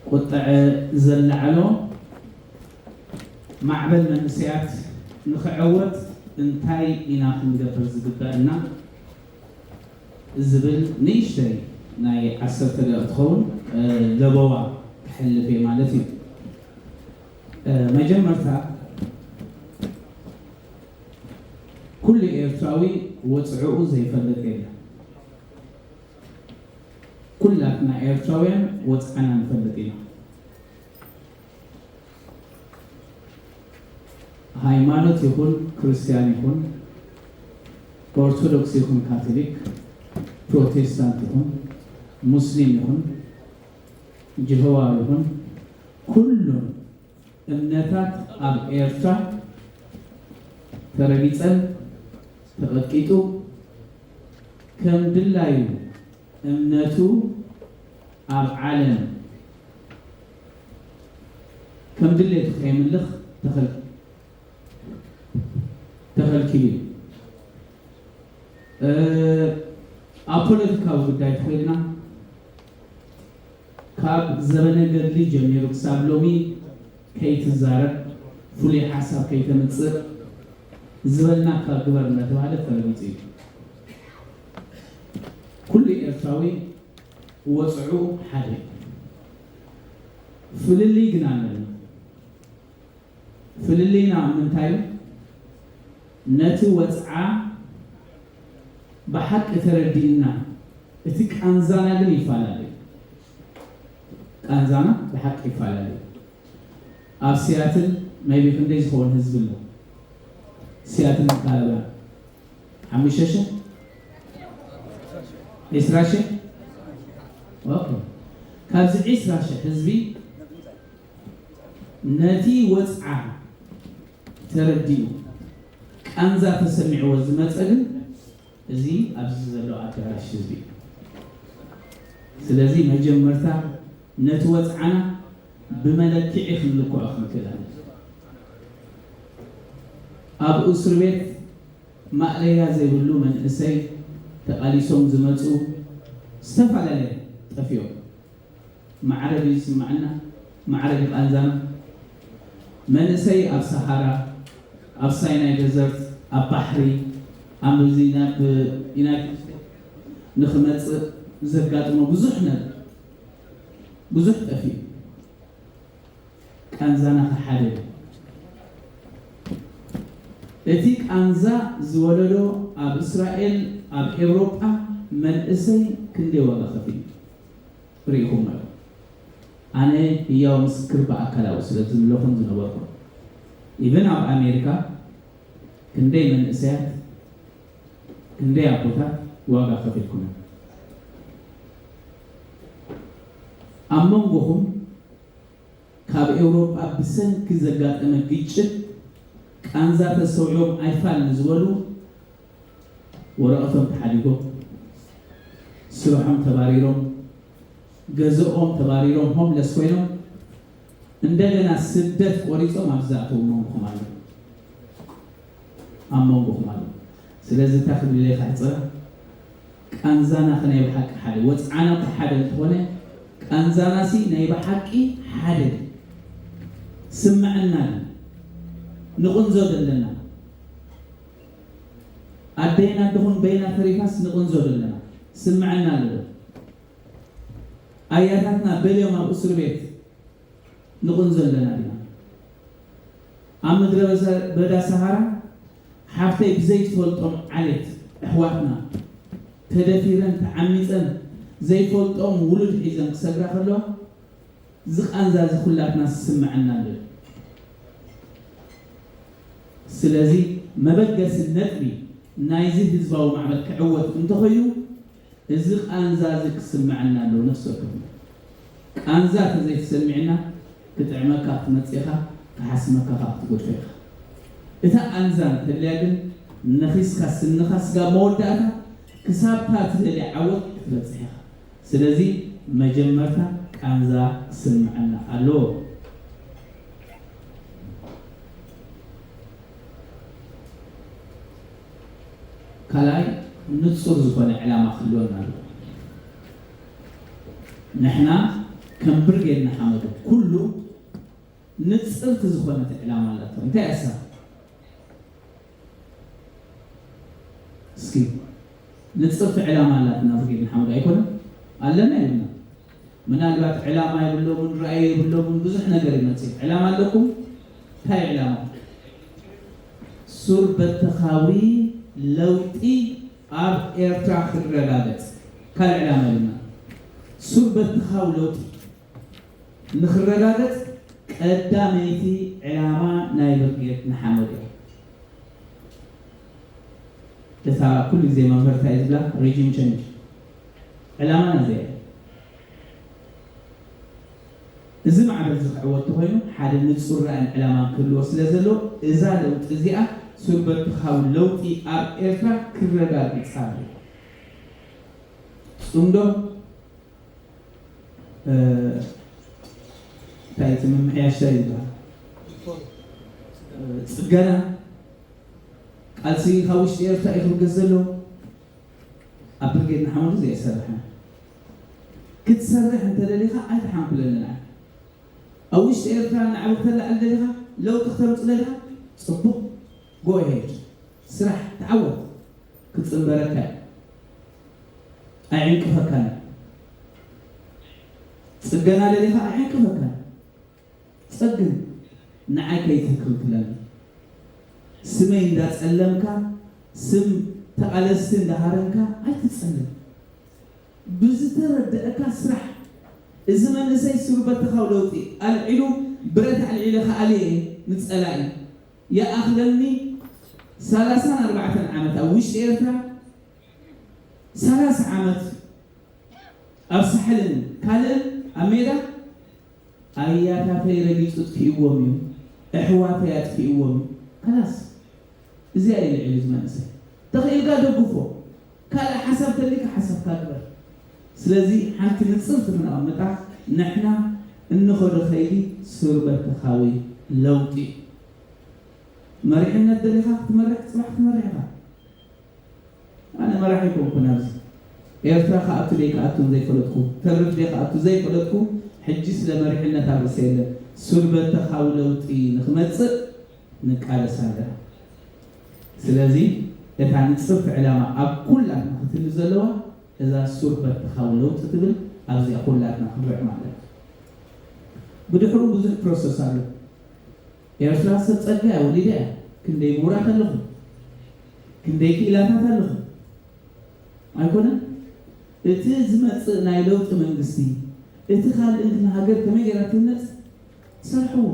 ቁጥዐ ዘለዓሎ ማዕበል መንእሰያት ንኽዕወት እንታይ ኢና ክንገብር ዝግበአና ዝብል ንእሽተይ ናይ ዓሰርተ ደቂቕ ትኸውን ለበዋ ክሕልፍ እየ ማለት እዩ። መጀመርታ ኩሉ ኤርትራዊ ወፅዕኡ ዘይፈልጥ የለን። ኩላትና ኤርትራውያን ወፅዓና ንፈልጥ ኢና። ሃይማኖት ይኹን ክርስትያን ይኹን ኦርቶዶክስ ይኹን ካቶሊክ ፕሮቴስታንት ይኹን ሙስሊም ይኹን ጅሆዋ ይኹን ኩሉን እምነታት ኣብ ኤርትራ ተረጊጸን ተቐጥቂጡ ከም ድላዩ እምነቱ ኣብ ዓለም ከም ድሌቱ ከየምልኽ ተኸል- ተኸልኪሉ እዩ። ኣብ ፖለቲካዊ ጉዳይ ተኾይድና ካብ ዘበነ ገድሊ ጀሚሩ ክሳብ ሎሚ ከይትዛረብ ፍሉይ ሓሳብ ከይተምፅእ ዝበልናካ ግበር እናተባህለ ተረጊፁ እዩ። ኩሉ ኤርትራዊ ወፅዑ ሓደ እዩ። ፍልልይ ግን ኣለና። ፍልልይና ምንታይ እዩ? ነቲ ወፅዓ ብሓቂ ተረዲእና እቲ ቃንዛና ግን ይፈላለ እዩ። ቃንዛና ብሓቂ ይፈላለ እዩ። ኣብ ሲያትል maybe ክንደይ ዝኸውን ህዝቢ ኣሎ? ሲያትል ከባቢያ ሓሙሽተ ሽሕ ዒስራ ሽሕ ኦኬ። ካብዚ ዒስራ ሽሕ ህዝቢ ነቲ ወፅዓ ተረዲኡ ቃንዛ ተሰሚዕዎ ዝመፀ ግን እዚ ኣብዚ ዘሎ ኣዳራሽ ህዝቢ እዩ። ስለዚ መጀመርታ ነቲ ወፅዓና ብመለክዒ ክንልክዖ ክንክእል ኣለና። ኣብ እስር ቤት ማእለያ ዘይብሉ መንእሰይ ተቓሊሶም ዝመፁ ዝተፈላለየ ጠፊኦም። ማዕረ ድዩ ዝስምዓና? ማዕረ ድዩ ቃንዛና? መንእሰይ ኣብ ሰሃራ፣ ኣብ ሳይናይ ደዘርት፣ ኣብ ባሕሪ፣ ኣብ እዚ ናብ ዩናይትድ ስቴትስ ንኽመፅእ ዘጋጥሞ ብዙሕ ነገር ብዙሕ ጠፊኡ። ቃንዛና ከሓደ እቲ ቃንዛ ዝወለዶ ኣብ እስራኤል ኣብ ኤውሮጳ መንእሰይ ክንደይ ዋጋ ከፊሉ ርኢኹም ኣሎ። ኣነ ህያው ምስክር ብኣካላዊ ስለ ዝምለኹን ዝነበርኩ ኢቨን ኣብ ኣሜሪካ ክንደይ መንእሰያት ክንደይ ኣቦታት ዋጋ ከፊልኩና ኣብ መንጎኹም ካብ ኤውሮጳ ብሰንኪ ዘጋጠመ ግጭት ቃንዛ ተሰውዕዎም ኣይፋል ንዝበሉ ወረቐቶም ተሓዲጎም ስርሖም ተባሪሮም ገዝኦም ተባሪሮም ሆምለስ ኮይኖም እንደገና ስደት ቆሪጾም ኣብዚ ዝኣተዉ መንጎኹም ኣለዉ ኣብ መንጎኹም ኣለዉ ስለዚ እታ ክብል ኢለ ከሕጽራ ቃንዛና ከ ናይ ብሓቂ ሓደ ወፅዓና እኮ ሓደ እንተኾነ ቃንዛናሲ ናይ ብሓቂ ሓደ ስምዐና ንቕንዞ ዘለና ኣደይና ድኹን በይና ተሪፋስ ንቕንዞ ዘለና ስምዐና ኣለዶ ኣያታትና በልዮም ኣብ እስር ቤት ንቕንዞ ኣለና ዲና ኣብ ምድረ በዳ ሰሃራ ሓፍተይ ብዘይትፈልጦም ዓሌት ኣሕዋትና ተደፊረን ተዓሚፀን ዘይፈልጦም ውሉድ ሒዘን ክሰግራ ከለዋ ዝቃንዛ እዚ ኩላትና ዝስምዐና ኣሎ ስለዚ መበገሲ ነጥቢ ናይዚ ህዝባዊ ማዕበል ክዕወት እንተኾይኑ እዚ ቃንዛ እዚ ክስምዐና ኣለዎ ነፍሲ ወከፍና ቃንዛ ተዘይተሰሚዕና ክጥዕመካ ክትመፅእ ኢኻ ክሓስመካ ከዓ ክትጎድፎ ኢኻ እታ ቃንዛ እንተልያ ግን ነኺስካ ስንኻ ስጋብ መወዳእታ ክሳብታ ትደልያ ዓወት ክትበፅሕ ኢኻ ስለዚ መጀመርታ ቃንዛ ክስምዐና ኣለዎ ካልኣይ ንፁር ዝኾነ ዕላማ ክህልወና ኣለዎ ንሕና ከም ብርጌድ ንሓመዱ ኩሉ ንጽርቲ ዝኾነት ዕላማ ኣላቶ። እንታይ እያ እሳ? እስኪ ንጽርቲ ዕላማ ኣላትና ብርጌድ ንሓመዱ ኣይኮነን? ኣለና የብልና? ምናልባት ዕላማ የብሎምን፣ ራእይ የብሎምን፣ ብዙሕ ነገር ይመጽእ። ዕላማ ኣለኩም? እንታይ ዕላማ? ሱር በተኻዊ ለውጢ ኣብ ኤርትራ ክረጋገጽ። ካልእ ዕላማ የብልና። ሱር በተኻዊ ለውጢ ንኽረጋገጽ ቀዳመይቲ ዕላማ ናይ ብርጌድ ንሓመዱ እያ። እታ ኩሉ ግዜ መምህርታ እየ ዝብላ፣ ሪጂም ቸንጅ ዕላማና እዚኣ እያ። እዚ ማዕበል እዚ ክዕወት ተኾይኑ ሓደ ንጹር ራእይን ዕላማን ክህልዎ ስለ ዘለዎ፣ እዛ ለውጢ እዚኣ ሱር በተኻዊ ለውጢ ኣብ ኤርትራ ክረጋግጻ ኣለዎ። ጽምዶ እንታይ እቲ ምምሕያሽ እንታይ ይበሃል? ጽገና ቃልሲ ካብ ውሽጢ ኤርትራ እዩ ክብገስ ዘለዎ። ኣብ ብርጌድ ንሓመዱ ዘይሰርሐ ክትሰርሕ እንተደሊኻ ኣይትሓንኩለንን። ኣብ ውሽጢ ኤርትራ ንዓብ ክተላዕል ደሊኻ፣ ለውጢ ክተምጽእ ደሊኻ፣ ጽቡቕ፣ ጎ ሄድ ስራሕ፣ ተዓወት። ክጽንበረካ እዩ። ኣይዕንቅፈካን። ጽገና ደሊኻ ኣይዕንቅፈካን። ጸግን፣ ንዓይ ከይትክልክለኒ። ስመይ እንዳጸለምካ፣ ስም ተቓለስቲ እንዳሃረምካ ኣይትጸልም። ብዝተረደአካ ስራሕ። እዚ መንእሰይ ሱር በተኻዊ ለውጢ ኣልዒሉ፣ ብረት ኣልዒለ ክኣሊ እየ ንጸላኢ። ይኣኽለኒ ሰላሳን ኣርባዕተን ዓመት ኣብ ውሽጢ ኤርትራ፣ ሰላሳ ዓመት ኣብ ሳሕልን ካልእን ኣብ ሜዳ ኣያታተይ ረጊጹ ኣጥፊእዎም እዩ፣ ኣሕዋተይ ኣጥፊእዎም እዩ። ከላስ እዚኣ እዩ ልዕሊ እዚ መንእሰይ። ተኽኢልካ ደግፎ፣ ካልእ ሓሳብ ተልካ ሓሳብካ ግበር። ስለዚ ሓንቲ ንጽርቲ ክንኣምጣ ንሕና እንኸዶ ከይዲ ሱር በተኻዊ ለውጢ እዩ። መሪሕነት ደሊኻ ክትመርሕ ጽባሕ ክትመርሕ ኢኻ። ኣነ መራሒ ኣይኮንኩን ኣብዚ ኤርትራ ክኣቱ ደይ ክኣቱን ዘይፈለጥኩ፣ ተርፍ ደይ ክኣቱ ዘይፈለጥኩ፣ ሕጂ ስለ መሪሕነት ኣብ ርእሰ የለን። ሱር በተኻዊ ለውጢ ንኽመጽእ ንቃለስ ኣለና። ስለዚ እታ ንጽርቲ ዕላማ ኣብ ኩላትና ክትህሉ ዘለዋ እዛ ሱር በተኻዊ ለውጢ ትብል ኣብዚኣ ኩላትና ክንርዕማ ኣለና። ብድሕሩ ብዙሕ ፕሮሰስ ኣሎ። ኤርትራ ሰብ ጸጋ እያ ወሊዳ እያ። ክንደይ ምሁራት ኣለኹም፣ ክንደይ ክኢላታት ኣለኹም። ኣይኮነን እቲ ዝመጽእ ናይ ለውጢ መንግስቲ፣ እቲ ካልእ እንትን ሃገር ከመይ ገይራ ትህነጽ ትሰርሕዎ።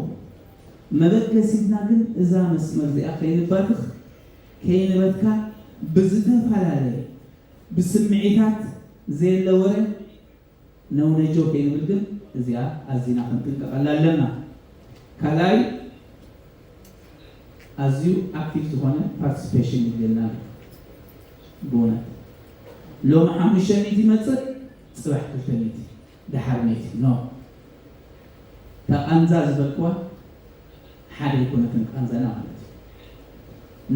መበገሲትና ግን እዛ መስመር እዚኣ ከይንባትኽ፣ ከይንበትካ፣ ብዝተፈላለየ ብስምዒታት ዘየለ ወረ ነውነጀው ከይንብል ግን እዚኣ ኣዚና ክንጥንቀቐላ ኣለና። ካልኣይ ኣዝዩ ኣክቲቭ ዝኾነ ፓርቲስፔሽን ይድልየና ኣሎ። ብእውነት ሎሚ ሓሙሽተ ሚእቲ ይመጽእ፣ ጽባሕ ክልተ ሚእቲ፣ ደሓር ሚእቲ ኖ። እታ ቃንዛ ዝበልክዋ ሓደ ኣይኮነትን ቃንዛና ማለት እዩ።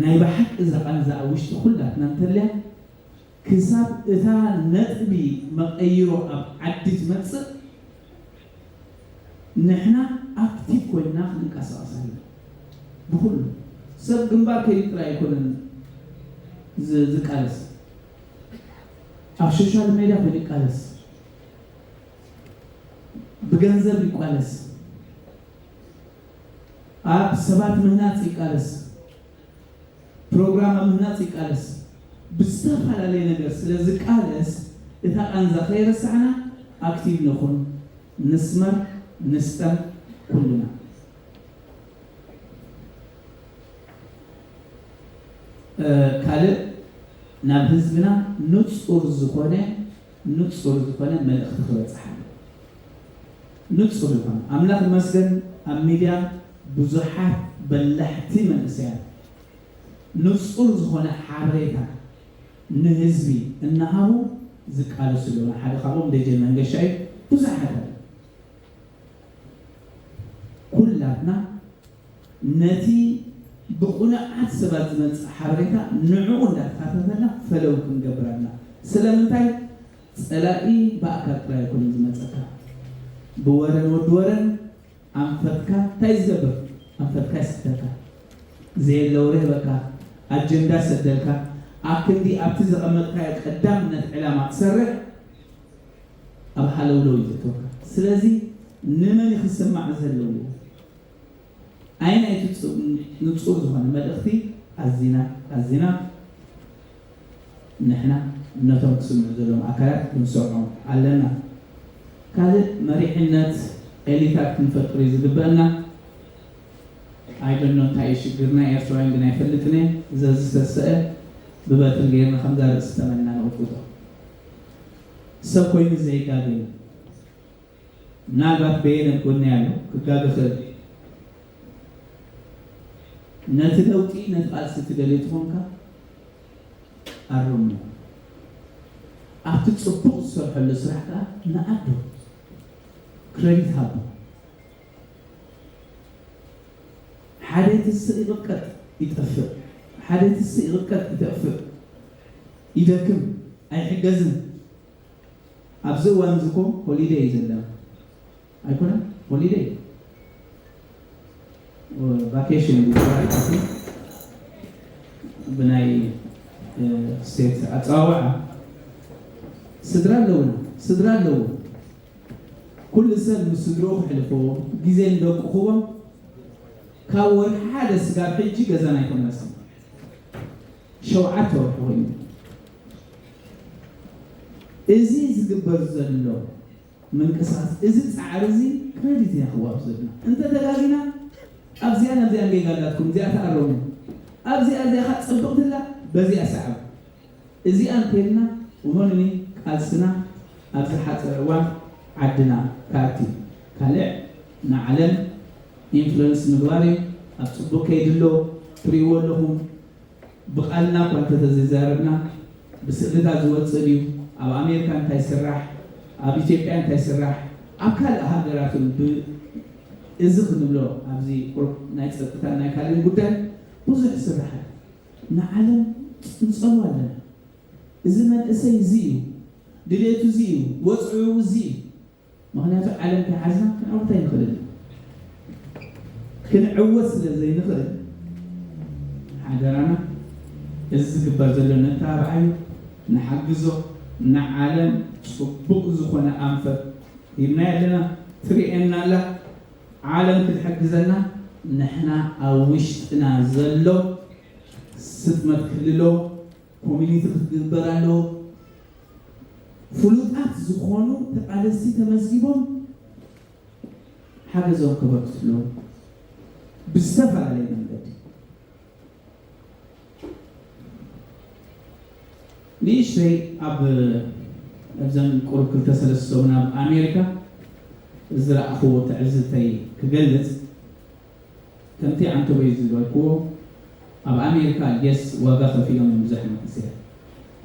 ናይ ብሓቂ እዛ ቃንዛ ኣብ ውሽጢ ኩላትና እንተልያ ክሳብ እታ ነጥቢ መቐይሮ ኣብ ዓዲ ትመጽእ ንሕና ኣክቲቭ ኮይና ክንንቀሳቐስ ኣለና። ብኹሉ ሰብ ግንባር ከይዱ ጥራይ ኣይኮነን ዝ- ዝቃለስ፣ ኣብ ሶሻል ሜድያ ኮይኑ ይቃለስ፣ ብገንዘብ ይቃለስ፣ ኣብ ሰባት ምህናፅ ይቃለስ፣ ፕሮግራም ኣብ ምህናፅ ይቃለስ፣ ብዝተፈላለየ ነገር ስለ ዝቃለስ እታ ቃንዛ ከይረሳዕና ኣክቲቭ ንኹን፣ ንስመር፣ ንስጠም ኩልና። ካልእ ናብ ህዝብና ንጹር ዝኾነ ንጹር ዝኾነ መልእኽቲ ክበጽሕ ኣለዎ። ንጹር ዝኾነ ኣምላኽ ይመስገን ኣብ ሚድያ ብዙሓት በላሕቲ መንእሰያት ንጹር ዝኾነ ሓበሬታ ንህዝቢ እናሃቡ ዝቃለሱ ኣለዉ። ሓደ ካብኦም ደጀን መንገሻ እዩ። ብዙሓት ኣለዉ። ኩላትና ነቲ ብቑኑዓት ሰባት ዝመጽእ ሓበሬታ ንዕኡ እንዳተኸታተልና ፈለው ክንገብር ኣለና። ስለምንታይ? ጸላኢ ብኣካል ጥራይ ኣይኮነን ዝመጸካ። ብወረን ወዲ ወረን ኣንፈትካ እንታይ ዝገብር? ኣንፈትካ ይስሕተካ። ዘየለ ወረ ይህበካ። ኣጀንዳ ይሰደልካ። ኣብ ክንዲ ኣብቲ ዘቐመጥካዮ ቀዳምነት ዕላማ ትሰርሕ፣ ኣብ ሃለውለው እዩ ዘእትወካ። ስለዚ ንመን እዩ ክስማዕ ዘለዎ? ኣየናይ እቲ ጽ- ንጹር ዝኾነ መልእኽቲ ኣዚና ኣዚና ንሕና ነቶም ክስምዑ ዘለዎም ኣካላት ክንሰርዖም ኣለና። ካልእ መሪሕነት ኤሊታት ክንፈጥር እዩ ዝግበአና። ኣይደኖ እንታይ እዩ ሽግርና ኤርትራውያን ግን ኣይፈልጥን እየ። ዘዝተሰአ ብበትሪ ገይርና ከምዛ ርእሲ ተመንና ንቕጥቅጦ። ሰብ ኮይኑ ዘይጋገ እዩ። ምናልባት በየነ ጎኒ ኣሎ ክጋገ ክእል። ነቲ ለውጢ ነቲ ቃልሲ ትደልዮ ትኾንካ ኣርሞ። ኣብቲ ጽቡቕ ዝሰርሐሉ ስራሕ ከኣ ንኣዶ ክረዲት ሃቦ። ሓደ ትስእ ይቕጥቀጥ ይጠፍእ፣ ሓደ ትስእ ይቕጥቀጥ ይጠፍእ፣ ይደክም፣ ኣይሕገዝን። ኣብዚ እዋን እዚ እኮ ሆሊደይ እዩ ዘለና። ኣይኮነን ሆሊደይ፣ ቫኬሽን እዩ ዝበሃል። ብናይ ስቴት ኣፀዋውዓ ስድራ ኣለውና፣ ስድራ ኣለዎ። ኩሉ ሰብ ምስ ስድርኡ ክሕልፎ ግዜ ንደቁ ክቦም ካብ ወርሒ ሓደ ስጋብ ሕጂ ገዛና ኣይተመለስን። ሸውዓተ ወርሒ ኮይኑ እዚ ዝግበር ዘሎ ምንቅስቃስ እዚ ፃዕሪ እዚ ክሬዲት ኢና ክዋብ ዘለና። እንተተጋጊና ኣብዚኣ ናብዚኣ ጌጋ ኣላትኩም፣ እዚኣ ተኣረሙ፣ ኣብዚኣ እዚኣ ከዓ ፅብቕትላ በዚኣ ሰዓቡ። እዚኣ እንተልና እመኑኒ ቃልስና ኣብ ዝሓፀረ እዋን ዓድና ካቲ ካልዕ ንዓለም ኢንፍሉንስ ምግባር እዩ። ኣብ ፅቡቅ ከይድሎ ትሪእዎ ኣለኹም። ብቃልና እኳ እንተተዘይዛረብና ብስእልታት ዝወፅእ ድዩ? ኣብ ኣሜሪካ እንታይ ስራሕ፣ ኣብ ኢትዮጵያ እንታይ ስራሕ፣ ኣብ ካልእ ሃገራት እውን ብ- እዚ ክንብሎ ኣብዚ ቁሩብ ናይ ፀጥታን ናይ ካልእን ጉዳይ ብዙሕ ስራሕ ኣሎ። ንዓለም ንፀልዋ ኣለና። እዚ መንእሰይ እዚ እዩ ድሌቱ፣ እዚ እዩ ወፅዑ፣ እዚ እዩ። ምክንያቱ ዓለም ተሓዝና ክንዕወት ኣይንኽእልን። ክንዕወት ስለ ዘይንኽእል ሓደራና እዚ ዝግበር ዘሎ ነተባብዓዮ፣ ንሓግዞ። ንዓለም ፅቡቕ ዝኾነ ኣንፈት ሂብናዮ ኣለና፣ ትርእየና ኣላ። ዓለም ክትሕግዘና ንሕና ኣብ ውሽጥና ዘሎ ስጥመት ክልሎ ኮሚኒቲ ክትግበር ኣለዎ። ፍሉጣት ዝኾኑ ተቓለስቲ ተመዝጊቦም ሓገዞም ከበርክቱ ኣለዎም ብዝተፈላለየ መንገዲ። ንእሽተይ ኣብ ኣብዘን ቁሩብ ክልተ ሰለስተ ሰሙን ኣብ ኣሜሪካ ዝረኣኽዎ ትዕዝብተይ ክገልጽ፣ ከምቲ ዓንተቦይ ዝበልክዎ ኣብ ኣሜሪካ የስ ዋጋ ከፊሎም እዮም ብዙሕ መንእሰያት።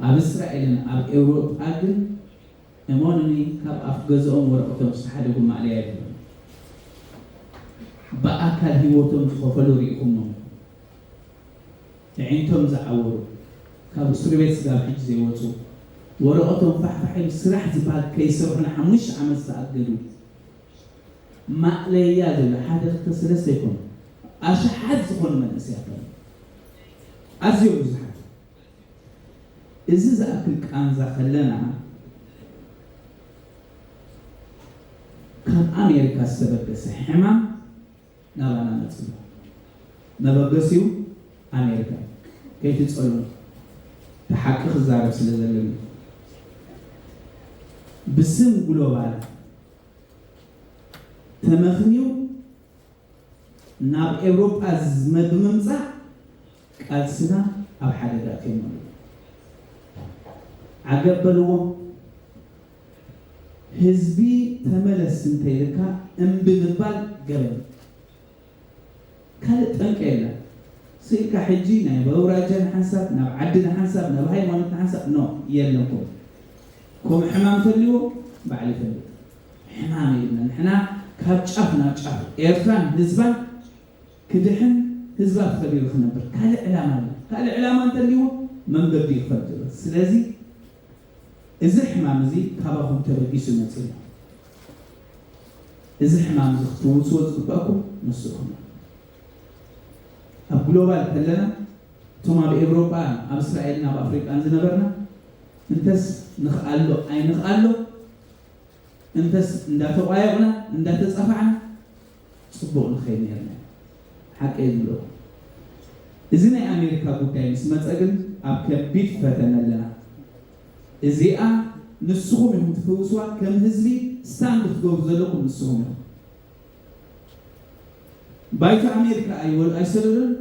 ኣብ እስራኤልን ኣብ ኤውሮጳ ግን እመኑኒ ካብ ኣፍ ገዝኦም ወረቐቶም ዝተሓደጉ ማእለያ የብሎም። ብኣካል ህይወቶም ዝኸፈሉ ርኢኹሞም። ኣዒንቶም ዝዓወሩ፣ ካብ እስር ቤት ስጋብ ሕጂ ዘይወፁ፣ ወረቐቶም ፋሕፋሕ ኢሉ ስራሕ ዝበሃል ከይሰርሑ ንሓሙሽተ ዓመት ዝተኣገዱ፣ ማእለያ ዘይብሉ ሓደ ክልተ ሰለስተ ኣይኮኑ፣ ኣሽሓት ዝኾኑ መንእሰያት ኣለዉ። ኣዝዮም ብዙሓት። እዚ ዝኣክል ቃንዛ ከለና ካብ ኣሜሪካ ዝተበገሰ ሕማም ናባና መፅእ። መበገሲኡ ኣሜሪካ እዩ። ከይትፀልኡ፣ እቲ ሓቂ ክዛረብ ስለ ዘለኒ። ብስም ግሎባል ተመኽንዩ ናብ ኤውሮጳ ዝመ- ብምምፃእ ቃልስና ኣብ ሓደጋ ኣትዮም ኣለዉ። ዓገብ በልዎም። ህዝቢ ተመለስ እንተይልካ እምቢ ምባል ገበን። ካልእ ጠንቂ የለን። ስኢልካ ሕጂ ናይ ኣውራጃ ንሓንሳብ፣ ናብ ዓዲ ንሓንሳብ፣ ናብ ሃይማኖት ንሓንሳብ፣ ኖ፣ የለን። ከምኡ ከምኡ ሕማም ተልዎ ባዕሉ ይፈልጥ። ሕማም የለን። ንሕና ካብ ጫፍ ናብ ጫፍ ኤርትራን ህዝባን ክድሕን ህዝባ ተኸቢሩ ክነብር ካልእ ዕላማ የለን። ካልእ ዕላማ እንተልዎ መንገዱ ይፈልጥ። ስለዚ እዚ ሕማም እዚ ካባኹም ተበጊሱ መፂኡ። እዚ ሕማም እዚ ክትፍውስዎ ዝግባእኩም ንስኹም። ኣብ ግሎባል ከለና እቶም ኣብ ኤውሮጳ፣ ኣብ እስራኤልን ኣብ ኣፍሪቃን ዝነበርና እንተስ ንኽኣሎ ኣይንኽኣሎ፣ እንተስ እንዳተቋየቕና እንዳተጻፋዕና ጽቡቕ ንኸይድ ነርና። ሓቀይ ዝብሎ እዚ ናይ ኣሜሪካ ጉዳይ ምስ መጸ ግን ኣብ ከቢድ ፈተነ ኣለና። እዚኣ ንስኹም ኢኹም ትፍውስዋ። ከም ህዝቢ ስታንድ ክትገብሩ ዘለኩም ንስኹም ኢኹም። ባይቶ ኣሜሪካ ኣይወል ኣይሰደዶን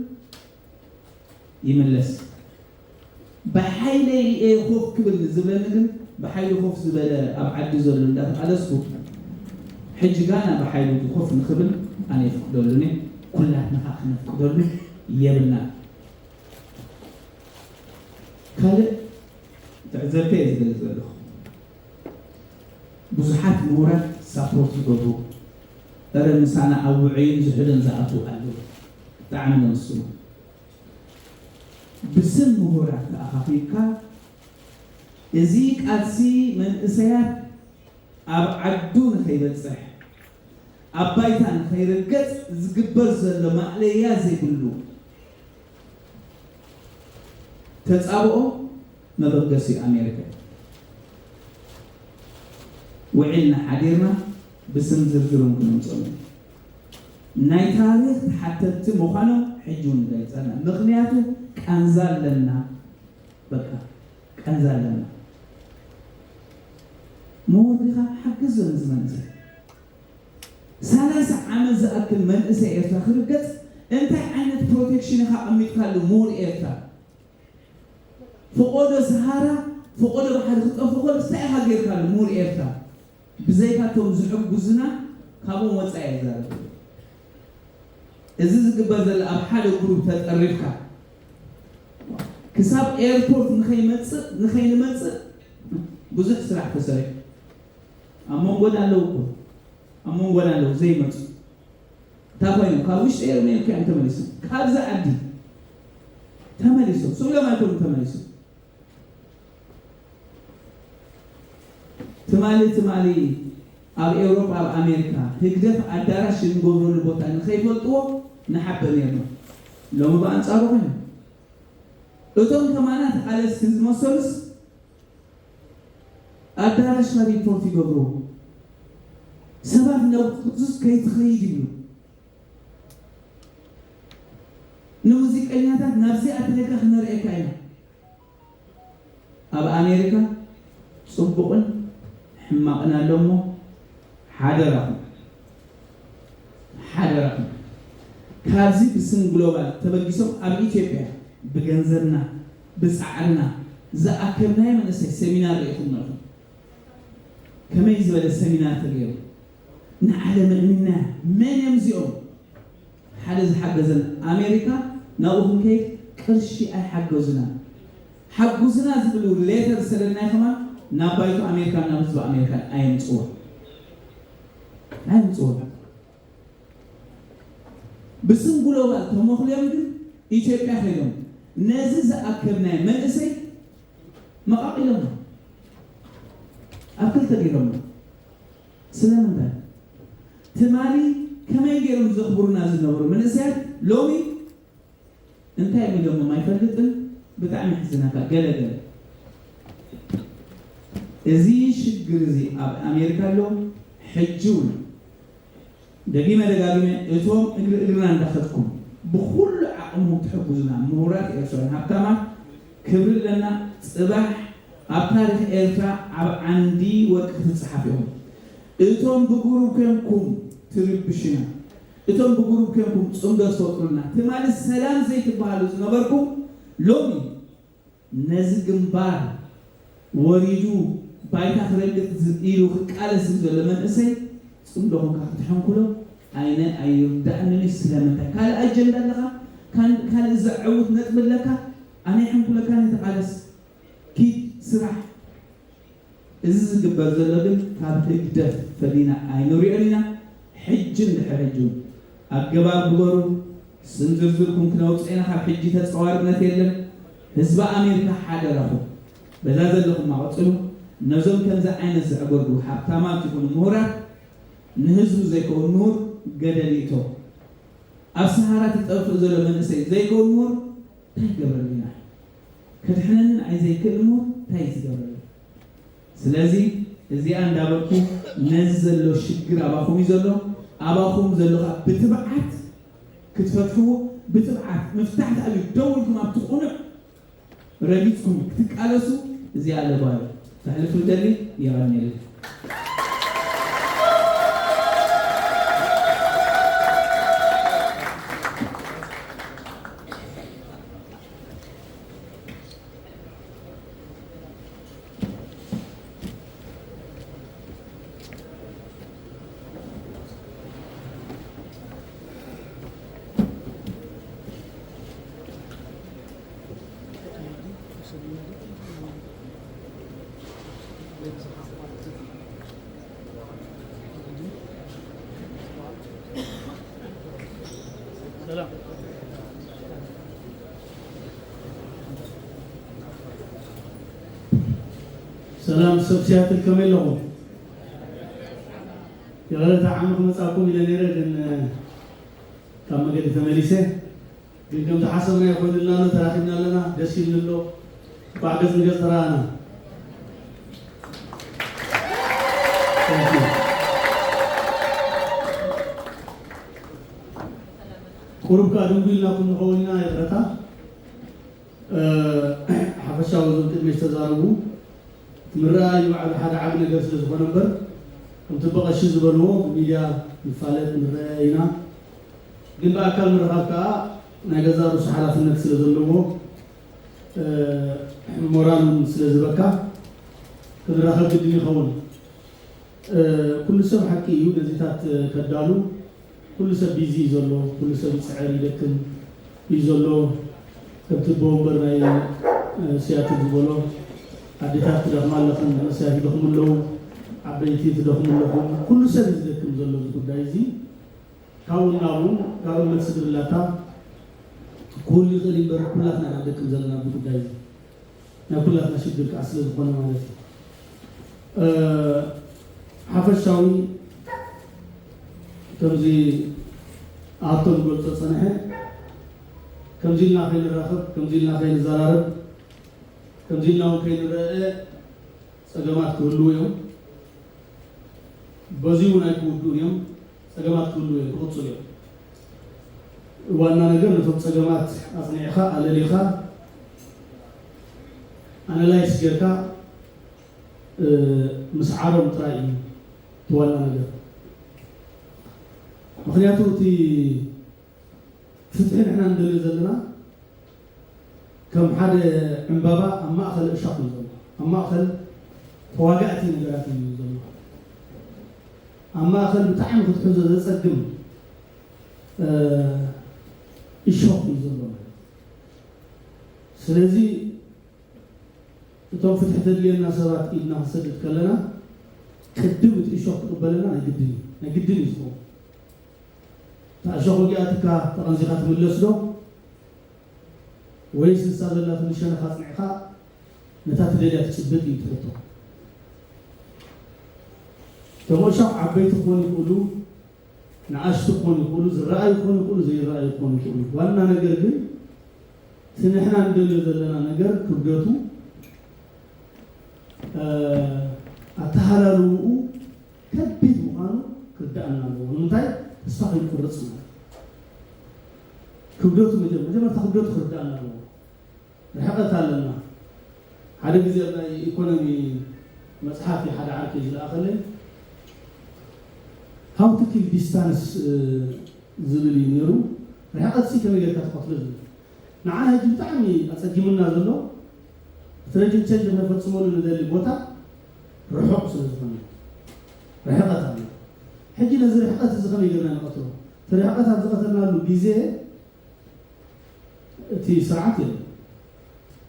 ይምለስ። ብሓይለይ እየ ኮፍ ክብል ንዝብለኒ ግን ብሓይሉ ኮፍ ዝበለ ኣብ ዓዲ ዘሎ እንዳተቃለስኩ ሕጂ ጋና ብሓይሉ ኮፍ ንክብል ኣነ ይፍቅደሉኒ። ኩላትና ከዓ ክነፍቅደሉ የብልና። ካልእ ትዕዘብተ እየ ዝገልፅ ዘለኹ። ብዙሓት ምሁራት ሳፖርት ይገብሩ። እረ ምሳና ኣብ ውዕይን ዝሕልን ዝኣትዉ ኣለዉ። ብጣዕሚ ነመስግኖም። ብስም ምሁራት ተኣኻኺብካ እዚ ቃልሲ መንእሰያት ኣብ ዓዱ ንኸይበፅሕ ኣብ ባይታ ንኸይርገፅ ዝግበር ዘሎ ማእለያ ዘይብሉ ተፃብኦ መበገሲ ኣሜሪካ። ውዒልና ሓዲርና ብስም ዝርዝሮም ክነምፅኦም ኢና። ናይ ታሪኽ ተሓተትቲ ምዃኖም ሕጂ እውን ንገልፀልና። ምኽንያቱ ቃንዛ ኣለና። በቃ ቃንዛ ኣለና። ምሁር ዲኻ? ሓግዞ ነዚ መንእሰይ። ሰላሳ ዓመት ዝኣክል መንእሰይ ኤርትራ ክርገጽ እንታይ ዓይነት ፕሮቴክሽን ኢኻ ኣቐሚጥካሉ ምሁር ኤርትራ? ፈቖዶ ሰሃራ፣ ፈቖዶ ባሕሪ ክጠፍእ ከሎ እንታይ ኢኻ ጌርካሉ ምሁር ኤርትራ? ብዘይካ እቶም ዝሕጉዝና ካብኦም ወጻኢ ኣይዛረብን። እዚ ዝግበር ዘሎ ኣብ ሓደ ግሩፕ ተጠሪፍካ ክሳብ ኤርፖርት ንኸይመጽእ፣ ንኸይንመጽእ ብዙሕ ስራሕ ተሰሪሑ። ኣብ መንጎና ኣለዉ እኮ፣ ኣብ መንጎና ኣለዉ ዘይመጹ። እንታይ ኮይኖም? ካብ ውሽጢ ኤርሜልካ እዮም ተመሊሶም። ካብዚ ዓዲ ተመሊሶም። ስእሎም ኣይኮኑን ተመሊሶም። ትማሊ፣ ትማሊ ኣብ ኤውሮጳ፣ ኣብ ኣሜሪካ ህግደፍ ኣዳራሽ እንገብረሉ ቦታ ንኸይፈልጥዎ ንሓብእ ነይርና። ሎሚ ብኣንጻሩ ኮይኑ። እቶም ከማና ተቓለስቲ ዝመሰሉስ ኣዳራሽካ ሪፖርት ይገብሩ። ሰባት ናብ ቅዱስ ከይትኸይድ ይብሉ። ንሙዚቀኛታት ናብዚ ኣትለካ ክነርእየካ ኢና። ኣብ ኣሜሪካ ጽቡቕን ሕማቕን ኣሎ እሞ ሓደራኹም፣ ሓደራኹም ካብዚ ብስም ግሎባል ተበጊሶም ኣብ ኢትዮጵያ ብገንዘብና ብጻዕርና ዝኣከብናዮ መንእሰይ ሰሚናር ርኢኹም ኣለኹም። ከመይ ዝበለ ሰሚናር ተገይሩ ንዓለም እምና መን እዮም እዚኦም? ሓደ ዝሓገዘን ኣሜሪካ ናብኡ ክንከይድ ቅርሺ ኣይሓገዙና። ሓጉዝና ዝብሉ ሌተር ዝሰደድናዮ ከማን ናብ ባይቶ ኣሜሪካን ናብ ህዝቢ ኣሜሪካን ኣየምፅዎ ኣየምፅዎ። ብስም ግሎባል ተመኽልዮም ግን ኢትዮጵያ ከይዶም ነዚ ዝኣከብናዮ መንእሰይ መቓቒሎሞ ኣብ ክልተ ገይሮሞ። ስለምንታይ? ትማሊ ከመይ ገይሮም ዘኽብሩና ዝነበሩ መንእሰያት ሎሚ እንታይ ኢሎሞም ኣይፈልጥን። ብጣዕሚ የሕዝነካ። ገለ ገለ እዚ ሽግር እዚ ኣብ ኣሜሪካ ኣሎ። ሕጂ እውን ደጊመ ደጋጊመ እቶም እግሪ እግርና እንዳኸድኩም ብኹሉ ዓቕምኹም ትሕግዙና ምሁራት ኤርትራውያን ሃብታማት ክብሪ ኣለና። ጽባሕ ኣብ ታሪኽ ኤርትራ ዓብ ዓንዲ ወርቂ ክትጽሓፍ ኢኹም። እቶም ብግሩብ ኮንኩም ትርብሹና፣ እቶም ብግሩብ ኮንኩም ጽምዶ ትፈጥሩልና፣ ትማሊ ሰላም ዘይትበሃሉ ዝነበርኩም ሎሚ ነዚ ግንባር ወሪዱ ባይታ ክረግጥ ዝ- ኢሉ ክቃለስ ዘሎ መንእሰይ ጽምዶ ኮንካ ክትሕንኩሎ ኣይነ ኣይርዳእንን እዩ። ስለምንታይ ካልእ ኣጀንዳ ኣለካ? ካል- ካልእ ዘዐውት ነጥቢ ኣለካ? ኣነ ይሕንኩለካ ነተቃለስ ኪድ ስራሕ። እዚ ዝግበር ዘሎ ግን ካብ ህግደፍ ፈሊና ኣይንሪኦን ኢና። ሕጂ እንድሕር ሕጂ እውን ኣገባብ ግበሩ። ስም ዝርዝርኩም ክነውፅእ ኢና። ካብ ሕጂ ተፀዋርነት የለን። ህዝቢ ኣሜሪካ ሓደራኹም በዛ ዘለኹም ኣቐፅሉ። ነዞም ከምዚ ዓይነት ዘዕገርግሩ ሃብታማት ይኹኑ ምሁራት ንህዝቡ ዘይከውን ምሁር ገደል ይእቶ። ኣብ ሰሃራ ተጠፍእ ዘሎ መንእሰይ ዘይከውን ምሁር እንታይ ይገብረልና? ከድሕነኒ ንዓይ ዘይክእል ምሁር እንታይ እዩ ዝገብረለይ? ስለዚ እዚኣ እንዳበልኩ ነዚ ዘሎ ሽግር ኣባኹም እዩ ዘሎ። ኣባኹም ዘሎ ከዓ ብትብዓት ክትፈትሕዎ፣ ብትብዓት ምፍታሕ ተኣልዩ ደው ኢልኩም ኣብቲ ቁኑዕ ረጊጽኩም ክትቃለሱ እዚኣ ለባዩ ተሕልፉ ደሊ። የቐንየለይ። ሰላም ሰብ ሲያትል፣ ከመይ ኣለኹም? የቐረታ ዓሚ ክመጻኩም ኢለ ነይረ፣ ግን ካብ መገዲ ተመሊሰ። ግን ከም ዝሓሰብናዮ ኮይኑልና ኣሎ፣ ተራኺብና ኣለና፣ ደስ ኢሉኒ ኣሎ። እንኳዕ ገጽ ንገጽ ተራኣና። Thank you። ቁሩብ ከኣ ድንጉ ኢልናኩም ንኸውን ኢና፣ ይቕረታ። እ፣ ሓፈሻዊ እዞም ቅድሚ ዝተዛረቡ፣ እቲ ምርኣይ ባዕሉ ሓደ ዓቢ ነገር ስለ ዝኾነ እምበር፣ ከምቲ በቐሺ ዝበልዎ፣ ብሚድያ ንፋለጥ ንረኣይ ኢና። ግን ብኣካል ምርኻብ ከኣ ናይ ገዛእ ርእሱ ሓላፍነት ስለ ዘለዎ፣ እ፣ ሞራል እውን ስለ ዝበካ፣ ክንራኸብ ግድን ይኸውን። እ፣ ኩሉ ሰብ ሓቂ እዩ ነዚታት ከዳሉ፣ ኩሉ ሰብ ቢዚ እዩ ዘሎ፣ ኩሉ ሰብ ይጽዕር ይደክም እዩ ዘሎ። ከምቲ ቦምበር ናይ፣ እ፣ ሲያትል ዝበሎ፣ ኣዴታት ትደኽማ ኣለኽን፣ መንእሰያት ይደኽሙ ኣለዉ፣ ዓበይቲ ትደኽሙ ኣለኹም። ኩሉ ሰብ እዩ ዝደክም ዘሎ እዚ ጉዳይ እዚ። ካብኡ ናብኡ፣ ካብኡ መልሲ ድብላታ ክህሉ ይኽእል እዩ እምበር፣ ኩላትና ኢና ንደክም ዘለና ኣብዚ ጉዳይ እዚ። ናይ ኩላትና ሽግር ከዓ ስለ ዝኾነ ማለት እዩ። እ፣ ሓፈሻዊ ከምዚ ኣብቶም ገልጾ ጸንሐ፣ ከምዚ ኢልና ከይንራኸብ፣ ከምዚ ኢልና ከይንዘራረብ፣ ከምዚ ኢልና እውን ከይንረአ ጸገማት ክህልዉ እዮም። በዚ እውን ኣይክውድኡን እዮም። ጸገማት ክህልዉ እዮም፣ ክቕጽሉ እዮም። ዋና ነገር ነቶም ጸገማት ኣጽኒዕኻ፣ ኣለሊኻ፣ ኣናላይስ ጌርካ፣ እ፣ ምስዓሮም ጥራይ እዩ እቲ ዋና ነገር። ምኽንያቱ እቲ ፍትሒ ንሕና ንደልዮ ዘለና ከም ሓደ ዕምባባ ኣብ ማእከል እሾኽ እዩ ዘሎ። ኣብ ማእከል ተዋጋእቲ ነገራት እዩ ዘሎ። ኣብ ማእከል ብጣዕሚ ክትሕዞ ዘጸግም፣ እ፣ እሾኽ እዩ ዘሎ ማለት እዩ። ስለዚ እቶም ፍትሒ ተድልየና ሰባት ኢድና ክንሰድድ ከለና፣ ቅድም እቲ እሾኽ ክቕበለና ናይ ግድን እዩ። ናይ ግድን እዩ ዝኸውን። እታ እሾኽ ወጊኣትካ ተቐንዚኻ ትምለስ ዶ? ወይስ ንሳ ዘላትሉ ሸነኽ ኣጽኒዕካ ነታ ትደልያ ትጭብጥ እዩ እቲ ሕቶ። እቶም እሾኽ ዓበይቲ ክኾኑ ይኽእሉ፣ ንኣሽቱ ክኾኑ ይኽእሉ፣ ዝረኣዩ ክኾኑ ይኽእሉ፣ ዘይረኣዩ ክኾኑ ይኽእሉ። ዋና ነገር ግን እቲ ንሕና ንደልዮ ዘለና ነገር ክብደቱ፣ እ፣ ኣተሃላልውኡ ከቢድ ምዃኑ ክርዳእና ኣለዎ። ንምንታይ? ተስፋ ከይንቁርጽ ማለት እዩ። ክብደቱ መጀመ-፣ መጀመርታ ክብደቱ ክርዳእና ኣለዎ። ርሕቐት ኣለና። ሓደ ግዜ ኣብ ናይ ኢኮኖሚ መጽሓፍ እዩ ሓደ ዓርከይ ዝለኣኸለይ። How to kill distance፣ እ፣ ዝብል እዩ ነይሩ። ርሕቐት ሲ ከመይ ጌርካ ትቐትሎ ዝብል። ንዓና ሕጂ ብጣዕሚ ኣጸጊሙና ዘሎ፣ እቲ ረጅም ቸንጅ ክነፈጽመሉ ንደሊ ቦታ ርሑቕ ስለ ዝኾነ ርሕቐት ኣሎ። ሕጂ ነዚ ርሕቐት እዚ ከመይ ጌርና ንቐትሎ? እቲ ርሕቐት ኣብ ዝቐተልናሉ ግዜ እቲ ስርዓት የለን።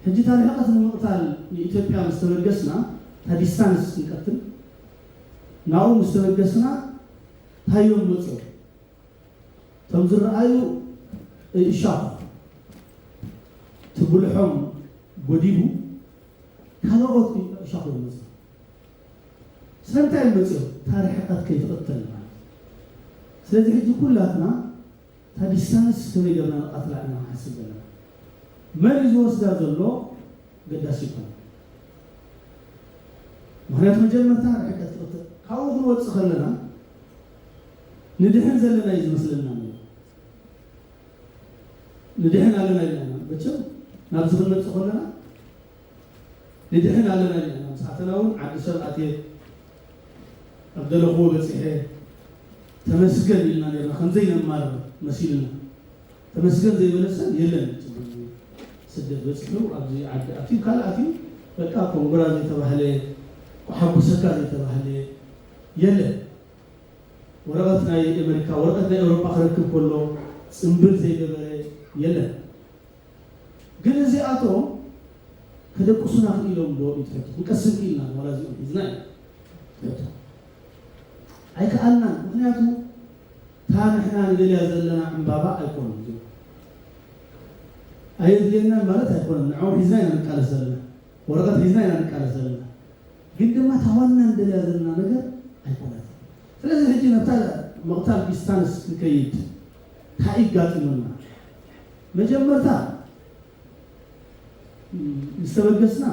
ሕጂ እታ ርሕቐት ንምቕታል ንኢትዮጵያ ምስ ተበገስና፣ እታ ዲስታንስ ክንቀትል ናብኡ ምስ ተበገስና፣ እንታይ እዮም መፅዮም? እቶም ዝረኣዩ እሻኽ ትብልሖም ጎዲቡ፣ ካልኦት እሻኽ እዮም መፅዮም። ስለምንታይ እዮም መፅዮም? እታ ርሕቐት ከይትቕተል ማለት እዩ። ስለዚ ሕጂ ኩላትና እታ ዲስታንስ ከመይ ጌርና ንቐትላ ኢና ንሓስብ ዘለና። መን እዩ ዝወስዳ ዘሎ ገዳሲ ይኮነ። ምክንያቱ መጀመርታ ርሕቀት ትቕጥል። ካብኡ ክንወፅእ ከለና ንድሕን ዘለና እዩ ዝመስለና ነይሩ። ንድሕን ኣለና ኢልና ኢና። መቸም ናብዚ ክንመፅእ ከለና ንድሕን ኣለና ኢልና ኢና። ምስ ኣተና እውን ዓዲ ሰብ ኣትየ ኣብ ደለኽዎ በፂሐ ተመስገን ኢልና ነርና። ከምዘይነማርር መሲሉና። ተመስገን ዘይበለ ሰብ የለን። ስደት በፂሑ ኣብዚ ዓዲ ኣትዩ ካልእ ኣትዩ በቃ ኮንጎራ ዘይተባህለ ክሓጉሰካ ዘይተባህለ የለን። ወረቐት ናይ ኣሜሪካ ወረቐት ናይ ኤውሮጳ ክረክብ ከሎ ፅምብል ዘይገበረ የለን። ግን እዚኣቶም ከደቅሱና ክኢሎም ዶ እዩ ትሕቶ። ክንቀስን ክኢልና ዋላ እዚኦም ሒዝና እዩ ትሕቶ። ኣይከኣልናን። ምክንያቱ እታ ንሕና ንደልያ ዘለና ዕምባባ ኣይኮኑን እዚኦም። ኣየድልየናን ማለት ኣይኮነን። ንዕኦም ሒዝና ኢና ንቃለስ ዘለና። ወረቐት ሒዝና ኢና ንቃለስ ዘለና። ግን ድማ እታ ዋና ንደልያ ዘለና ነገር ኣይኮነትን። ስለዚ ሕጂ ነብታ ምቕታል ዲስታንስ ክንከይድ እንታይ ይጋጥመና? መጀመርታ ምስ ተበገስና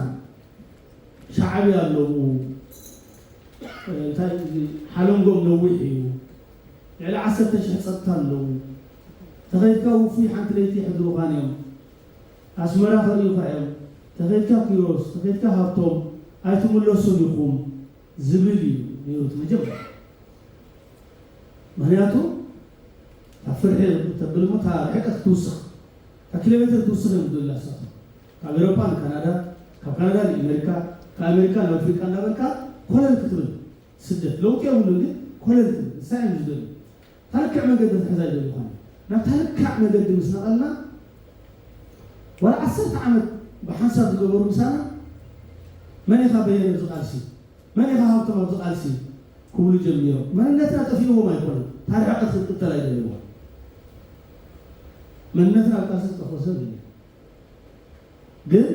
ሻዕብያ ኣለዉ። እንታይ ሓለንጎም ነዊሕ እዩ። ልዕሊ ዓሰርተ ሽሕ ጸጥታ ኣለዉ። ተኸይድካ ውፉይ ሓንቲ ለይቲ የሕድሩኻን እዮም። ኣስመራ ከርእዩኻ እዮም። ተኸይድካ ኪሮስ፣ ተኸይድካ ሃብቶም ኣይትምለሱን ኢኹም ዝብል እዩ ነይሩ እቲ መጀመርያ። ምክንያቱ ካብ ፍርሒ ተብል እሞ እታ ርሕቀት ክትውስኽ፣ እታ ኪሎ ሜትር ክትውስኽ እዮም ዝደልዩ ንሳቶም። ካብ ኤውሮጳ ንካናዳ፣ ካብ ካናዳ ንኣሜሪካ፣ ካብ ኣሜሪካ ናብ ኣፍሪቃ እናበልካ ኮለል ክትብል ስደት ለውጢ የብሉን፣ ግን ኮለል ክትብል ንሳ እዮም ዝደልዩ። እታ ልክዕ መገዲ ክትሕዛ ይደልዩ ይኾኑ። ናብታ ልክዕ መገዲ ምስ ነቐልና ዋላ ዓሰርተ ዓመት ብሓንሳብ ዝገበሩ ምሳና መን ኢኻ በየነ ኣብዚ ቃልሲ? መን ኢኻ ሃብቶም ኣብዚ ቃልሲ ክብሉ ጀሚሮም። መንነትና ጠፊእዎም ኣይኮነን፣ እታ ርሕቀት ክትቅተል ኣይደልይዎ። መንነትና ኣብ ቃልሲ ዝጠፍኦ ሰብ የለን። ግን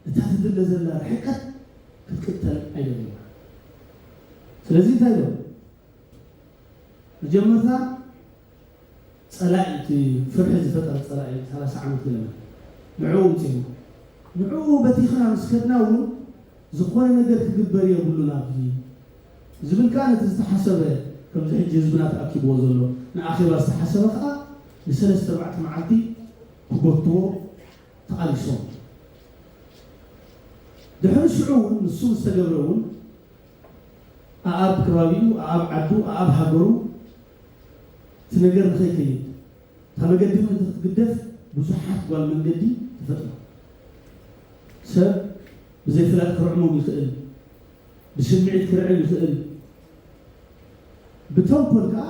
እታ ትድለ ዘላ ርሕቀት ክትቅተል ኣይደልይዎ። ስለዚ እንታይ ኢሎም መጀመርታ ጸላኢ እቲ ፍርሒ ዝፈጠረ ጸላኢ ሰላሳ ዓመት ገለመ ንዕኡ ውፅኢዎ ንዕኡ በቲኽና ምስ ከድና እውን ዝኾነ ነገር ክግበር የብሉን ኣብዚ ዝብል ከዓ ነቲ ዝተሓሰበ ከምዚ ሕጂ ህዝብና ተኣኪብዎ ዘሎ ንኣኼባ ዝተሓሰበ ከዓ ንሰለስተ ኣርባዕተ መዓልቲ ክጎትዎ ተቓሊሶም። ድሕሪ ሽዑ እውን ንሱ ዝተገብረ እውን ኣኣብ ከባቢኡ ኣኣብ ዓዱ ኣኣብ ሃገሩ እቲ ነገር ንኸይከይድ እታ መገዲ ምእንቲ ክትግደፍ ብዙሓት ጓል መንገዲ ተፈጥሮ ሰብ ብዘይፍላጥ ክርዕሞም ይኽእል፣ ብስምዒት ክርዕም ይኽእል፣ ብተንኮል ከዓ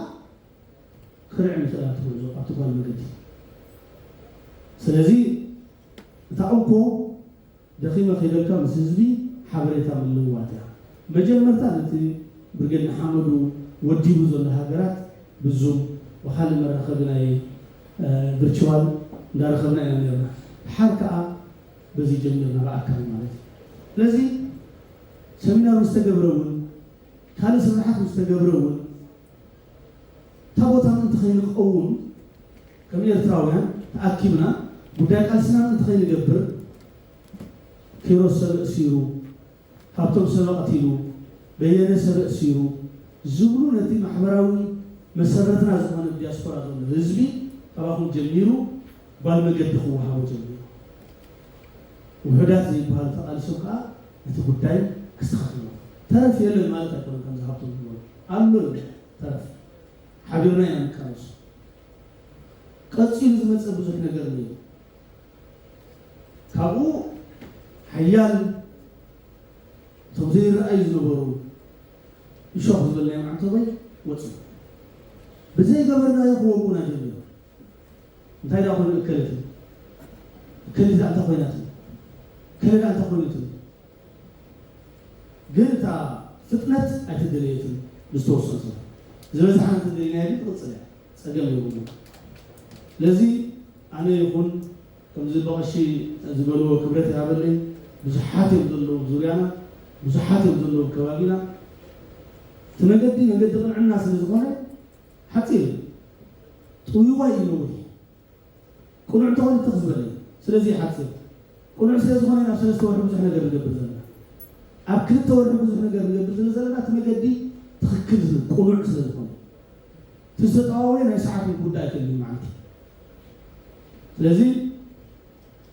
ክርዕም ይኽእል ኣብቲ ጉዕዞ ኣብቲ ጓል መገዲ። ስለዚ እታ እንኮ ደኺመ ከይበልካ ምስ ህዝቢ ሓበሬታ ምልውዋጥ እያ። መጀመርታ ነቲ ብርጌድ ንሓመዱ ወዲቡ ዘሎ ሃገራት ብዙም ብካልእ መራኸቢ ናይ ቪርቹዋል እንዳረኸብና ኢና ነርና። ድሓር ከዓ በዚ ጀሚርና ብኣካል ማለት እዩ። ስለዚ ሰሚናር ምስ ተገብረ እውን ካልእ ስራሓት ምስ ተገብረ እውን እታ ቦታ ምእንቲ ከይንቀውም ከም ኤርትራውያን ተኣኪብና ጉዳይ ቃልስና ምእንቲ ከይንገብር ኪሮስ ሰብ ኣእሲሩ፣ ሃብቶም ሰብ ኣቕቲሉ፣ በየነ ሰብ ኣእሲሩ ዝብሉ ነቲ ማሕበራዊ መሰረትና ዝኾነ ዲያስፖራ ዘሎ ህዝቢ ካባኹም ጀሚሩ ጓል መገዲ ክወሃቦ ጀሚሩ። ውሑዳት ዘይበሃሉ ተቓሊሶም ከዓ ነቲ ጉዳይ ክስተኻኸሉ ተረፍ የለን ማለት ኣይኮነን። ከምዚ ሃብቶም ዝበሎ ኣሎ ተረፍ ሓቢርና ኢና ንቃለሶ። ቀፂሉ ዝመፀ ብዙሕ ነገር ነይሩ። ካብኡ ሓያል እቶም ዘይረኣዩ ዝነበሩ እሾኽ ዝበልናዮም ዓንተቦይ ወፂኡ። ብዘይገበርናዮ ክወግኡና ጀሚሮም። እንታይ ደኣ ኮይኑ እከለት እከሊት ደኣ እንታይ ኮይና ትብል እከለ ደኣ እንታይ ኮይኑ ትብል ግን እታ ፍጥነት ኣይተደለየትን። ብዝተወሰኑ ሰባት ዝበዝሓ እንተደሊናዮ ግን ትቕፅል እያ። ጸገም የብሉን። ስለዚ ኣነ ይኹን ከምዚ በቐሺ ዝበልዎ ክብረት ይሃበለይ። ብዙሓት እዮም ዘለዉ ዙርያና፣ ብዙሓት እዮም ዘለዉ ከባቢና። እቲ መገዲ መገዲ ቅንዕና ስለ ዝኾነ ሓፂር እዩ። ጥውይዋይ እዩ ነዊሕ። ቅኑዕ እንተኾይኑ ትኽ ዝበለ እዩ። ስለዚ ይሓፅር። ቅኑዕ ስለ ዝኾነ ናብ ሰለስተ ወርሒ ብዙሕ ነገር ንገብር ዘለና። ኣብ ክልተ ወርሒ ብዙሕ ነገር ንገብር ስለ ዘለና እቲ መገዲ ትኽክል ስለ ቅኑዕ ስለ ዝኾነ። እቲ ዝተጠዋወየ ናይ ሰዓት ጉዳይ ኣይኮነን መዓልቲ። ስለዚ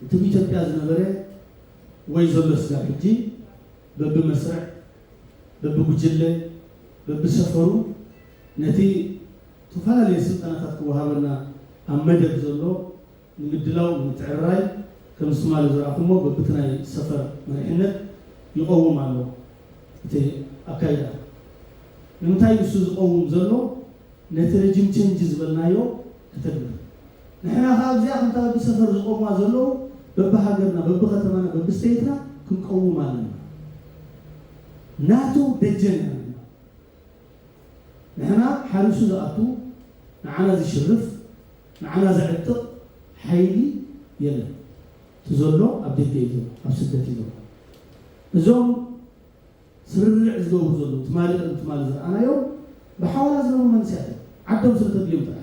እቲ ብኢትዮጵያ ዝነበረ ወይ ዘሎ ስጋብ ሕጂ በብመስርዕ፣ በብጉጅለ፣ በብሰፈሩ ነቲ ዝተፈላለዩ ስልጠናታት ክወሃበና ኣብ መደብ ዘሎ ንምድላው ንምትዕርራይ ከም ትማሊ ዝረኣኹሞ በብቲ ናይ ሰፈር መሪሕነት ይቐውም ኣሎ። እቲ ኣካይዳ ንምንታይ ንሱ ዝቐውም ዘሎ ነቲ ረጅም ቸንጅ ዝበልናዮ ከተግብር። ንሕና ከኣ ኣብዚኣ ከምታ በብሰፈር ዝቐምዋ ዘለዉ በብሃገርና በብከተማና በብስተይትና ክንቀውም ኣለና። ናቱ ደጀን ኢና ንሕና። ንሕና ሓሪሱ ዝኣቱ ንዓና ዝሽርፍ ንዓና ዘዕጥቕ ሓይሊ የለን። እቲ ዘሎ ኣብ ደገ እዩ ዘሎ፣ ኣብ ስደት እዩ ዘሎ። እዞም ስርርዕ ዝገብሩ ዘለዉ ትማሊ ቅድሚ ትማሊ ዝረኣናዮም ብሓዋላ ዝነብሩ መንእሰያት እዮም። ዓዶም ስለ ተድልዮም ጥራሕ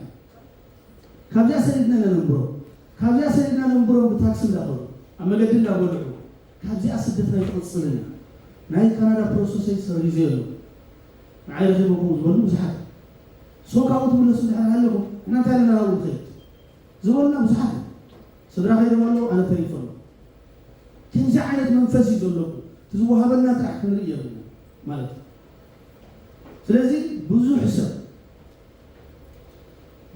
ካብዚኣ ሰዲድና ኢና ነንብሮም። ካብዚኣ ሰዲድና ነንብሮም ብታክሲ እንዳኸዱ ኣብ መገዲ እንዳበልዑ ካብዚኣ ስደትና ይቕፅልና። ናይ ካናዳ ፕሮሰሰይ ሰሪዘ ኣሎ ንዓይ ረኺቦኩም ዝበሉ ብዙሓት ሶ ካብኡ ትምለሱ እንድሕር ሃለኹም ንሕና እንታይ ኣለና ናብኡ ንኸይድ ዝበሉና ብዙሓት እዮም። ስድራ ከይዶም ኣለዉ ኣነ ተሪፈ ኣሎ። ከምዚ ዓይነት መንፈስ እዩ ዘለኩም እቲ ዝወሃበና ጥራሕ ክንርኢ የብልና ማለት እዩ። ስለዚ ብዙሕ ሰብ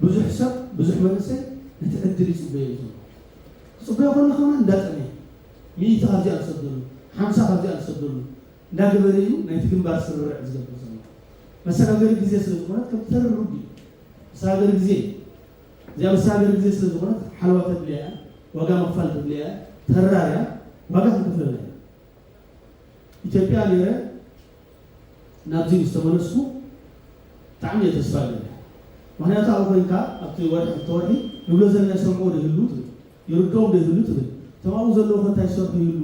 ብዙሕ ሰብ ብዙሕ መንእሰይ ነቲ ዕድል ይፅበዮ እዩ ዘሎ። ክፅበዮ ከሎ ከማን እንዳጠመየ ሚእቲ ካብዚኣ ዝሰደሉ ሓምሳ ካብዚኣ ዝሰደሉ እንዳገበረ እዩ ናይቲ ግንባር ስርርዕ ዝገብር ዘሎ። መሰጋገሪ ግዜ ስለ ዝኾነት ከም ተርር ርዲ መሰጋገሪ ግዜ እዩ። እዚኣ መሰጋገሪ ግዜ ስለ ዝኾነት ሓለዋ ተድልያ እያ፣ ዋጋ ምኽፋል ተድልያ እያ፣ ተራር እያ፣ ዋጋ ክንከፍለላ ኢና። ኢትዮጵያ ነይረ ናብዚ ምስ ተመለስኩ ብጣዕሚ እየ ተስፋ ገለ። ምክንያቱ ኣብኡ ኮይንካ ኣብቲ ወርሒ ክልተ ወርሒ ንብሎ ዘለና ይሰምዕዎ ዶ ይህልዉ ትብል፣ ይርድኦም ዶ ይህሉ ትብል፣ እቶም ኣብኡ ዘለዉ ከ እንታይ ይሰርሑ ይህሉ፣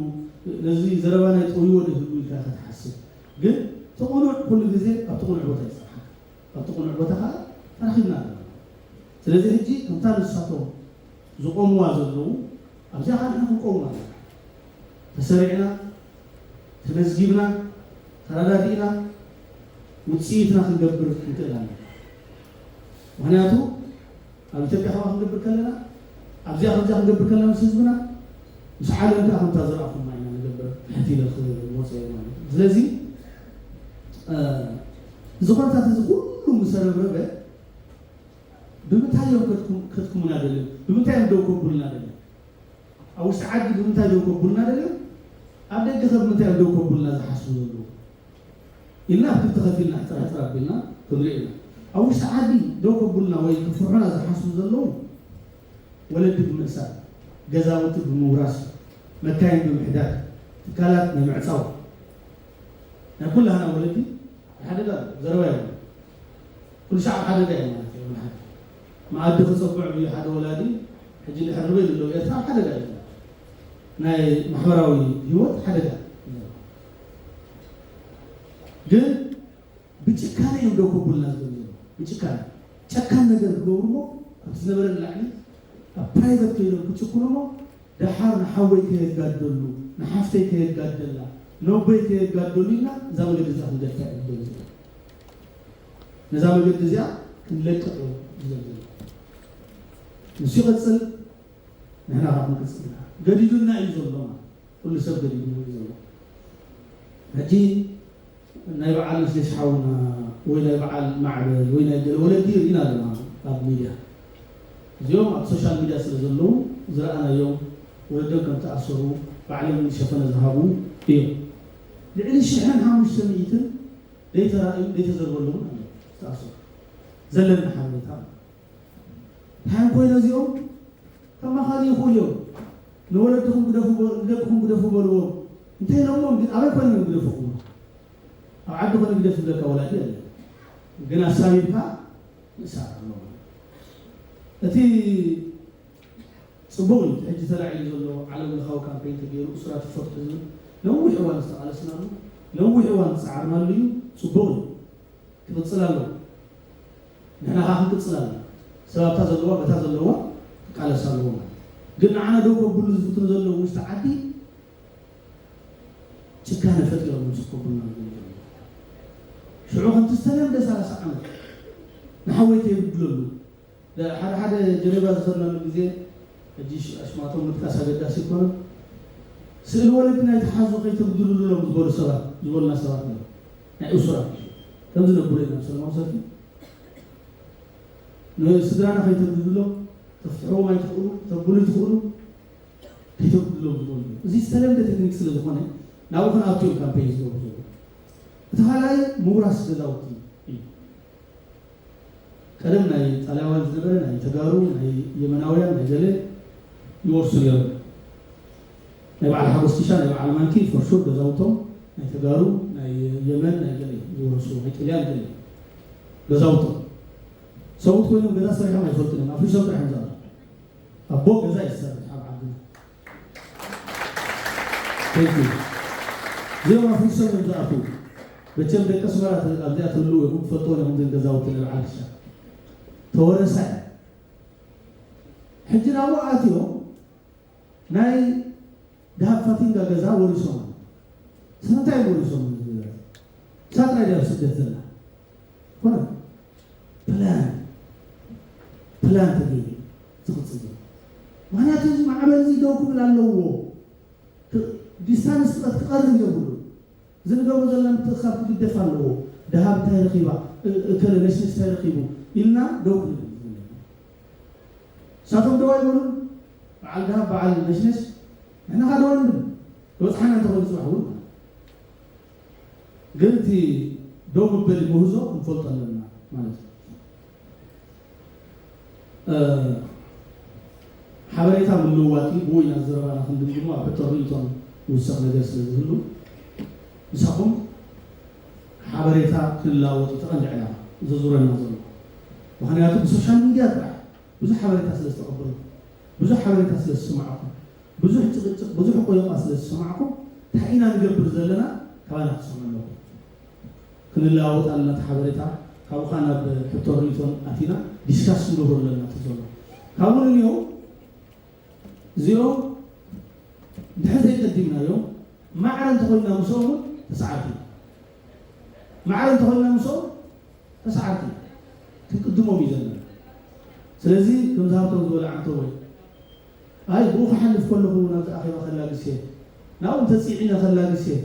ነዚ ዘረባ ናይ ጠውይዎ ዶ ይህሉ ኢልካ ኢኻ ትሓስብ። ግን እቲ ቅኑዕ ኩሉ ግዜ ኣብቲ ቅኑዕ ቦታ ይፅንሓካ። ኣብቲ ቅኑዕ ቦታ ከዓ ተራኺብና ኣለና። ስለዚ ሕጂ ከምታ ንሳቶም ዝቆምዋ ዘለዉ ኣብዚኣ ከዓ ንሕና ክንቆም ኣለና። ተሰሪዕና፣ ተመዝጊብና፣ ተረዳዲእና ውፅኢትና ክንገብር ክንክእል ኣለና። ምክንያቱ ኣብ ኢትዮጵያ ከምኣ ክንገብር ከለና ኣብዚኣ ከምዚኣ ክንገብር ከለና ምስ ህዝብና ምስ ዓለም ከዓ ከምታ ዝረኣኹማ ኢና ንገብር ትሕት ኢለ ክመፀ እየ ማለት እዩ። ስለዚ ዝኾነታት እዚ ኩሉ ምሰረብረበ ብምንታይ እዮም ከድኩሙና ደልዮም? ብምንታይ እዮም ደው ከብሉና ደልዮም? ኣብ ውሽጢ ዓዲ ብምንታይ ደው ከብሉና ደልዮም? ኣብ ደገ ከ ብምንታይ እዮም ደው ከብሉና ዝሓስቡ ዘለዉ? ኢልና ኣብ ክልተ ከፊልና ሕፅራሕፅር ኣቢልና ክንሪኦ ኢና። ኣብ ውሽጢ ዓዲ ደው ከብሉና ወይ ክፍርሑና ዝሓስቡ ዘለዉ ወለዲ ብምእሳር፣ ገዛውቲ ብምውራስ፣ መካይን ብምሕዳግ፣ ትካላት ናይ ምዕፃው ናይ ኩላህና ወለዲ ሓደጋ እዩ። ዘረባ የብሉን። ኩሉ ሻዕ ኣብ ሓደጋ እዩ ማለት እዩ። መኣዲ ክፀብዕ እዩ ሓደ ወላዲ። ሕጂ ድሕር ንበይ ዘለዉ ኤርትራ ኣብ ሓደጋ እዩ። ናይ ማሕበራዊ ህይወት ሓደጋ እዩ። ግን ብጭካነ እዮም ደው ከብሉና ዝደልዩ ዘለዉ። ብጭካነ ጨካን ነገር ክገብሩ እሞ ካብቲ ዝነበረ ንላዕሊ ኣብ ፕራይቨት ከይዶም ክጭክኑ እሞ ደሓር ንሓወይ ከየጋደሉ ንሓፍተይ ከየጋደላ ነቦይ ከየጋደሉ ኢልና እዛ መገዲ እዛ ክንገድፋ እዮም ዝደልዩ ዘለዉ። ነዛ መገዲ እዚኣ ክንለቅቕ እዮም ዝደልዩ ዘለዉ። ንሱ ይቐፅል። ንሕና ካብ ክንቅፅል ኢና። ገዲዱና እዩ ዘሎ ማለት ኩሉ ሰብ ገዲዱና እዩ ዘሎ። ሕጂ ናይ በዓል መስለሽ ሓውና ወይ ናይ በዓል ማዕበል ወይ ናይ ገለ ወለዲ ርኢና ኣለና ኣብ ሚድያ። እዚኦም ኣብ ሶሻል ሚድያ ስለ ዘለዉ ዝረኣናዮም ወለዶም ከም ተኣሰሩ ባዕሎም ሸፈነ ዝሃቡ እዮም። ልዕሊ ሽሕን ሓሙሽተ ሚእትን ዘይተራእዩ ዘይተዘርበሎምን ኣለዉ ዝተኣሰሩ ዘለና ሓበሬታ ማለት እዩ። እንታይ ኮይነ እዚኦም ከማኻሪ ይኹል እዮም ንወለድኹም ግደፉ ንደቅኹም ግደፉ በልዎም እንተ ኢሎሞም ግን ኣበይ ኮይኖም እዮም ግደፉ ክብሉ ኣብ ዓዲ ኮነ ግደፍ ዝብለካ ወላዲ የለ ግን ኣሳቢብካ ምእሳር ኣሎ እቲ ፅቡቕ እዩ ሕጂ ተላዒሉ ዘሎ ዓለም ለኻዊ ካምፔን ተገይሩ እሱራት ይፈትሑ ዝብል ነዊሕ እዋን ዝተቓለስናሉ ነዊሕ እዋን ዝፀዓርናሉ እዩ ፅቡቕ እዩ ክቕፅል ኣለዎ ንሕና ከዓ ክንቅፅል ኣለና። ሰብ ኣብታ ዘለዋ በታ ዘለዋ ክቃለስ ኣለዎ ማለት እዩ። ግን ንዓና ደው ከብሉ ዝፍትኑ ዘለዉ ውሽጢ ዓዲ ጭካነ ፈጢሮም ንሱ ከብሉና ዝገምቱ ሽዑ ከምቲ ዝተለምደ ሰላሳ ዓመት ንሓወይ ከይብድለሉ ሓደ ሓደ ጀኔቫ ዝኸድናሉ ግዜ ሕጂ ኣሽማቶም ምጥቃስ ኣገዳሲ ይኮነ። ስእሊ ወለድና ይተሓዙ ከይተብድሉሎም ዝበሉ ሰባት ዝበሉና ሰባት ነ ናይ እሱራት ከምዚ ነብሎ ኢና ሰለማዊ ሰልፊ ንስድራና ከይተብድሉሎም ተፍትሕዎም ኣይትኽእሉ ተብሉ ይትኽእሉ ከይተብድሉሎም ዝበሉ እዚ ዝተለምደ ቴክኒክ ስለ ዝኾነ ናብኡ ክንኣቱ እዮም ካምፔይን ዝገብሩ ዘለዉ እቲ ካልኣይ ምውራስ ገዛውቲ እዩ ቀደም ናይ ጣልያውያን ዝነበረ ናይ ተጋሩ ናይ የመናውያን ናይ ገለ ይወርሱ ነይሮም ናይ በዓል ሓጎስ ኪሻ ናይ በዓል ማንኪ for sure ገዛውቶም ናይ ተጋሩ ናይ የመን ናይ ገለ ዝወረሱ ናይ ጥልያን ገለ ገዛውቶም ሰብኡት ኮይኖም ገዛ ሰሪሖም ኣይፈልጡን እዮም ኣፍሪሶም ጥራሕ እዮም ዝኣቱ ኣቦ ገዛ ይሰርሕ ኣብ ዓድና እዚኦም ኣፍሪሶም እዮም ዝኣትዉ። መቸም ደቂ ኣስመራ ኣብዚኣ ትህልዉ ኢኹም ትፈልጥወን ኢኹም እዘን ገዛውቲ ናይ በዓል ክሻ ተወረሳ እያ። ሕጂ ናብኡ ኣትዮም ናይ ደሃብ ፋቲንጋ ገዛ ወሪሶም ኣለዉ። ስለምንታይ እዮም ወሪሶም እዚ ገዛ? እሳ ጥራይ ድያ ኣብ ስደት ዘላ? ኮነ ፕላን ፕላን ተገይሩ ዝቕፅል ዘሎ ምክንያቱ እዚ ማዕበል እዚ ደው ክብል ኣለዎ ዲስታንስ ጥረት ክቐርብ የብሉ እዚ ንገብሮ ዘለና ምትእኻብ ክግደፍ ኣለዎ ደሃብ እንታይ ረኺባ እከለ ነሽነሽ እንታይ ረኺቡ ኢልና ደው ክንብል ንሳቶም ደው ኣይበሉን በዓል ደሃብ በዓል ነሽነሽ ንሕና ካ ደው ንብል ዝበፅሓና እንተኾይኑ ፅባሕ እውን ግን እቲ ደው መበሊ ምህዞ ክንፈልጦ ኣለና ማለት እዩ። ሓበሬታ ምልውዋጥ እዩ። ብኡ ኢና ዘረባና ክንድምድሞ ኣብ ሕቶ ርእይቶን ዝውሰኽ ነገር ስለ ዝህሉ ምሳኹም ሓበሬታ ክንለዋወጥ እዩ እቲ ቀንዲ ዕላማ ዘዙረና ዘሎ። ምኽንያቱ ብሶሻል ሚድያ ጥራሕ ብዙሕ ሓበሬታ ስለ ዝተቐበልኩ፣ ብዙሕ ሓበሬታ ስለ ዝሰማዕኩ፣ ብዙሕ ጭቕጭቕ፣ ብዙሕ ቆይቋ ስለ ዝሰማዕኩ እንታይ ኢና ንገብር ዘለና ካባና ክትሰምዑ ኣለኩም። ክንለዋወጥ ኣለና እቲ ሓበሬታ ካብኡ ከዓ ናብ ሕቶ ርእይቶን ኣቲና ዲስካስ ክንገብሮ ኣለና እቲ ዘሎ ካብኡ ንንዮ እዚኦም እንድሕር ዘይቀዲምናዮም ማዕረ እንተኮይና ምስኦም እውን ተሰዓርቲ ማዕረ እንተኮይና ምስኦም ተሰዓርቲ ክንቅድሞም እዩ ዘለና ስለዚ ከምዚ ሃብቶም ዝበለ ዓንተወይ ኣይ ብኡ ክሓልፍ ከለኹ እውን ኣብዚ ኣኼባ ከላግስ እየ ናብኡ እንተፅዒነ ከላግስ እየ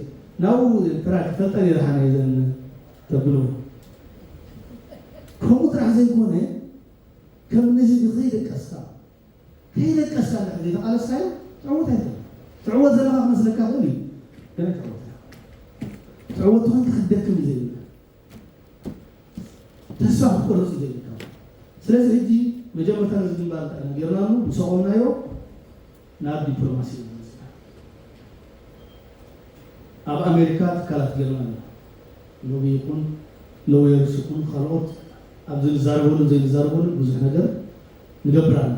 ናብኡ ጥራይ ክፈልጠን እየ ዝሓነ እየ ዘን ተብሉ ከምኡ ጥራሕ ዘይኮነ ከም ንህቢ ከይደቀስካ ከይደቀስካ እንድሕር ዘይተቓለስካዮ ትዕወት ኣይትኽእልን ትዕወት ዘለኻ ክመስለካ ይኽእል እዩ ግን ኣይትዕወት ትዕወት ተኾንካ ክትደክም እዩ ዘይብልካ ተስፋ ክትቆርፅ እዩ ዘይብልካ ስለዚ ሕጂ መጀመርታ ነዚ ግንባር እንታይ ኢና ጌርናሉ ምስ ኣቖምናዮ ናብ ዲፕሎማሲ ኢና መፂና ኣብ ኣሜሪካ ትካላት ጌርና ኣለና ሎቢ ይኹን ሎየርስ ይኹን ካልኦት ኣብዚ ንዛረበሉን ዘይንዛረበሉን ብዙሕ ነገር ንገብር ኣለና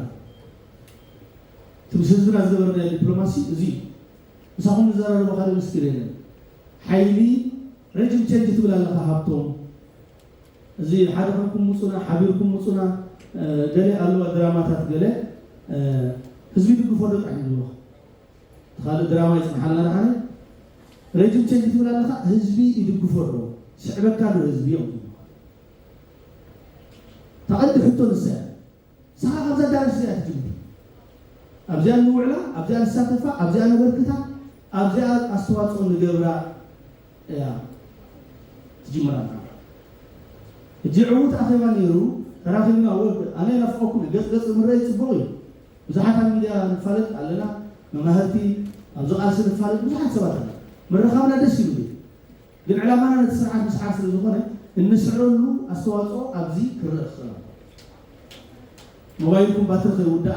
እቲ ምስ ህዝብና ዝገበርናዮ ዲፕሎማሲ እዚ እዩ ምሳኹም ንዘራረቦ ካልእ ምስጢር የለን ሓይሊ ረጅም ቸንጅ ትብል ኣለኻ ሃብቶም እዚ ሓደ ኮይንኩም ምፁና ሓቢርኩም ምፁና ገለ ኣለዋ ድራማታት ገለ ህዝቢ ድግፎ ዶ ጥራሕ ይብልኻ ካልእ ድራማ ይፅንሓልና ደሓነ ረጅም ቸንጅ ትብል ኣለኻ ህዝቢ ይድግፎ ኣለዎ ስዕበካ ዶ ህዝቢ እዮም ተቐዲ ሕቶ ንሳ እያ ንስኻ ካብዛ ኣዳራሽ እዚኣ ትጅምር ኣብዚኣ ንውዕላ ኣብዚኣ ንሳተፋ ኣብዚኣ ነበርክታ ኣብዚኣ ኣስተዋፅኦ ንገብራ እያ ትጅምር ኣላ ሕጂ ዕዉት ኣኼባ ነይሩ ተራኺብና ወ ኣነ ናፍቆኩም ገፅ ገፅ ምረይ ፅቡቕ እዩ ብዙሓት ኣብ ሚድያ ንፋለጥ ኣለና መማህርቲ ኣብዚ ቃልሲ ንፋለጥ ብዙሓት ሰባት ኣለ ምርኻብና ደስ ይብል ግን ዕላማና ነቲ ስርዓት ምስዓር ስለ ዝኾነ እንስዕረሉ ኣስተዋፅኦ ኣብዚ ክረአ ክኽእል ኣለዎ። ሞባይልኩም ባትሪ ከይውድኣ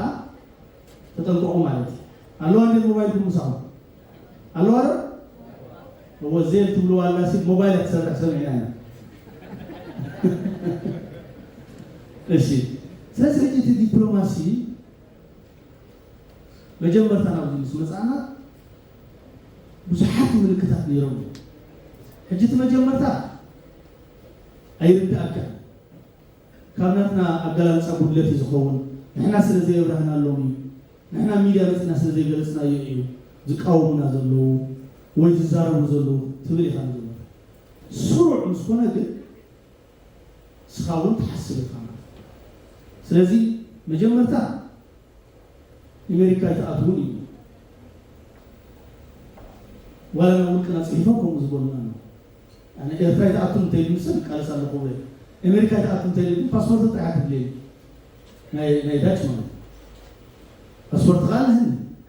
ተጠንቀቑ ማለት እዩ። ኣለዋ እንዴት ሞባይልኩም ምሳኹም? ኣለዋ ዶ? እወ ዜል ትብልዋ ኣላ ሲ ሞባይል ክትሰርሕ ሰሚዕና ኢና። እሺ ስለዚ ሕጂ እቲ ዲፕሎማሲ መጀመርታ ናብዚ ምስ መፃእና ብዙሓት ምልክታት ነይሮም እዮም። ሕጂ እቲ መጀመርታ ኣይርድኣካን ካብ ናትና ኣገላልጻ ጉድለት እዩ ዝኸውን። ንሕና ስለ ዘየብራህናሎም እዩ። ንሕና ሚድያ መጺና ስለ ዘይገለጽናዮ እዩ ዝቃወሙና ዘለዉ ወይ ዝዛረቡ ዘለዉ ትብል ኢኻ ንዘሎ። ስሩዕ ምስ ኮነ ግን ንስኻ እውን ትሓስብ ኢኻ ማለት እዩ። ስለዚ መጀመርታ ኣሜሪካ ኣይትኣትውን እዩ። ዋላ ናብ ውልቅና ጽሒፎም ከምኡ ዝበሉና ኣለዉ። ኣነ ኤርትራ ኣይትኣቱን እንተይሉ ንሰብ ይቃለስ ኣለኹ ወይ ኣሜሪካ ኣይትኣቱን እንተይሉ ግን ፓስፖርት ጥራሕ ትድልየኒ። ናይ ናይ ዳች ማለት እዩ። ፓስፖርት ከዓ ኣለህኒ።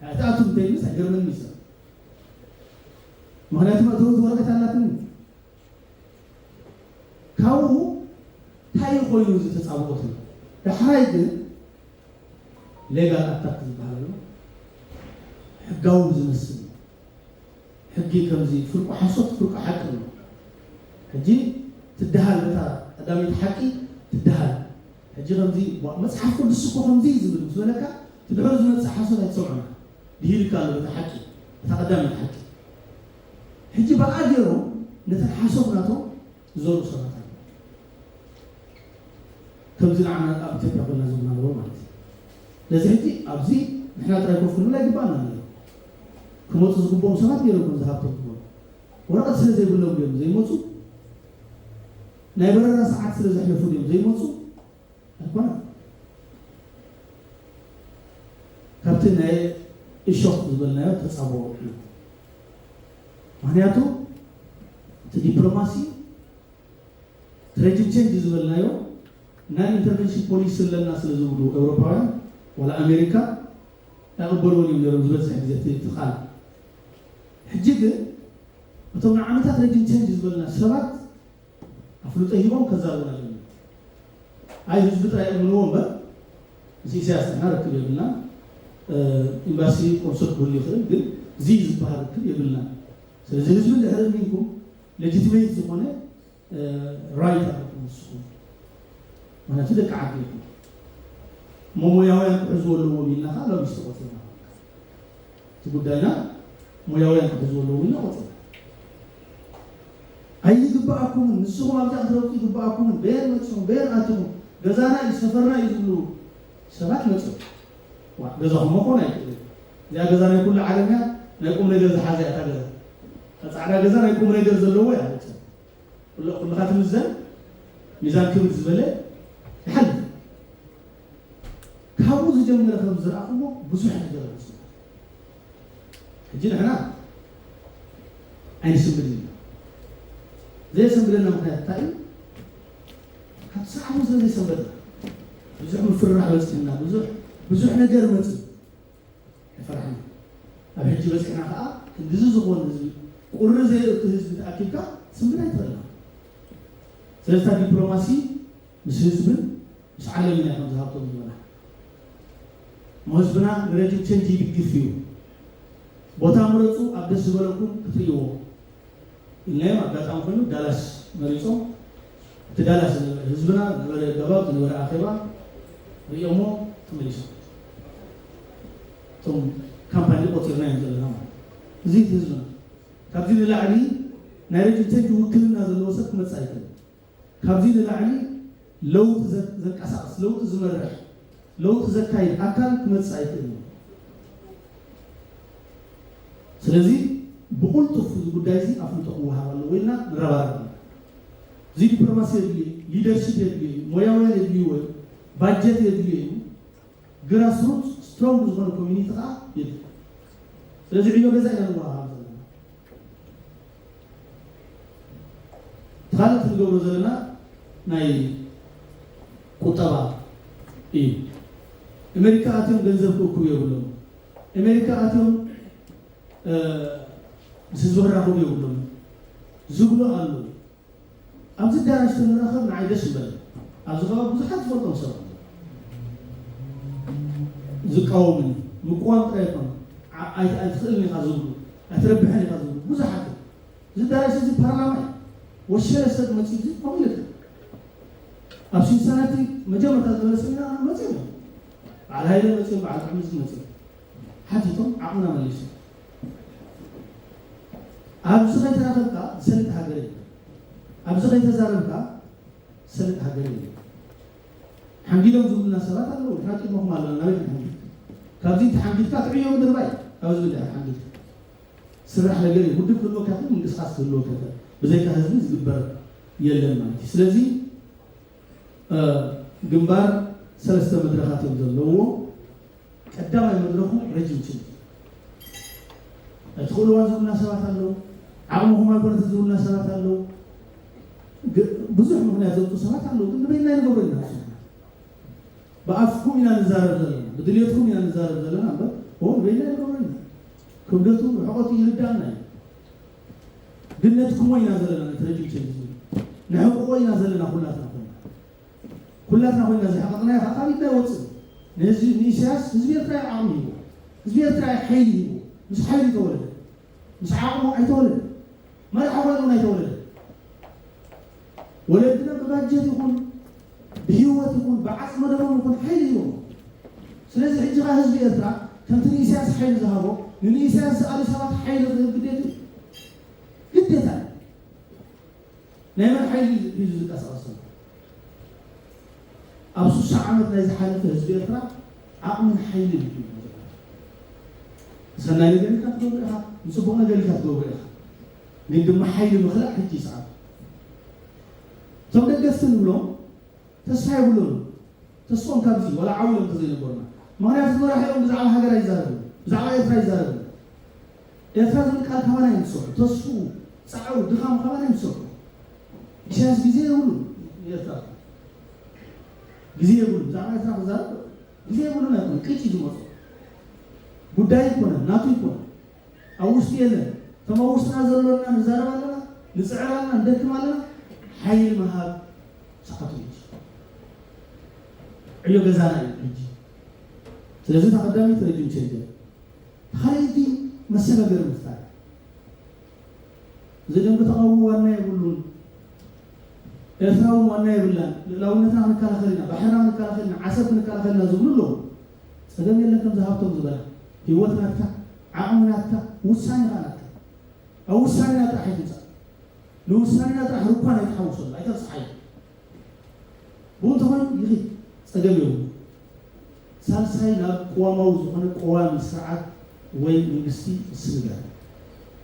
ኣይትኣቱን እንተይሉ ንስ ኣይገርመኒ እዩ ሰብ። ምኽንያቱ መእተዊት ወረቀት ኣላትኒ። ካብኡ እንታይ እዩ ኮይኑ እዚ ተጻብኦት? ዳሕራይ ግን ሌጋል ኣታክ ዝበሃል ኣሎ። ሕጋዊ ዝመስል ሕጊ ከምዚ ፍርቁ ሓሶት ፍርቁ ሓቂ ኣሎ። ሕጂ ትደሃል በታ ቀዳመይቲ ሓቂ ትደሃል። ሕጂ ከምዚ ዋ፣ መጽሓፍ ቅዱስ እኮ ከምዚ እዩ ዝብል ምስ በለካ እቲ ድሕሪ ዝመጽእ ሓሶት ኣይትሰምዖን። ድሂልካ ኣሎ በታ ሓቂ፣ በታ ቀዳመይቲ ሓቂ። ሕጂ ብኣ ገይሮም ነተን ሓሶት ናቶም ዝዘርኡ ሰባት ኣለዉ። ከምዚ ንዓና ኣብ ኢትዮጵያ ኮና ዝብልና ነበሩ ማለት እዩ። ስለዚ ሕጂ ኣብዚ ንሕና ጥራይ ኮፍ ክንብል ኣይግባኣና ነይሩ። ክመፁ ዝግብኦም ሰባት ነይሮም፣ ከምዚ ሃብቶም ዝበሉ። ወረቐት ስለ ዘይብሎም ድዮም ዘይመፁ? ናይ በረራ ሰዓት ስለ ዘሕለፉ ድዮም ዘይመፁ? ኣይኮነን። ካብቲ ናይ እሾኽ ዝበልናዮ ተፃብኦ እዩ። ምኽንያቱ እቲ ዲፕሎማሲ እቲ ሬጂም ቼንጅ ዝበልናዮ ናን ኢንተርቨንሽን ፖሊሲ ኣለና ስለ ዝብሉ ኤውሮፓውያን ዋላ ኣሜሪካ ኣይቕበልዎን እዮም ነይሮም ዝበዝሕ ግዜ እቲ እቲ ቃል። ሕጂ ግን እቶም ንዓመታት ሬጂም ቼንጅ ዝበልና ሰባት ኣፍልጦ ሂቦም ከዛርቡና ጀመሩ። ኣይ ህዝቢ ጥራይ እምንዎ እምበር ምስ ኢሳያስ ንሕና ርክብ የብልና። ኤምባሲ ቆንስል ክህሉ ይኽእል ግን እዚ ዝበሃል ርክብ የብልና። ስለዚ ህዝቢ እንድሕር እሚንኩም ሌጂቲሜት ዝኾነ ራይት ኣለኩም ንስኹም። ምክንያቱ ደቂ ዓዲ ኢኹም። እሞ ሞያውያን ክሕዝዎ ኣለዎም ኢልና ከዓ ሎቢስት ቆፂርና። እቲ ጉዳይና ሞያውያን ክሕዝዎ ኣለዎም ኢልና ቆፂርና። ኣይግበኣኩምን፣ ንስኹም ኣብዛ ክትረግጡ ይግበኣኩምን፣ በየን መፂኹም፣ በየን ኣትኹም፣ ገዛና እዩ፣ ሰፈርና እዩ ዝብሉ ሰባት መፅኦም። ዋ፣ ገዛኹም መኾን ኣይክእልን። እዚኣ ገዛ ናይ ኩሉ ዓለም እያ፣ ናይ ቁም ነገር ዝሓዘ እያ እታ ገዛ። እታ ፃዕዳ ገዛ ናይ ቁም ነገር ዘለዎ እያ መፅኦም። ኩሉ ኩልኻ ትምዘን፣ ሚዛን ክብድ ዝበለ ይሓልፍ። ካብኡ ዝጀመረ ከም ዝረኣኹሞ ብዙሕ ነገር ኣምፅኡ። ሕጂ ንሕና ኣይንስንብድን ኢና። ዘየሰንብደና ምኽንያት እንታይ እዩ? ካብ ሰዓቡ ስለ ዘይሰንበድና ብዙሕ ምፍርራሕ በፂሕና፣ ብዙሕ ብዙሕ ነገር መፅእ። ኣይፈራሕን። ኣብ ሕጂ በፂሕና ከዓ ክንድዚ ዝኾን ህዝቢ፣ ቁሪ ዘየእቱ ህዝቢ ተኣኪብካ ትስንብድ ኣይትኽእልና። ስለዚ እታ ዲፕሎማሲ ምስ ህዝብን ምስ ዓለምን እያ ከም ዝሃብቶም ዝበላ። እሞ ህዝብና ንረጅም ቸንጅ ይድግፍ እዩ። ቦታ ምረፁ፣ ኣብ ደስ ዝበለኩም ክትርእይዎ ኢልናዮም። ኣጋጣሚ ኮይኑ ዳላስ መሪፆም፣ እቲ ዳላስ ዝነበረ ህዝብና ዝነበረ ኣገባብ ዝነበረ ኣኼባ ርእዮሞ ተመሊሶም። እቶም ካምፓኒ ቆፂርና እዮም ዘለና ማለት እዩ። እዚ እቲ ህዝብና ካብዚ ንላዕሊ ናይ ረጅም ቸንጅ ውክልና ዘለዎ ሰብ ክመፅእ ኣይክእልን። ካብዚ ንላዕሊ ለውጢ ዘ- ዘንቀሳቕስ፣ ለውጢ ዝመርሕ፣ ለውጢ ዘካይድ ኣካል ክመፅእ ኣይክእልን። ስለዚ ብቕልጡፍ እዚ ጉዳይ እዚ ኣፍልጦ ክወሃብ ኣለዎ ኢልና ንረባረብ ኣለና። እዚ ዲፕሎማሲ የድልዩ፣ ሊደርሺፕ የድልዩ፣ ሞያውያን የድልይዎ እዩ፣ ባጀት የድልዩ እዩ፣ ግራስሩት ስትሮንግ ዝኾነ ኮሚኒቲ ከዓ የድልዩ። ስለዚ ዕዮ ገዛ ኢና ንወሃሃብ ዘለና። እቲ ካልእ እቲ ንገብሮ ዘለና ናይ ቁጠባ እዩ። ኣሜሪካ ኣትዮም ገንዘብ ክእክቡ የብሎም። ኣሜሪካ ኣትዮም እ፣ ምስ ህዝቢ ክራኸቡ የብሎም ዝብሉ ኣለዉ። ኣብዚ ኣዳራሽ ተንራኸብ ንዓይ ደስ ይበል። ኣብዚ ከባቢ ብዙሓት ዝፈልጦም ሰባት ኣለዉ። ዝቃወሙኒ ምቅዋም ጥራይ ይኮነ ዓ- ኣይ- ኣይትኽእልን ኢኻ ዝብሉ ኣይትረብሐን ኢኻ ዝብሉ ብዙሓት እዮም። እዚ ኣዳራሽ እዚ ፓርላማ እዩ። ወሸለ ሰብ መፂኡ እዚ ከምኡ ኢለ ኣብ ሲንሳናቲ መጀመርታ ዝበለ ሰሚናር መፂኦም እዮም። በዓል ሃይለ መፂኦም፣ በዓል ጥዑምዚ መፂኦም ሓቲቶም ዓቕምና መሊሶም። ኣብዚ ከይተራኸብካ ዝሰልጥ ሃገር የለን። ኣብዚ ከይተዛረብካ ዝሰልጥ ሃገር የለን። ሓንጊዶም ዝብሉና ሰባት ኣለዉ። ንሕና ቅድመኹም ኣለና። ናበይ ክንሓንጊድ? ካብዚ ተሓንጊድካ ትዕዮ ምድርባይ። ካብ ህዝቢ ድሕር ሓንጊድካ ስራሕ ነገር እዩ። ውድብ ክህልወካ ይኽእል፣ ምንቅስቃስ ክህልወካ ይኽእል። ብዘይካ ህዝቢ ዝግበር የለን ማለት እዩ። ስለዚ ግንባር ሰለስተ መድረኻት እዮም ዘለዎ። ቀዳማይ መድረኹ ረጅም ችግር ኣይትኽእልዋን ዝብሉና ሰባት ኣለዉ። ዓቕምኹም ኣይኮነትን ዝብሉና ሰባት ኣለዉ። ብዙሕ ምኽንያት ዘምፁ ሰባት ኣለዉ። ግን ንበይና ንገብሮ ኢና። ብኣፍኩም ኢና ንዛረብ ዘለና፣ ብድልየትኩም ኢና ንዛረብ ዘለና እምበር ንበይና ንገብሮ ኢና። ክብደቱ ርሕቐቱ ይርዳእና እዩ። ግን ነቲ ክሞ ኢና ዘለና፣ ነቲ ረጅም ቸንጅ ንሕቕቆ ኢና ዘለና። ኩላትና ኮይና ኩላትና ኮይና ዝሓቐቕናዮ ከዓ ካብ ኢድና ይወፅእ። ንህዝቢ ንኢሳያስ ህዝቢ ኤርትራ ዓቕሚ ሂቦ፣ ህዝቢ ኤርትራ ሓይሊ ሂቦ። ምስ ሓይሊ ተወለደ፣ ምስ ዓቕሙ ኣይተወለደ። መራሒ ኮይኑ እውን ኣይተወለደ። ወለድና ብባጀት ይኹን ብህይወት ይኹን ብዓፅመ ደሞም ይኹን ሓይሊ ሂቦም። ስለዚ ሕጂ ከዓ ህዝቢ ኤርትራ ከምቲ ንኢሳያስ ሓይሊ ዝሃቦ ንንኢሳያስ ዝኣሉ ሰባት ሓይሊ ክህብ ግዴታ እዩ። ግዴታ እዩ። ናይ መን ሓይሊ እዩ ዝንቀሳቐስ ዘሎ? ኣብ ስሳ ዓመት ናይ ዝሓለፈ ህዝቢ ኤርትራ ዓቕምን ሓይልን እዩ። ሰናይ ነገር ኢልካ ትገብሮ ኢኻ፣ ንፅቡቕ ነገር ኢልካ ትገብሮ ኢኻ። ግን ድማ ሓይሊ ምኽላእ ሕጂ ይስዓብ። እቶም ደገፍቲ ንብሎም ተስፋ የብሎም። ተስፎም ካብዚ ዋላ ዓው ኢሎም ተዘይነበሩና። ምኽንያቱ መራሒኦም ብዛዕባ ሃገር ኣይዛረብን፣ ብዛዕባ ኤርትራ ኣይዛረብን። ኤርትራ ዝብል ቃል ካባና እዮም ዝሰምዑ። ተስፍኡ፣ ጻዕሩ፣ ድኻሙ ካባና እዮም ዝሰምዑ። ኢሳያስ ግዜ የብሉን ንኤርትራ። ግዜ የብሉን። ብዛዕባ ኤርትራ ክዛረብ ግዜ የብሉን ኣይኮነን። ቅጭ እዩ ዝመጾ። ጉዳይ ኣይኮነን፣ ናቱ ኣይኮነን። ኣብ ውሽጢ የለን። እቶም ኣብ ውሽጥና ዘሎና ንዛረብ ኣለና፣ ንጽዕር ኣለና፣ ንደክም ኣለና። ሓይሊ ምሃብ ሰዓቱ እዩ። ዕዮ ገዛና እዩ ሕጂ። ስለዚ እታ ቀዳመይቲ ረጅም ቸንጀር። ካልኣይቲ መሰጋገሪ ምፍጣር። እዚ ደንበ ተቓውሞ ዋና የብሉን። ኤርትራ እውን ዋና የብላን። ልእላውነትና ክንከላኸል ኢና፣ ባሕርና ክንከላኸል ኢና፣ ዓሰብ ክንከላኸል ኢና ዝብሉ ኣለዉ። ጸገም የለን። ከምዚ ሃብቶም ዝበላ ህይወት ናትካ፣ ዓቕሚ ናትካ፣ ውሳኔ ኸኣ ናትካ። ኣብ ውሳኔና ጥራሕ ኣይትምጻእ። ንውሳኔና ጥራሕ ርኳን ኣይትሓውሰሉ፣ ኣይተብጽሓዮ። ብኡ እንተኾይኑ ይኺድ፣ ጸገም የብሉ። ሳልሳይ ናብ ቅዋማዊ ዝኾነ ቀዋሚ ስርዓት ወይ መንግስቲ ምስግጋር።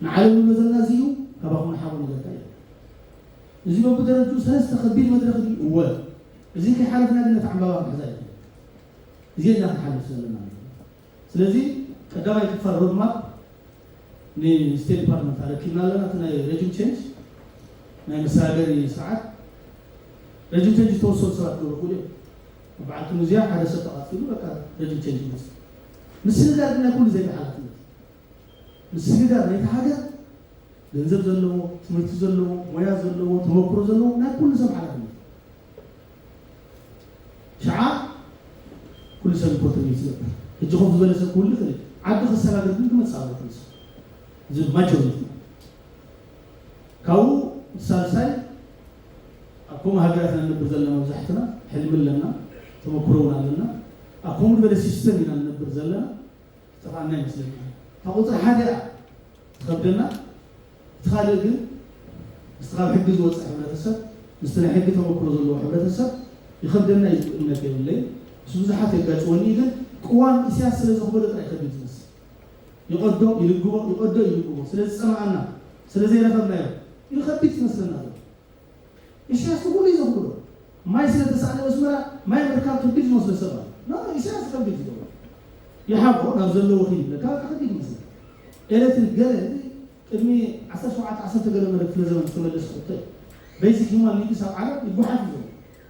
ንዓለም ንብሎ ዘለና እዚ እዩ፣ ካባኹም ንሓቦ ነገርካ እዩ። እዚ በብደረጅኡ ሰለስተ ከቢድ መድረኽ እዩ። እወ፣ እዚ ከይሓለፍና ግን ነቲ ዕምባባ ክንሕዛ ይኽእል። እዚ ኢና ክንሓልፍ ዘለና ማለት እዩ። ስለዚ ቀዳማይ ክፋል ሮድማፕ ንስቴት ዲፓርትመንት ኣረኪብና ኣለና። እቲ ናይ ረጅም ቸንጅ ናይ መሰጋገሪ ስርዓት ረጅም ቸንጅ ዝተወሰኑ ሰባት ክገብሩ ክእሉ እዮም። በዓልቲ ሙዝያ ሓደ ሰብ ተቓጺሉ በቃ ረጅም ቸንጅ ይመጽእ። ምስግጋር ግን ናይ ኩሉ ዜጋ ሓላፍነት። ምስግጋር ናይቲ ሃገር ገንዘብ ዘለዎ፣ ትምህርቲ ዘለዎ፣ ሞያ ዘለዎ፣ ተመክሮ ዘለዎ ናይ ኩሉ ሰብ ሓላፍነት። ሸዓ ኩሉ ሰብ ኮንትሪቢዩት ዝገብር። ሕጂ ኮፍ ዝበለ ሰብ ክህሉ ይኽእል እዩ። ዓዲ ክሰጋገር ግን ክመጽእ ኣለዎ ኩሉ ሰብ። እዚ ማጆሪቲ። ካብኡ ሳልሳይ ኣብ ከምኡ ሃገራት ኢና ንነብር ዘለና መብዛሕትና፣ ሕልሚ ኣለና፣ ተመክሮ እውን ኣለና። ኣብ ከምኡ ዝበለ ሲስተም ኢና ንነብር ዘለና። ዝጠፍኣና ይመስለኒ። እታ ቁጽሪ ሓደ እያ ትኸብደና። እቲ ካልእ ግን ምስቲ ካብ ሕጊ ዝወጽእ ሕብረተሰብ፣ ምስቲ ናይ ሕጊ ተመክሮ ዘለዎ ሕብረተሰብ ይኸብደና እዩ ዝብል እምነት የብለይን። ምስ ብዙሓት የጋጭወኒ እዩ፣ ግን ቅዋም ኢሳያስ ስለ ዘኽበዶ ጥራይ ከቢድ ዝመስል። ይቐዶ ይልግቦ፣ ይቐዶ ይልግቦ። ስለ ዝጸማኣና፣ ስለ ዘይረኸብናዮ እዩ ከቢድ ዝመስለና ዘሎ። ኢሳያስ ንኹሉ እዩ ዘኽብዶ። ማይ ስለ ተሳእነ ኣስመራ ማይ ምርካብ ከቢድ ዝመስሎ ሰብ ኣሎ። ኖ፣ ኢሳያስ ከቢድ ዝገብሮ። ይሓቦ ናብ ዘለዎ ኺድ ይብለካ፣ በቃ ከቢድ ይመስለካ። ኤሌክትሪክ ገለ፣ እዚ ቅድሚ ዓሰርተ ሸውዓተ ዓሰርተ ገለ መለ ክፍለ ዘመን ዝተመለሰ ሕቶ እዩ። ቤዚክ ሂውማን ኒድስ ኣብ ዓለም ይጓሓፍ እዩ ዘሎ።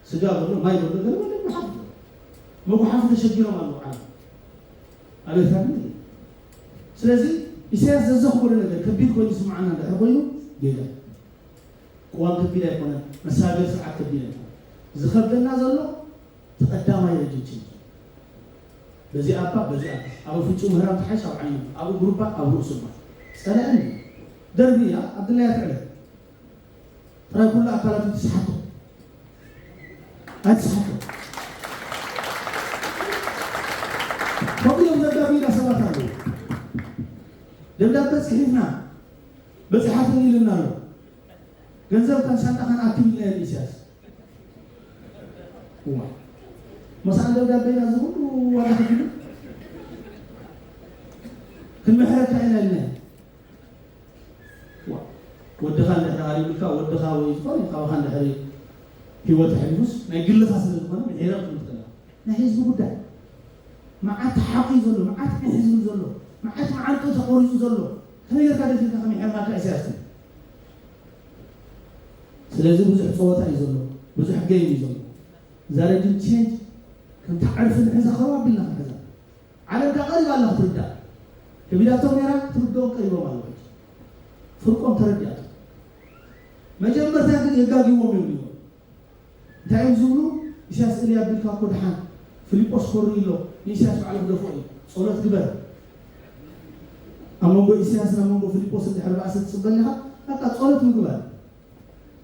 ስጋ በሎ፣ ማይ በሎ፣ ገለ በሎ ይጓሓፍ እዩ ዘሎ። መጉሓፊ ተሸጊሮም ኣለዉ ዓለም። ኣብ ኤርትራ ግን የለን። ስለዚ ኢሳያስ ዘዘኽብዶ ነገር ከቢድ ኮይኑ ዝስምዓና እንድሕር ኮይኑ ጌጋ። ቅዋም ከቢድ ኣይኮነን፣ መሰጋገሪ ስርዓት ከቢድ ኣይኮነን። ዝኸብደና ዘሎ እቲ ቀዳማይ ረጅም ቸንጅ። በዚ ኣባ፣ በዚ ኣባ። ኣብ ፍጹም ምህራም ተሓይሽ ኣብ ዓይኑ፣ ኣብ እግሩ እባ፣ ኣብ ርእሱ እባ። ጸላእን እዩ። ደርቢ እያ፣ ኣብ ድላያ ትዕለ። ጥራይ ኩሉ ኣካላቱ ትስሓቶ። ኣይትስሓቶ። ከምኡ እዮም ዘጋግዩና ሰባት ኣለዉ። ደብዳበ ጽሒፍና፣ በጺሓትኒ ኢሉና ኣሎ። ገንዘብ ከም ሳንጣ ከነኣክብ ኢልና ኢሳያስ። እዋ። ሳን ደብዳቤና እዚ ኩሉ ዋጋ ከፊሉ ክንምሕረካ ኢና ኢልና። ዋ፣ ወድኻ እንድሕር ሃሪሙልካ፣ ወድኻ ወይ ዝኾነ ካባኻ እንድሕር ህይወት ኣሕሊፉስ ናይ ግልኻ ስለ ዝኾነ ምሒረ ክትብል ከለኻ፣ ናይ ህዝቢ ጉዳይ፣ መዓት ተሓቑ ዘሎ፣ መዓት ሕዝቢ ዘሎ፣ መዓት መዓንጡ ተቖሪፁ ዘሎ፣ ከመይ ጌርካ ደፊርካ ከመይ ሕርማካ ኢሳያስ? ስለዚ ብዙሕ ፀወታ እዩ ዘሎ፣ ብዙሕ ገይም እዩ ዘሎ። እዛ ረጅም ቼንጅ ከምታ ዕርፊ ንሕዛ ኸው ኣቢልና ክንሕዛ። ዓለም ዳ ቀሪባ ኣላ ክትርዳእ። ከቢዳቶም ነይራ ክትርድኦም ቀሪቦም ኣለዉ። ፍርቆም ተረዲኣቶም። መጀመርታ ግን የጋግዎም እዮም ነይሮም። እንታይ እዮም ዝብሉ? ኢሳያስ እልያ ኣቢልካ እኮ ደሓን ፊልጶስ ኮሪ ኣሎ፣ ንኢሳያስ ባዕሉ ክደፍኦ እዩ። ጸሎት ግበር። ኣብ መንጎ ኢሳያስን ኣብ መንጎ ፊልጶስ እንድሕር ባእሲ ትጽበ ኣለኻ፣ በቃ ጸሎት ምግባር።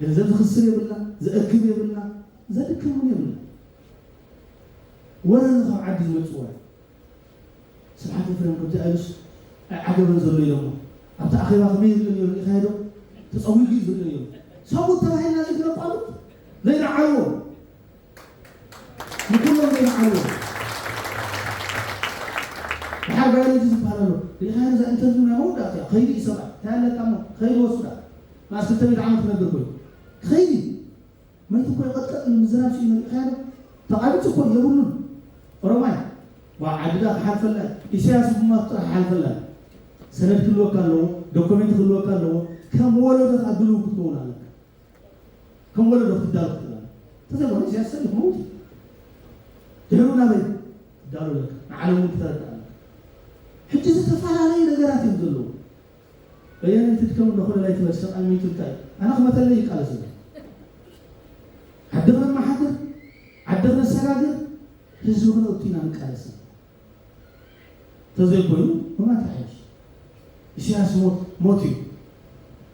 ገንዘብ ዝኽስር የብልና፣ ዘእክብ የብልና፣ ዘድክም እውን የብልና። ወረ ኣሎ ካብ ዓዲ ዝመጽእ ወረ። ስብሓት ኤፍሬም ከምዚ ኣይሉስ ኣይዓገበን ዘሎ ኢሎሞ። ኣብቲ ኣኼባ ከመይ ይርኢ ነይሩ ሪኢኻዮ ዶ? ተጸዊጉ እዩ ዝርኢ ነይሩ። ሰብኡት ተባሂልና ዘይክነቋምት ዘይነዓልዎ። ንኩሎም ዘይነዓልዎ። ድሓር ባዮሎጂ ዝበሃል ኣሎ። ሪኢኻዮ እዛ ኢንተርቪው ናይ መወዳእታ እያ። ከይዱ እዩ ሰብኣይ። እንታይ ኣለካ እሞ? ከይዱ ወስዳ። መኣስ ክልተ ሚእቲ ዓመት ክነብር ኮይኑ። ከይዱ። መይቱ እኮ ይቐጥቀጥ እዩ፣ ምዝራብ ስኢኑ ሪኢኻዮ ዶ? ተቓቢጹ እኮ የብሉን። ኦሮማይ። ዋ ዓድኻ ክሓልፈላ እዩ። ኢሳያስ ብማቱ ጥራሕ ይሓልፈላ እዩ። ሰነድ ክህልወካ ኣለዎ፣ ዶኩሜንት ክህልወካ ኣለዎ። ከም ወለዶ ከዓ ድልው ክትከውን ኣለካ። ከም ወለዶ ክትዳሎ ክትኽእል ኣለካ። እንተዘይኮነ ኢሳያስ ሰብ ክመውት እዩ። ድሕሩ ናበይ? ትዳሎ ኣለካ። ንዓለም እውን ክተረድእ ኣለካ። ሕጂ ዝተፈላለዩ ነገራት እዮም ዘለዉ። በየነይቲ ትከም እንደ ኮለላይ ትበል ሰብኣይ ሚቱ እንታይ? ኣነ ክመተለይ ይቃለስ ኣለኹ። ዓዲ ክነመሓድር፣ ዓዲ ክነሰጋግር፣ ህዝቢ ክነእቱ ኢና ንቃለስ ኣለና። እንተዘይኮይኑ ብማት ይሓይሽ። ኢሳያስ ሞት፣ ሞት እዩ።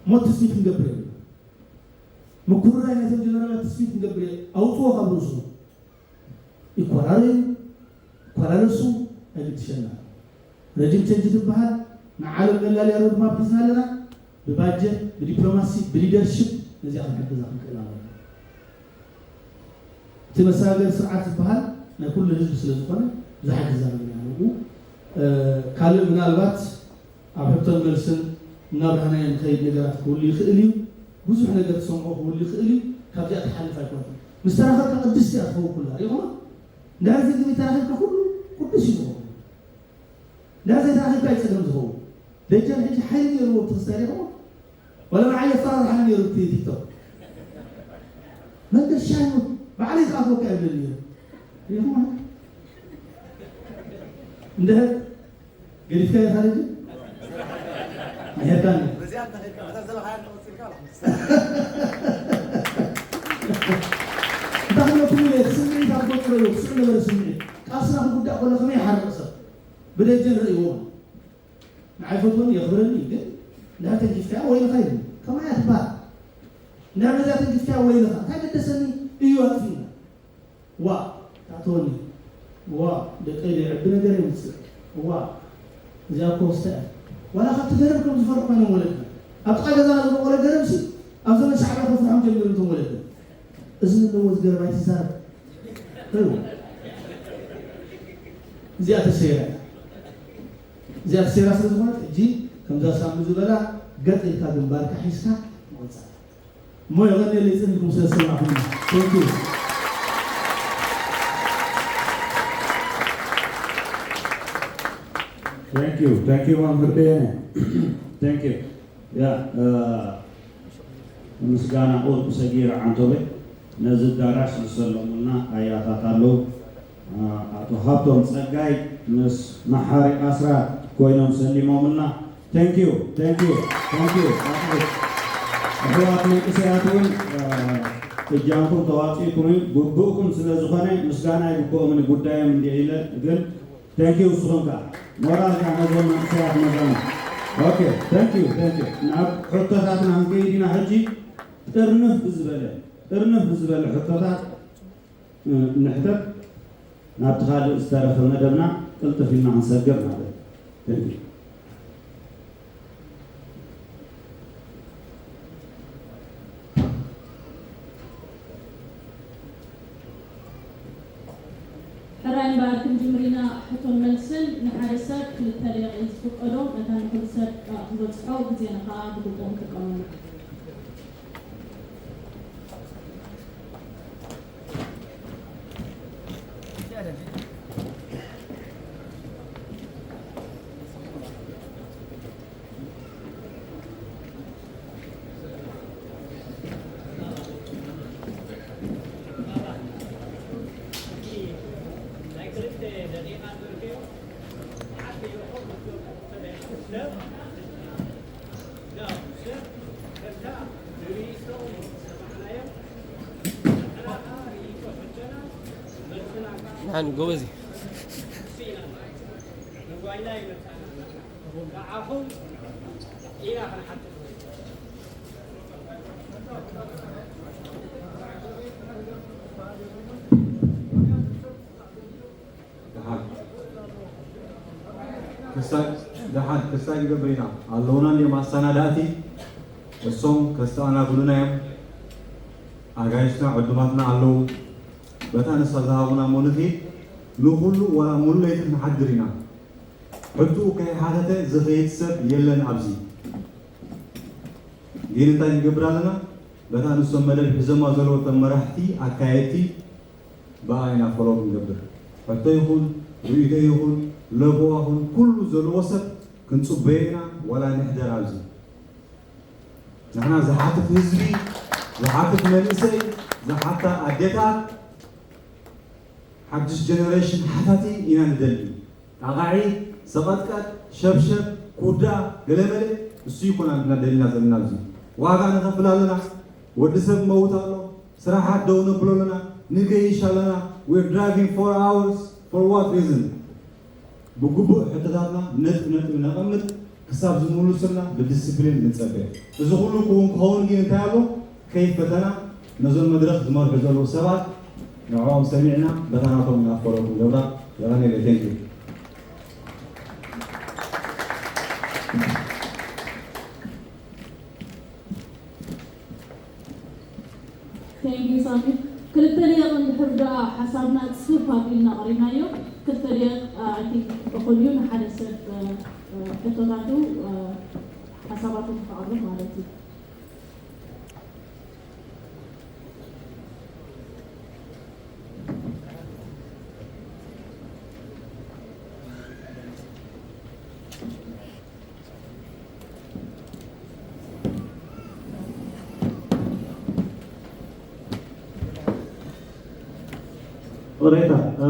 ሞት ትስቢት ክንገብር የብልና። ምኩርራይ ናይቶም ጀነራላት ትስቢት ክንገብር የብልና። ኣውፅዎ ካብ ርእሱ። ይኮራረዩ፣ ይኮላለሱ፣ ኣይግድሸና። ረጅም ቸንጅ ዝበሃል ንዓለም መላለያ ሮድማፕ ሒዝና ኣለና። ብባጀት፣ ብዲፕሎማሲ፣ ብሊደርሽፕ ነዚኣ ክንሕግዛ ክንክእል ኣለና። እቲ መሰጋገሪ ስርዓት ዝበሃል ናይ ኩሉ ህዝቢ ስለ ዝኾነ ዝሓግዛ ነገር ኢና ንብኡ። እ፣ ካልእ ምናልባት ኣብ ሕቶን መልስን እናብራህናዮ ንኸይድ ነገራት ክህሉ ይኽእል እዩ። ብዙሕ ነገር ትሰምዖ ክህሉ ይኽእል እዩ። ካብዚኣ ትሓልፍ ኣይኮነትን። ምስ ተራኸብካ ቅድስቲ እያ ትኸውን ኩላ። ሪኢኹማ? እንድሕር ዘይግቢ ተራኺብካ ኩሉ ቅዱስ እዩ ዝኸውን። እንድሕር ዘይተራኺብካ እዩ ጸገም ዝኸውን። ደጀን ሕጂ ሓይሊ ነይርዎ እቲ ክስታይ ሪኢኹማ? ዋላ ንዓይ የፈራርሓኒ ነይሩ እቲ ቲክቶክ። መንገሻ ይሙት፣ ባዕለይ ክኣትወካ ይብለኒ ነይሩ። ሪኢኹማ? እንድሕር ገዲፍካዮ ኢኻ ሪጂ? ምሒርካኒ። እንታይ ክብለኩም ኢለ፣ እቲ ስምዒት ኣብ ገጹ ርእዩ፣ ክስዕ ነበረ ስምዒት። ቃልስና ክጉዳእ ከሎ ከመይ ይሓርቕ ሰብ? ብደጀን ርእይዎ። ንዓይ ይፈትወኒ፣ የኽብረኒ፣ ግን እንድሕር ተንኪፍካዮ ወይልኻ ይብል። ከማይ እያ ትበሃል። እንድሕር ነዚኣ ተንኪፍካዮ ወይልኻ። እንታይ ገደሰኒ እዩ ኣጥፊእና። ዋ፣ ታተወኒ። ዋ፣ ደቀይ ዘይዕቢ ነገር የምጽእ። ዋ፣ እዚኣ እኮ ወስታ እያ። ዋላ ካብቲ ገረብ ከም ዝፈርሑ ኮይኖም ወለድና። ኣብ ጥቓ ገዛና ዝበቆለ ገረብሲ ኣብ ዘመን ሻዕብያ ከፍርሖም ጀሚሩ እቶም ወለድና። እዝኒ ኣለዎ እዚ ገረብ ኣይትዛረብ። እዚኣ ተሰይራ እያ። እዚኣ ተሰይራ ስለ ዝኾነት፣ ሕጂ ከምዛ ሳሚ ዝበላ ገጥ ኢልካ ግንባርካ ሒዝካ ምቕጻል። እሞ የቐንየለይ ጽን ኢልኩም ስለ ዝሰማዕኹም። Thank you። Thank you። Thank you መምህር በየነ። Thank you። ያ፣ እ፣ ምስጋና ቁልቁ ሰጊር ዓንቶቤ ነዚ ኣዳራሽ ዝሰለሙልና ኣያታት ኣለዉ። እ፣ ኣቶ ሃብቶም ጸጋይ ምስ መሓሪ ኣስራት ኮይኖም ሰሊሞምልና። Thank you፣ thank you፣ thank you። ኣሕዋት መንእሰያት እውን፣ እ፣ እጃምኩም ተዋጺእኩም እዩ። ግቡእኩም ስለ ዝኾነ ምስጋና ይግብኦምን እዩ። ጉዳዮም እንዲየ ኢለ ግን Thank you። ንስኹም ከኣ ሞራል ከኣ ነዞም መንእሰያት መዛኑ። ኦኬ፣ thank you፣ thank you። ናብ ሕቶታትና ክንከይድ ኢና ሕጂ። ጥርንፍ ብዝበለ፣ ጥርንፍ ብዝበለ ሕቶታት፣ እ፣ ንሕተት፣ ናብቲ ካልእ ዝተረፈ መደብና ቅልጥፍ ኢልና ክንሰግር ማለት እዩ። Thank you። እምበኣር ክንጅምር ኢና። ሕቶን መልስን ንሓደ ሰብ ክልተ ደቂቕ እዩ ዝፍቀዶ። መታን ንኹሉ ሰብ ክበጽሖ ግዜና ከኣ ብግቡእ ንጥቀመሉ። ንዓን ጎበዝ እዩ። ደሓን ክስታይ፣ ደሓን ክስታይ ክንገብር ኢና። ኣለዉና እንድዮም ኣሰናዳእቲ፣ እሶም ከስተኣናግዱና እዮም። ኣጋይሽና ዕዱማትና ኣለዉ። በታ ንሳ ዝሃቡና እሞ ንኺድ፣ ንኹሉ ዋላ ሙሉ ለይቲ ክንሓድር ኢና። ሕቱኡ ከይሓተተ ዝኸይድ ሰብ የለን ኣብዚ። ግን እንታይ ንገብር ኣለና? በታ ንሶም መደብ ሒዞማ ዘለዉ እቶም መራሕቲ፣ ኣካየድቲ፣ ብኣ ኢና ፎሎው ክንገብር። ሕቶ ይኹን፣ ርእይቶ ይኹን፣ ለበዋ ይኹን፣ ኩሉ ዘለዎ ሰብ ክንጽበዮ ኢና፣ ዋላ ንሕደር ኣብዚ። ንሕና ዝሓትት ህዝቢ፣ ዝሓትት መንእሰይ፣ ዝሓታ ኣዴታት፣ ሓድሽ ጀነሬሽን ሓታቲ ኢና ንደሊ። ጣቓዒ፣ ሰቐጥቀጥ፣ ሸብሸብ፣ ኩዳ፣ ገለመለ፣ እሱ ይኮን ንሕና ደሊና ዘለና ኣብዚ። ዋጋ ንኸፍል ኣለና። ወዲ ሰብ መውት ኣሎ። ስራሓት ደው ነብሎ ኣለና። ንገይሽ ኣለና። We're driving four hours. For what reason? ብግቡእ ሕቶታትና ነጥብ ነጥብ ነቐምጥ፣ ክሳብ ዝምልሱልና ብዲስፕሊን ንጸበ። እዚ ኩሉ ክውን ክኸውን ግን እንታይ ኣሎ? ከይፈተና ነዞም መድረኽ ዝመርሑ ዘለዉ ሰባት ንዕኦም ሰሚዕና በታ ናቶም ኢና ፎሎ ክንገብራ። የቐንየለይ። Thank you። Thank you ሳሚ። ክልተ ደቂቕ እንድሕር ደኣ ሓሳብና ጽፉፍ ኣቢልና ቀሪብናዮ። ክልተ ደቂቕ፣ I think እኹል እዩ ንሓደ ሰብ፣ እ፣ እ፣ ሕቶታቱ፣ እ፣ ሓሳባቱ ክተቕርብ ማለት እዩ። ኦሬታ፣ እ፣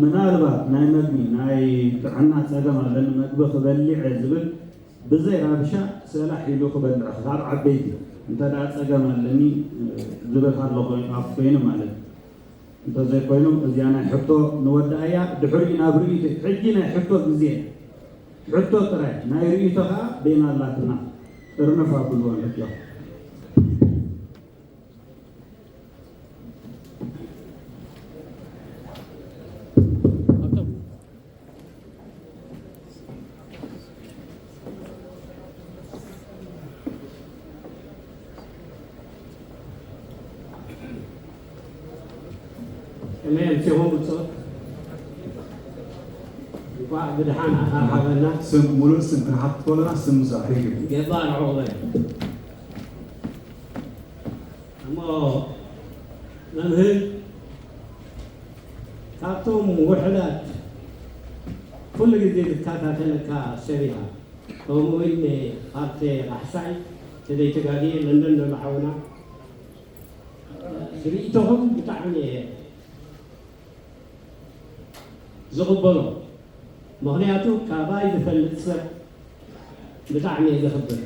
ምናልባት ናይ መግቢ፣ ናይ ጥዕና ጸገም ኣለኒ፣ መግቢ ክበሊዕ ዝብል ብዘይ ራብሻ ሰላሕ ኢሉ ክበልዕ ካብ ዓበይቲ፣ እንተ ደኣ ጸገም ኣለኒ፣ እ፣ ዝብል ኣሎ ኮይኑ፣ ኣፍ ኮይኑ ማለት እዩ። እንተዘይኮይኑ እዚኣ ናይ ሕቶ ንወድኣያ፣ ድሕሪኡ ናብ ርእይቶ። ሕጂ ናይ ሕቶ ግዜ እያ። ሕቶ ጥራይ፣ ናይ ርእይቶ ከኣ ቤና ኣላትና። ጥርንፍ ኣብልዎ ንሕቶ። ከመይ ኣምሲኹም ብጾት? እንኳዕ ብደሓን ኣተሓሓዘና። ስም፣ ሙሉእ ስም ክንሓትት ከለና ስም ምስ ኣሕሪር እዩ። ገባር ዑቕበ። እሞ መምህር፣ ካብቶም ውሑዳት ኩሉ ግዜ ዝከታተለካ ሰብ ኢኻ። ከምኡ እውን ፓርቴ ካሕሳይ፣ ተዘይተጋግየ፣ ለንደን ዘሎ ሓውና፣ ርእይቶኹም ብጣዕሚ እየ ዝቕበሎ። ምኽንያቱ፣ ካባይ ዝፈልጥ ሰብ ብጣዕሚ እየ ዘኽብር።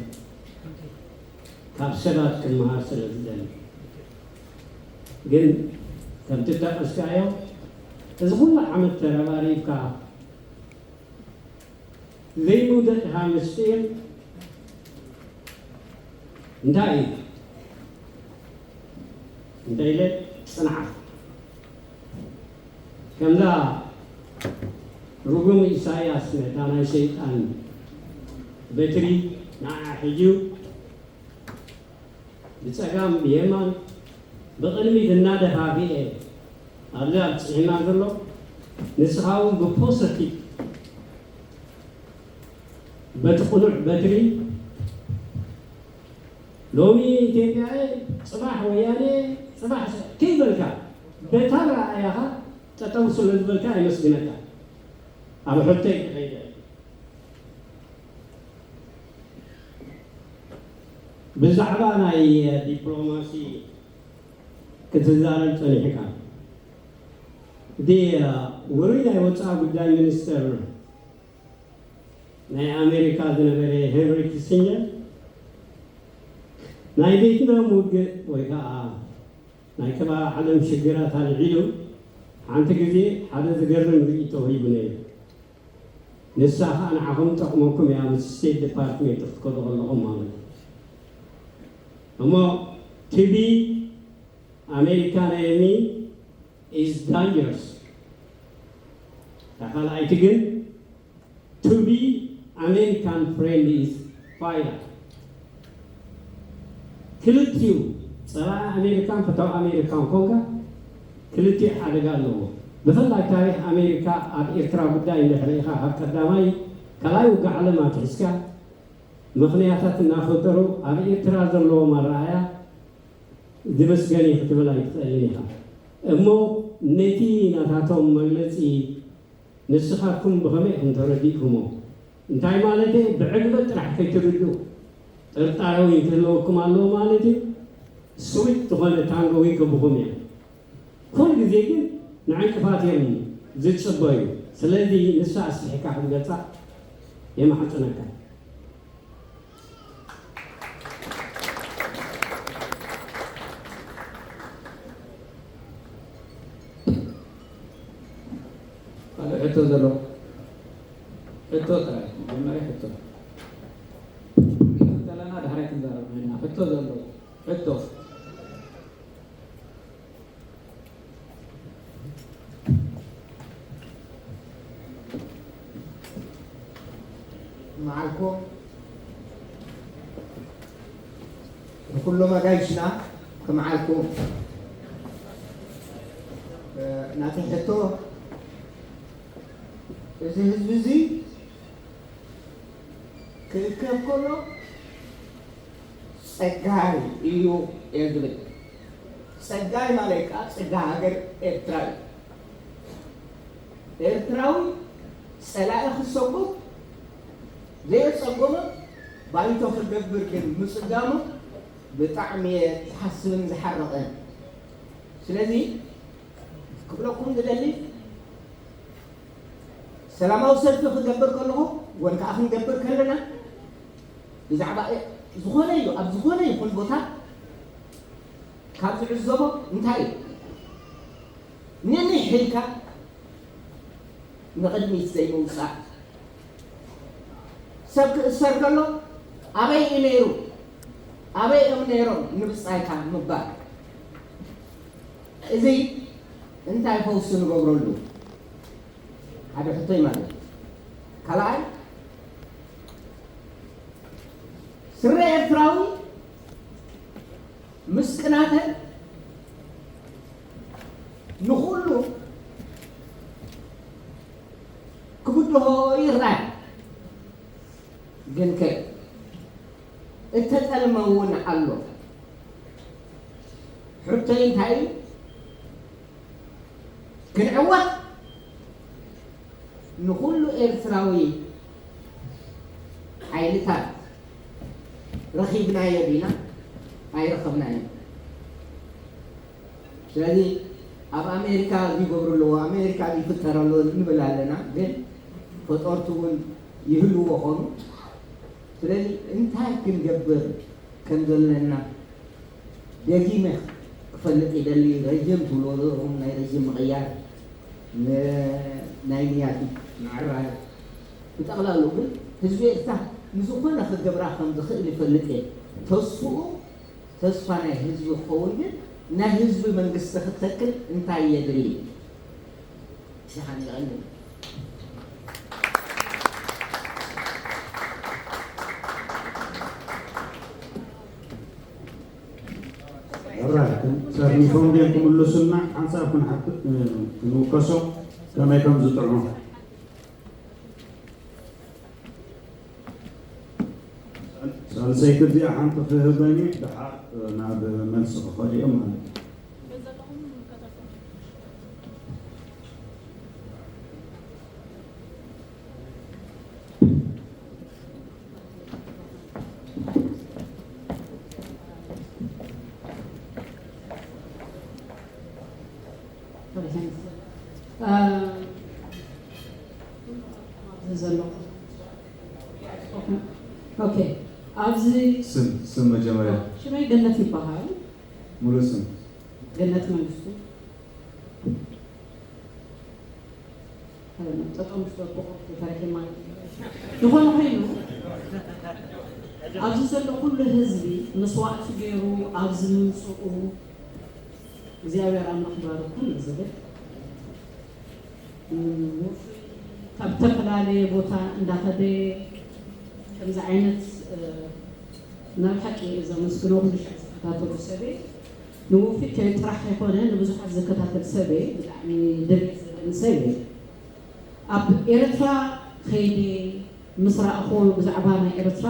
ካብ ሰባት ክመሃር ስለ ዝደሊ። ግን፣ ከምቲ እተጠቐስካዮ፣ እዚ ኩሉ ዓመት ተረባሪብካ፣ ዘይምውደቕካ ምስጢር እንታይ እዩ? እንተ ኢለ፣ ጽንዓት። ከምዛ ርጉም ኢሳያስ ነታ ናይ ሰይጣን በትሪ ንዓኣ ሒዙ፣ ብጸጋም ብየማን ብቕድሚት እናደፋፍኤ ኣብዚ ኣብጺሑና ዘሎ፣ ንስኻ እውን ብፖዘቲቭ በቲ ቅኑዕ በትሪ ሎሚ ኢትዮጵያ እየ፣ ጽባሕ ወያነ፣ ጽባሕ ከይበልካ በታ ረኣያኻ ጠጠው ስለ ዝበልካ የመስግነካ። ኣብ ሕቶይ ክኸይደ ብዛዕባ ናይ ዲፕሎማሲ ክትዛረብ ጸኒሕካ። እቲ ውሩይ ናይ ወፃኢ ጉዳይ ሚኒስትር ናይ ኣሜሪካ ዝነበረ ሄንሪ ኪሲንጀር ናይ ቬትናም ውግእ ወይ ከዓ ናይ ከባቢ ዓለም ሽግራት ኣልዒሉ ሓንቲ ግዜ ሓደ ዝገርም ርእይቶ ሂቡ ነይሩ። ንሳ ከዓ ንዓኹም ጠቕመኩም እያ፣ ምስ ስቴት ዲፓርትሜንት ክትከዱ ከለኹም ማለት እዩ። እሞ ቲቢ ኣሜሪካ ናይ ሚ is dangerous። እታ ካልኣይቲ ግን to be American friend is vital። ክልቲኡ ጸላኢ ኣሜሪካን ፈታዊ ኣሜሪካን ኮንካ ክልቲኡ ሓደጋ ኣለዎ። ብፍላይ ታሪኽ ኣሜሪካ ኣብ ኤርትራ ጉዳይ እንድሕር ኢኻ ካብ ቀዳማይ ካልኣይ ውግእ ዓለም ኣትሒዝካ ምኽንያታት እናፈጠሩ ኣብ ኤርትራ ዘለዎም ኣረኣያ ዝመስገን እዩ ክትብል ኣይትኽእልን ኢኻ። እሞ ነቲ ናታቶም መግለጺ ንስኻትኩም ብኸመይ ኢኹም ተረዲእኩሞ? እንታይ ማለት እዩ? ብዕግበት ጥራሕ ከይትርድኡ ጥርጣረ እውን ክህልወኩም ኣለዎ ማለት እዩ። ስዊት ዝኾነ ታንጎ እውን ክብኹም እዮም። ኩሉ ግዜ ግን ንዕንቅፋት እዮም ዝጽበዩ። ስለዚ ንሳ ኣስፊሕካ ክትገልጻ የማሕጽነካ። ካልእ ሕቶ ዘሎ? ሕቶ ጥራይ፣ መጀመርያ ሕቶ። እንተለና ዳሕራይ ክንዛረብ ንሕና። ሕቶ ዘሎ? ሕቶ። መዓልኩም ንኩሎም ኣጋይሽና ክመዓልኩም። እ፣ ናተይ ሕቶ፣ እዚ ህዝቢ እዚ ክእከብ ከሎ ጸጋይ እዩ እየ ዝብል። ጸጋይ ማለት ከኣ ጸጋ ሃገር ኤርትራ እዩ። ኤርትራዊ ጸላኢ ክሰጉም ዘየጸገሞ ባይቶ ክገብር ግን ምጽጋሙ ብጣዕሚ እየ ዝሓስብን ዝሓርቕን። ስለዚ ክብለኩም ዝደሊ፣ ሰላማዊ ሰልፊ ክገብር ከለኹ ወይ ከዓ ክንገብር ከለና ብዛዕባ ዝኾነ እዩ፣ ኣብ ዝኾነ ይኹን ቦታ ካብ ዝዕዘቦ እንታይ እዩ? ንንሕ ኢልካ ንቕድሚት ዘይምውጻእ። ሰብ ክእሰር ከሎ ኣበይ እዩ ነይሩ? ኣበይ እዮም ነይሮም ንብጻይካ ምባል። እዚ እንታይ ፈውሲ ንገብረሉ? ሓደ ሕቶይ ማለት እዩ። ካልኣይ፣ ስረ ኤርትራዊ ምስ ቅናተ ንኹሉ ክብድሆ ይረኣይ። ግን ከ እተጠልመ እውን ኣሎ። ሕቶይ እንታይ እዩ? ክንዕወት ንኹሉ ኤርትራዊ ሓይልታት ረኺብናዮ ዲና? ኣይረኸብናዮን። ስለዚ ኣብ ኣሜሪካ እዚ ይገብሩ ኣለዎ፣ ኣሜሪካ እዚ ይፍጠር ኣሎ ንብል ኣለና፣ ግን ፈጠርቱ እውን ይህልዎ ኾኑ። ስለዚ እንታይ ክንገብር ከም ዘለና ደጊመ ክፈልጥ ይደሊ። ረጅም ትብልዎ ዘለኹም ናይ ረጅም ምቕያር፣ ን-፣ ናይ ንያት ምዕራይ፣ ብጠቕላሉ ግን ህዝቢ ኤርትራ ንዝኾነ ክገብራ ከም ዝኽእል ይፈልጥ እየ። ተስፍኡ ተስፋ ናይ ህዝቢ ክኸውን ግን ናይ ህዝቢ መንግስቲ ክትተክል እንታይ የድሊ? ደሓን ይቐንል። ራይት፣ ሰርኒፎም ድዮም ክምልሱልና ሓንሳብ ክንሓት-፣ ክንውከሶ። እቲ ከመይ ከም ዝጥዕሙ። ሳልሰይቲ እዚኣ ሓንቲ ክህበኒ፣ ደሓር ናብ መልሲ ክኸዱ እዮም ማለት እዩ። ኣብዚ ዘሎ ኦኬ፣ ኣብዚ ስም ስም መጀመርያ ሽመይ ገነት ይበሃል። ሙሉ ስም ገነት መንግስቱ። ጠጠው ምስ በልኩ ተረኪብ ማለት እዩ። ዝኾነ ኮይኑ ኣብዚ ዘሎ ኩሉ ህዝቢ መስዋእቲ ገይሩ ኣብዚ ምምፅኡ እግዚኣብሔር ኣምላኽ ይባርኩም ዝብል ውፉይ ካብ ዝተፈላለየ ቦታ እንዳኸደ ከምዚ ዓይነት ናብ ሓቂ እየ ዘመስግኖ። ኩሉ ሽዕ ዝከታተሉ ሰበይ ንውፉይ ከዩ ጥራሕ ከይኮነ ንብዙሓት ዝከታተል ሰበይ ብጣዕሚ ደልየ ዘለኒ ሰበይ ኣብ ኤርትራ ከይደ ምስ ረኣኹ ብዛዕባ ናይ ኤርትራ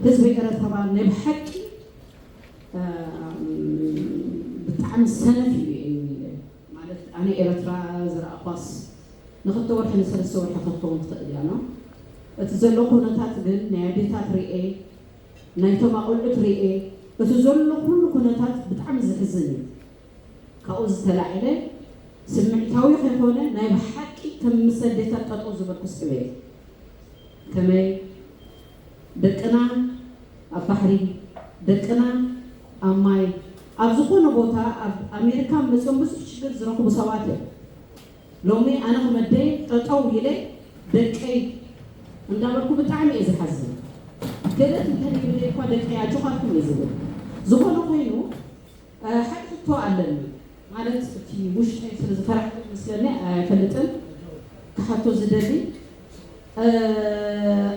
ህዝቢ ኤርትራ ናይ ብሓቂ ብጣዕሚ ሰነፍ እዩ ማለት ኣነ ኤርትራ ዝረኣኳስ ንክልተ ወርሒ ንሰለስተ ወርሒ ክትከውን ትኽእል እያ ነው እቲ ዘሎ ኩነታት ግን ናይ ኣዴታት ርኤ ናይቶም ኣቆልዑት ርኤ እቲ ዘሎ ኩሉ ኩነታት ብጣዕሚ ዝሕዝን እዩ ካብኡ ዝተላዕለ ስምዒታዊ ከይኮነ ናይ ብሓቂ ከም ምስ ኣዴታት ጠጠው ዝበልኩ ስዕበ ከመይ ደቅና ኣብ ባሕሪ ደቅና ኣብ ማይ ኣብ ዝኾነ ቦታ ኣብ ኣሜሪካ መፅኦም ብዙሕ ሽግር ዝረኽቡ ሰባት እዮም ሎሚ ኣነ ክመደይ ጠጠው ኢለ ደቀይ እንዳበልኩ ብጣዕሚ እየ ዝሓዝን ገለት እንተይብለ እኳ ደቀይ ኣጆኻትኩም እየ ዝብል ዝኾነ ኮይኑ ሓደ ሕቶ ኣለኒ ማለት እቲ ውሽጠይ ስለ ዝፈራሕኩ መስለኒ ኣይፈልጥን ክሓቶ ዝደሊ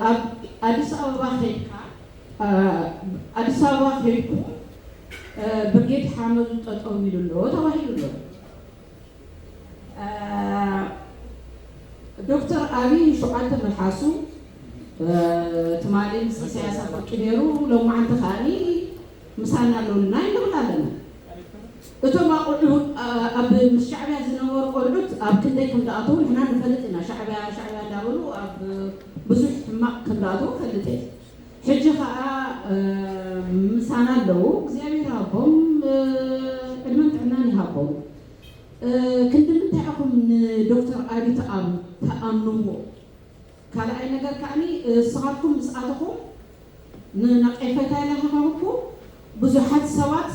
ኣብ ኣዲስ ኣበባ ከይድካ ኣዲስ ኣበባ ከይድኩ ብርጌድ ሓመዱ ጠጠው ኢሉ ኣሎ ተባሂሉ ኣሎ ዶክተር ኣብይ ሸውዓተ መልሓሱ ትማሊ ምስ ኢሳያስ ኣፈወርቂ ነይሩ ሎማዓንቲ ከዓኒ ምሳና ኣለውና ንብል ኣለና እቶም ኣቁዑ ኣብ ምስ ሻዕብያ ዝነበሩ ቆልዑት ኣብ ክንደይ ከም ዝኣተዉ ንሕና ንፈልጥ ኢና ሻዕብያ ሻዕብያ እንዳበሉ ኣብ ብዙሕ ሕማቅ ከም ዝኣተዉ ፈልጥ እየ ሕጂ ከዓ ምሳና ኣለዉ እግዚኣብሔር ሃቦም ዕድመን ጥዕናን ይሃቦም ክንዲ ምንታይ ኢኹም ንዶክተር ኣቢ ተኣምንዎ ካልኣይ ነገር ከዓኒ እስኻትኩም ምስ ኣተኹም ንነቀፈታ ኢለ ከይኮንኩ ብዙሓት ሰባት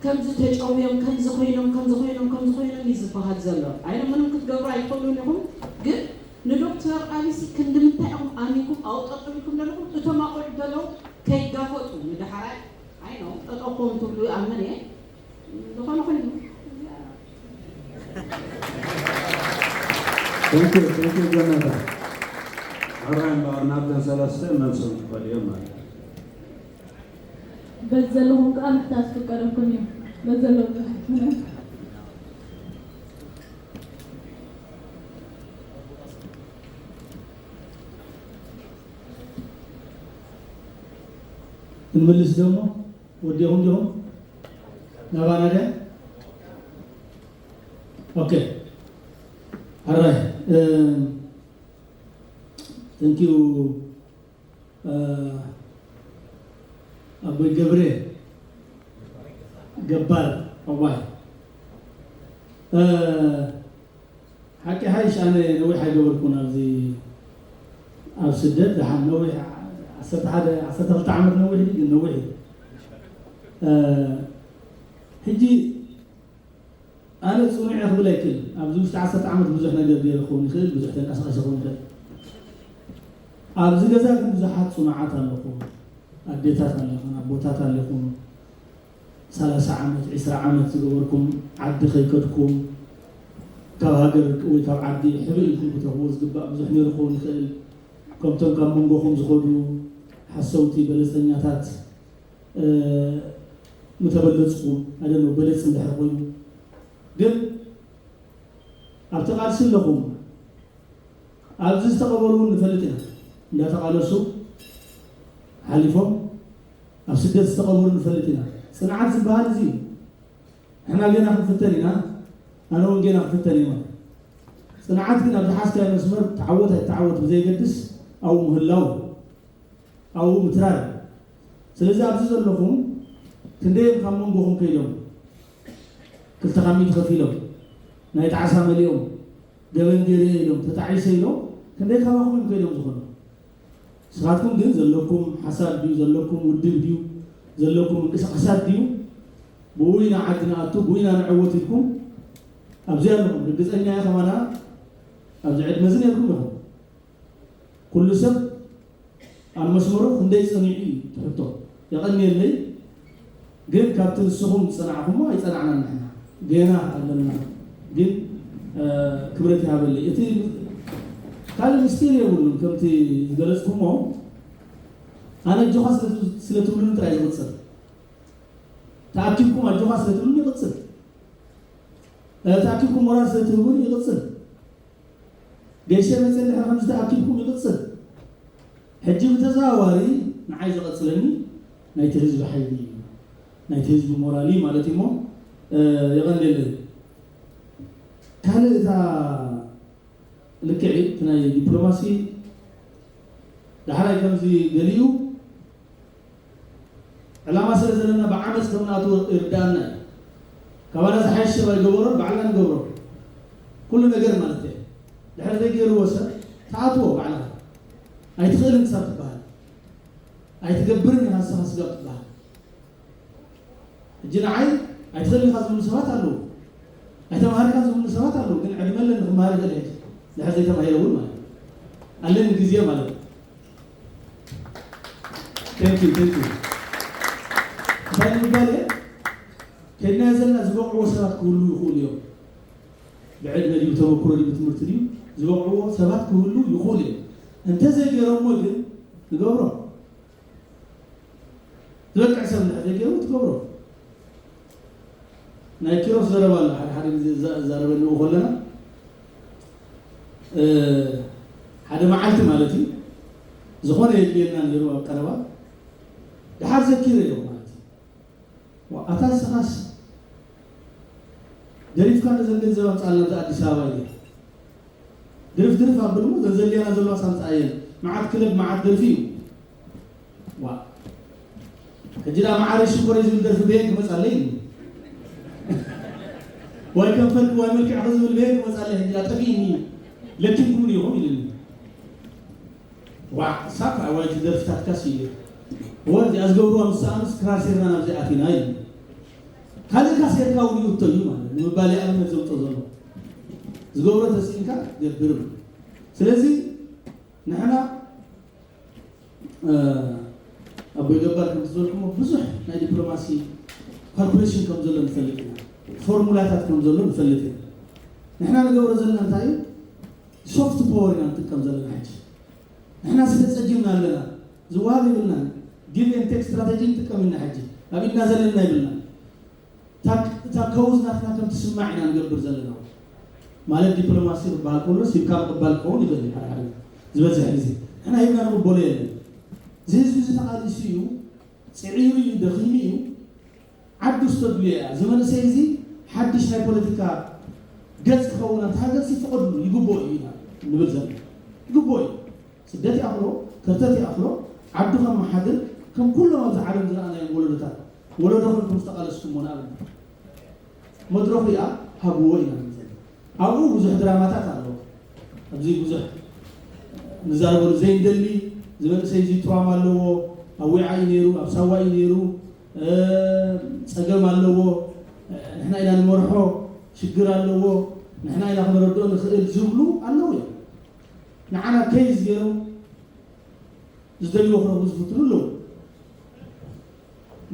ከምዚ ተጨውዮም ከምዚ ኮይኖም ከምዚ ኮይኖም ከምዚ ኮይኖም እዩ ዝበሃል ዘሎ ኣይ ምንም ክትገብሩ ኣይትኽእሉን ኢኹም ግን ንዶክተር ኣቢሲ ክንዲ ምንታይ ኢኹም ኣሚንኩም ኣብኡ ጠጠው ኢልኩም ዘለኹም እቶም ኣቆልዑ ዘለዉ ከይጋፈጡ ንዳሕራይ ኣይ ነው ጠጠው ክኾኑ ትብሉ ይኣምን እየ ዝኾነ ኮይኑ Thank you, thank you ገነታ ሕራይ እምበኣር ናብተን ሰለስተ መልሶም ክኸዱ እዮም ማለት እዩ በዚ ዘለኹም ከዓ ምሕታት ክፍቀደልኩም እዩ በዚ ዘለኹም ክንምልስ ደሞ ወዲኹም ዲኹም ናባና ድያ ኦኬ ኣራይ thank you ኣቦይ ገብሬ ገባር ኣዋይ ሓቂ ሓይሽ ኣነ ነዊሕ ኣይገበርኩን ኣብዚ ኣብ ስደት ደሓን ነዊሕ ዓሰርተ ሓደ ዓሰርተ ክልተ ዓመት ነዊሕ ግን ነዊሕ እዩ ሕጂ ኣነ ፅኑዕ እየ ክብል ኣይክእል ኣብዚ ውሽጢ ዓሰርተ ዓመት ብዙሕ ነገር ገይረ ክኸውን ይኽእል ብዙሕ ተንቀሳቐሰ ክኸውን ይኽእል ኣብዚ ገዛ ግን ብዙሓት ፅኑዓት ኣለኹም ኣዴታት ኣለኹም ኣቦታት ኣለኹም ሰላሳ ዓመት ዒስራ ዓመት ዝገበርኩም ዓዲ ከይከድኩም ካብ ሃገር ወይ ካብ ዓዲ ሕብእ ኢልኩም ክትረኽብዎ ዝግባእ ብዙሕ ነይሩ ክኸውን ይኽእል ከምቶም ካብ መንጎኹም ዝኸዱ ሓሰውቲ በለፀኛታት ምተበለፅኩም ኣደነ በለፅ እንድሕር ኮይኑ ግን ኣብቲ ቃልሲ ኣለኹም። ኣብዚ ዝተቐበሩ እውን ንፈልጥ ኢና። እንዳተቓለሱ ሓሊፎም ኣብ ስደት ዝተቐበሩ ንፈልጥ ኢና። ጽንዓት ዝበሃል እዚ እዩ። ንሕና ገና ክንፍተን ኢና። ኣነ እውን ገና ክፍተን እየ ማለት። ጽንዓት ግን ኣብ ዝሓዝካዮ መስመር ተዓወት ኣይተዓወት ብዘየገድስ ኣብኡ ምህላው፣ ኣብኡ ምትራር። ስለዚ ኣብዚ ዘለኹም ክንደዮም ካብ መንጎኹም ከይዶም ክልተ ካብ ሚእቲ ከፊሎም ናይ ጣዕሳ መሊኦም ገበን ገይረ ኢሎም ተጣዒሰ ኢሎም ክንደይ ካባኹም እዮም ከይዶም ዝኾኑ? ንስኻትኩም ግን ዘለኩም ሓሳብ ድዩ ዘለኩም ውድብ ድዩ ዘለኩም ምንቅስቃሳት ድዩ ብኡ ኢና ዓዲ ንኣቱ ብኡ ኢና ንዕወት ኢልኩም ኣብዚ ኣለኹም። ርግፀኛ እየ ከማና ኣብዚ ዕድመ እዚ ነርኩም ኢኹም። ኩሉ ሰብ ኣብ መስመሩ ክንደይ ጸኒዑ እዩ ትሕቶ። የቐንየለይ። ግን ካብቲ ንስኹም ዝጸናዕኹሞ ኣይጸናዕናን ንሕና። ገና ኣለና። ግን ክብረት ይሃበለይ። እቲ ካልእ ምስጢር የብሉን። ከምቲ ዝገለጽኩሞ ኣነ ኣጆኻ ስለ ትብሉኒ ጥራይ ዝቕጽል። ተኣኪብኩም ኣጆኻ ስለ ትብሉኒ ይቕጽል። ተኣኪብኩም ሞራል ስለ ትህቡኒ ይቕጽል። ገይሸ መፅእ እንድሕር ከምዚ ተኣኪብኩም ይቕፅል። ሕጂ ብተዘዋዋሪ ንዓይ ዝቐፅለኒ ናይቲ ህዝቢ ሓይሊ እዩ፣ ናይቲ ህዝቢ ሞራል እዩ ማለት እዩ። እሞ የቐንየለይ። ካልእ እታ ልክዕ እዩ፣ እቲ ናይ ዲፕሎማሲ ዳሕራይ ከምዚ ገሊኡ ዕላማ ስለ ዘለና ብዓመፅ ከም ንኣትዎ ይርዳኣና እዩ። ካባና ዝሓይሽ ሰብ ኣይገበሮን፣ ባዕልና ንገብሮ ኩሉ ነገር ማለት እዩ። ድሕር ዘይገይርዎ ሰብ ትኣትዎ ባዕልኻ። ኣይትኽእልን ክሳብ ትበሃል፣ ኣይትገብርን ኢኻ ንስኻ ስጋብ ትበሃል። ሕጂ ንዓይ ኣይትኽእልን ኢኻ ዝብሉ ሰባት ኣለዉ፣ ኣይተምሃርካን ዝብሉ ሰባት ኣለዉ። ግን ዕድመ ኣለኒ ክመሃር ይኽእል ሕጂ ድሕር ዘይተማሂረ እውን ማለት እዩ። ኣለኒ ግዜ ማለት እዩ። Thank you, thank you። እንታይ ንምባል እየ? ከድናዮ ዘለና ዝበቕዕዎ ሰባት ክህልዉ ይኽእሉ እዮም። ብዕድመ ድዩ፣ ተመክሮ ድዩ፣ ብትምህርቲ ድዩ፣ ዝበቕዕዎ ሰባት ክህልዉ ይኽእሉ እዮም። እንተዘይገይሮሞ ግን ንገብሮ። ዝበቅዕ ሰብ እንድሕር ዘይገይሩ ትገብሮ። ናይ ኪሮስ ዘረባ ኣሎ፣ ሓደ ሓደ ግዜ እዛ-፣ እዛረበ ንኡ ከለና፣ እ፣ ሓደ መዓልቲ ማለት እዩ፣ ዝኾነ የድልየና ነይሩ ኣብ ቀረባ፣ ደሓር ዘኪረዮ ማለት እዩ። ዋ፣ ኣታ ንስኻስ ደሪፍካ ነዘን ገንዘብ ኣምፅኣልና፣ እዛ ኣዲስ ኣበባ ኢለ። ድርፍ ድርፍ ኣብል እሞ፣ እዘን ዘድልያና ዘለዋ ሳምፃ እየን። መዓት ክለብ፣ መዓት ደርፊ እዩ። ዋ። ሕጂ ደኣ መዓረይ ሽኮረይ ዝብል ደርፊ በየን ክመፃለይ እዩ? ዋይ ከንፈርኪ ዋይ መልክዕኪ ዝብል በየን ክመፃለይ? ሕጂ ደኣ ጠፊእኒ እዩ። ለኪምኩምኒ ኢኹም ኢሉኒ። ዋ፣ ሳብ ኣዋጅ ደርፍታትካስ እዩ። ወ፣ እዚኣ ዝገብርዋ ምስ ሰኣኑስ ክራር ሴርና ናብዚ ኣቲና እዩ። ካልእካ ሴርካ እውን ይውቶ እዩ ማለት ንምባል እየ ኣብነት ዘውፅኦ ዘሎ። ዝገብሮ ተስኢንካ ገብር። ስለዚ ንሕና፣ እ፣ ኣቦይ ገባር ከምቲ ዝበልኩሞ ብዙሕ ናይ ዲፕሎማሲ ካልኩሌሽን ከም ዘሎ ንፈልጥ ኢና። ፎርሙላታት ከም ዘሎ ንፈልጥ ኢና። ንሕና ንገብሮ ዘለና እንታይ እዩ? ሶፍት ፓወር ኢና ንጥቀም ዘለና ሕጂ። ንሕና ሲ ተጸጊምና ኣለና። ዝወሃብ የብልናን። ጊቭ ኤንድ ቴክ ስትራተጂ ንጥቀም ኢና ሕጂ። ኣብ ኢድና ዘለና የብልናን። እታ፣ እታ ከውዝ ናትና ከም ትስማዕ ኢና ንገብር ዘለና። ማለት ዲፕሎማሲ ክበሃል ከሎ ሂብካ ምቕባል ክኸውን ይኽእል እዩ፣ ሓደ ሓደ ግዜ። ዝበዝሕ ግዜ ንሕና ሂብና ንቕበሎ የለን። እዚ ህዝቢ እዚ ተቓሊሱ እዩ፣ ጽዒሩ እዩ፣ ደኺሙ እዩ። ዓዱ ዝተድልዮ እያ። እዚ መንእሰይ እዚ ሓድሽ ናይ ፖለቲካ ገጽ ክኸውን ኣብቲ ሃገር እዚ ፍቐድሉ፣ ይግብኦ እዩ ኢና ንብል ዘለና። ይግብኦ እዩ። ስደት ይኣኽሎ፣ ከርተት ይኣኽሎ፣ ዓዱ ከመሓድር፣ ከም ኩሎም ኣብዚ ዓለም ዝረኣናዮም ወለዶታት፣ ወለዶ ኮንኩም ዝተቓለስኩሞ ንኣብነት። መድረኹ እያ፣ ሃብዎ ኢና ንብል ዘለና። ኣብኡ ብዙሕ ድራማታት ኣለዎ። ኣብዚ ብዙሕ ንዛረበሉ ዘይንደሊ፣ እዚ መንእሰይ እዚ ትራውማ ኣለዎ፣ ኣብ ዊዓ እዩ ነይሩ፣ ኣብ ሳዋ እዩ ነይሩ፣ እ፣ ጸገም ኣለዎ፣ እ፣ ንሕና ኢና ንመርሖ፣ ሽግር ኣለዎ፣ ንሕና ኢና ክነረድኦ ንኽእል ዝብሉ ኣለዉ እዮም። ንዓና ኬዝ ገይሮም ዝደልይዎ ክረኽቡ ዝፍትኑ ኣለዉ።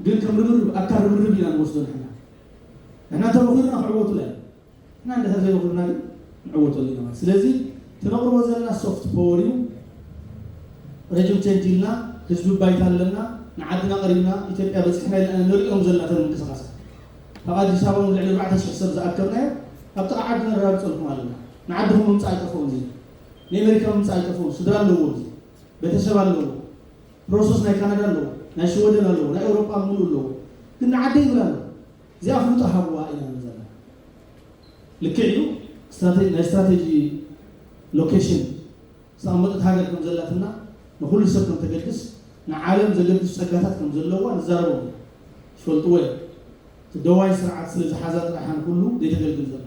ግን ከም ርብርብ፣ ኣካል ርብርብ ኢና ንወስዶ ንሕና። ንሕና እንተመኺርና ክዕወቱላ እዮም። ንሕና እንድሕር ዘይመኺርና ግን ንዕወተሉ ኢና ማለት። ስለዚ እቲ ነቕርቦ ዘለና ሶፍት ፓወር እዩ። ረጅም ቸንጅ ኢልና፣ ህዝቢ ባይታ ኣለና፣ ንዓድና ቀሪብና፣ ኢትዮጵያ በፂሕና ኢልና ንሪኦም ዘለና እተን ምንቅስቃሳት። ካብ ኣዲስ ኣበባ እውን ልዕሊ ኣርባዕተ ሽሕ ሰብ ዝኣከብናዮ ኣብ ጥቓ ዓዲ ነረጋግፀልኩም ኣለና። ንዓድኹም ምምፃእ ኣይጠፍኦን። እዚ ንኣሜሪካ ምምፃእ ኣይጠፍኦን። ስድራ ኣለዎ፣ እዚ ቤተሰብ ኣለዎ፣ ፕሮሰስ ናይ ካናዳ ኣለዎ፣ ናይ ሽወደን ኣለዎ፣ ናይ ኤውሮጳ ምሉእ ኣለዎ። ግን ንዓደይ ይብል ኣሎ። እዚኣ ፍሉጣ ሃብዋ ኢና ንብል ዘለና። ልክዕ እዩ። ስትራቴጂ፣ ናይ ስትራቴጂ ሎኬሽን ዝተቐመጠት ሃገር ከም ዘላትና፣ ንኹሉ ሰብ ከም ተገድስ፣ ንዓለም ዘገድሱ ጸጋታት ከም ዘለዋ ንዛረቦም ኢና። ይፈልጥዎ እዮም። እቲ ደዋይ ስርዓት ስለ ዝሓዛ ጥራሕ እያ ንኹሉ ዘይተገልግል ዘላ።